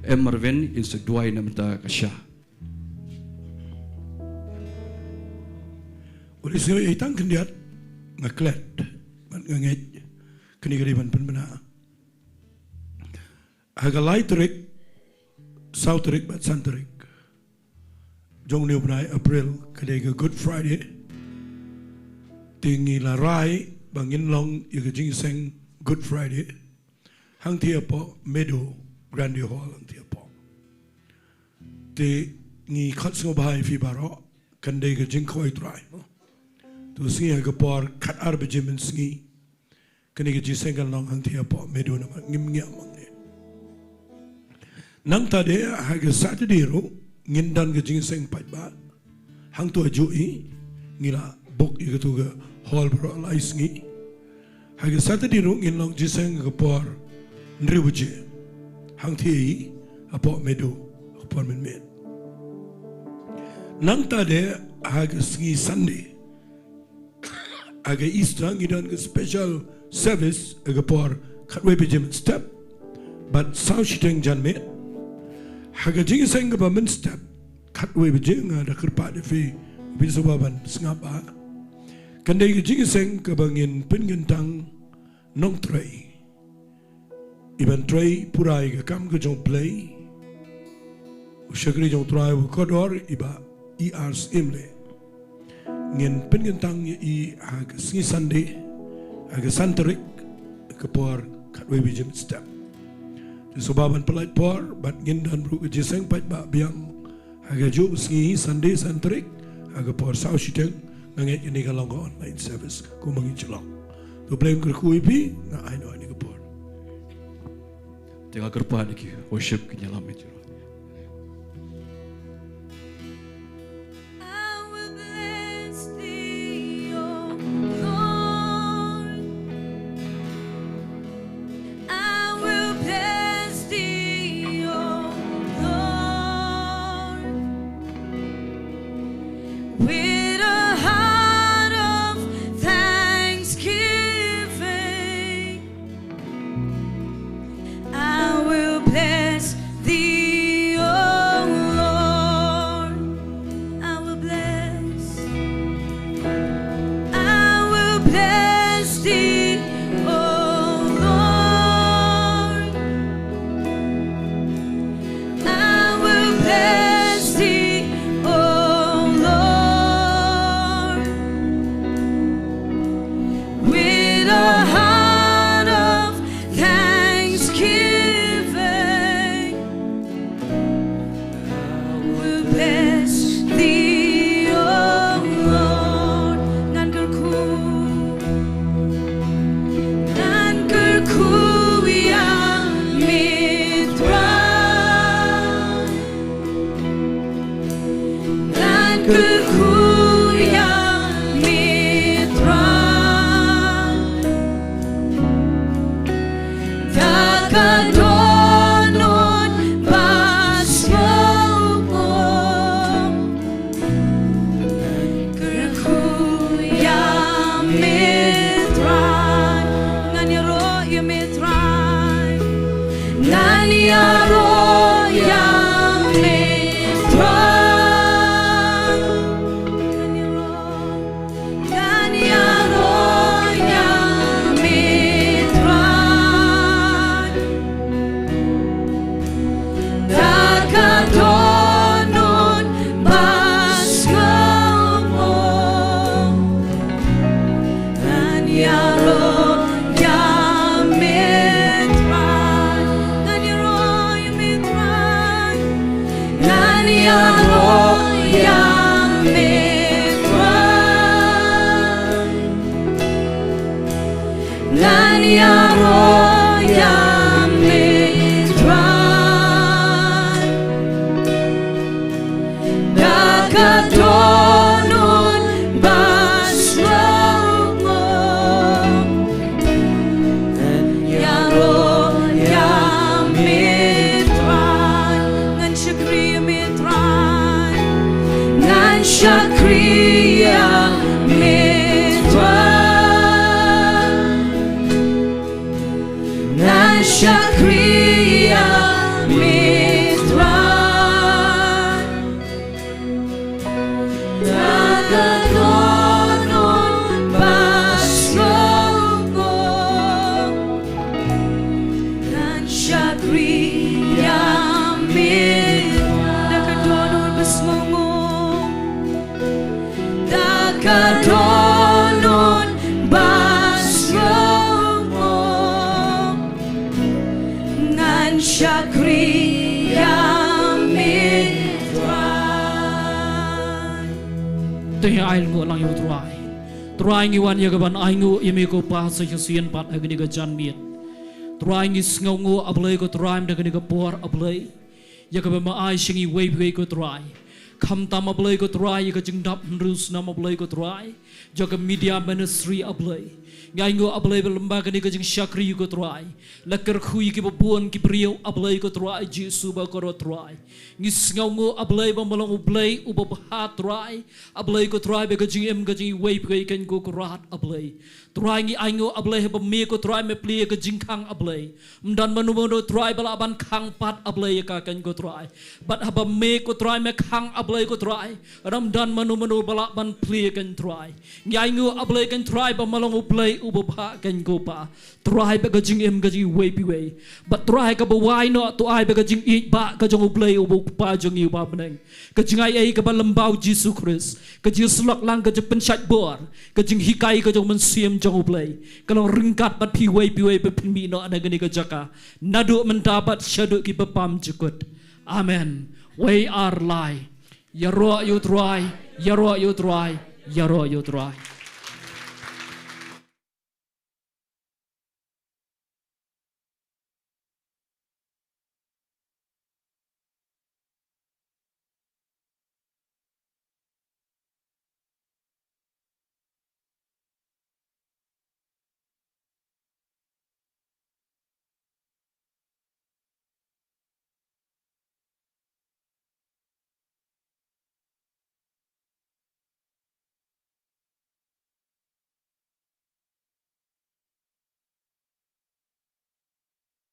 M Marvin in sa duwai na ka bynta ka sha. Uri sngewbha ïa tang khyndiat, nga klet bad nga ngeit kane ka dei ban pynbna. Ha ka lai tarik, saw tarik bad san tarik, Jong une u bnai April ka dei ka Good Friday. Te ngi la rai ba ngin long ïa ka jingïaseng Good Friday hangtei hapoh Meadow Grande Hall hangtei hapoh. Te ngi khot sngewbha ïa phi baroh, kan dei ka jingkhot Trai mo. To sngi ha ka por khatar baje mynsngi kane ka jingïaseng kan long hangtei hapoh Meadow namar ngim ngiah ma ngi. Nangta de ha ka Saturday ruh ngin don ka jingïaseng paidbah. Hangto ha juh i ngi la book ïa kato ka hall baroh lai sngi. Ha ka Saturday ruh ngin long jingïaseng ha ka por hynriew baje hangtei hapoh Meadow ha ka por mynmiet. Nangta de ha ka sngi Sunday ha ka Easter ngi don ka special service ha ka por khatwei baje mynstep bad saw shiteng janmiet. Ha ka jingïaseng kaba mynstep khatwei baje nga da kyrpad ïa phi, phi sngewbha ban sngap ba kan dei ka jingïaseng kaba ngin pynkyntang nongtrei. Iban trei pura ïa ka kam ka jong U Blei. U shakri jong U Trai uba kordor i Bah E R Syiemlieh. Ngin pynkyntang ïa i ha ka sngi Sunday ha ka san tarik ha ka por khatwei baje mynstep. Te sngewbha ban pyllait por bad ngin don ruh ka jingïaseng paidbah biang ha ka juh sngi Sunday san tarik ha ka por saw shiteng. Nga ngeit kane ka long ka online service kumba ngi shu long. To U Blei un kyrkhu ïa phi, nga ai noh ïa kane ka por. Te nga kyrpad ïa ki worship kin ïalam ïa ki. I will bless thee, O Lord. I will bless thee, O Lord, with a heart of thanksgiving. I will bless thee, O Lord. I will bless. I will bless thee, O Lord. I will bless thee, O Lord, with a heart of thanksgiving. I will bless thee, O Lord. Ngan kyrkhu, ngan kyrkhu ïa me Trai. Ngan kyrkhu ïa me Trai da ka dohnud ba sngewbha. Kyrkhu ïa me Trai. Ngan ïaroh ïa me Trai. Ngan ïaroh ïa me Trai. Ngan ïaroh, ngan ïaroh ïa me Trai da ka dohnud ba sngewbha. Ngan ïaroh ïa me Trai. Ngan ïaroh ïa me Trai. Ngan ïaroh ïa me Trai. Ngan ïaroh ïa me Trai da ka dohnud ba sngewbha. Ngan ïaroh ïa me Trai. Ngan shakri ïa me Trai. Ngan shakri ïa me Trai. Ngan shakri ïa me Trai da ka dohnud ba sngewbha. Ngan shakri ïa me da ka dohnud ba sngewbha. Te ai nguh lang ïa u Trai. Trai, ngi wan ïa ka ban ai nguh ïa me ko Pa sa shisien pat ha kane ka janmiet. Trai, ngi sngewnguh, A Blei ko Trai, mynta kane ka por, A Blei, ïa kaba me ai sha ngi iwei pa iwei ko Trai. Khamtam, A Blei ko Trai, ïa ka jingdap hynriew snem, A Blei ko Trai, jong ka media ministry, A Blei. Ngi ai nguh, A Blei, ba lyngba kane ka jingshakri ko Trai, la kyrkhu ïa kiba bun ki briew, A Blei ko Trai Jisu ba kordor Trai. Ngi sngewnguh, A Blei, ba me long U Blei uba bha Trai. A Blei ko Trai, ba ka jingim ka jong ngi iwei pa iwei kan, ko Kynrad, A Blei. Trai, ngi ai nguh, A Blei, haba me ko Trai me plie ïa ka jingkhang, A Blei, ym don mano mano Trai ba lah ban khang pat, A Blei, ïa ka kan ko Trai. Bad haba me ko Trai me khang, A Blei ko Trai, ym don mano mano ba lah ban plie kan Trai. Ngi ai nguh, A Blei kan Trai, ba me long U Blei uba bha kan ko Pa. Trai, ba ka jingim ka jong ngi iwei pa iwei, bad Trai, kaba wai noh, to ai ba ka jingïeit ba ka jong U Blei uba U Kpa jong ngi uba ha bneng, ka jingaiei kaba lyngba U Jisu Khrist, ka jingsyllok lang, ka jingpynshait bor, ka jinghikai ka jong U Mynsiem jong U Blei, ka long ryngkat bad phi iwei pa iwei ba phin mih noh na kane ka jaka, naduh mynta bad shaduh kiba bymjukut. Jukut. Amen. Wei ar lai. Ïaroh ïa u Trai, ïaroh ïa u Trai, ïaroh ïa u Trai.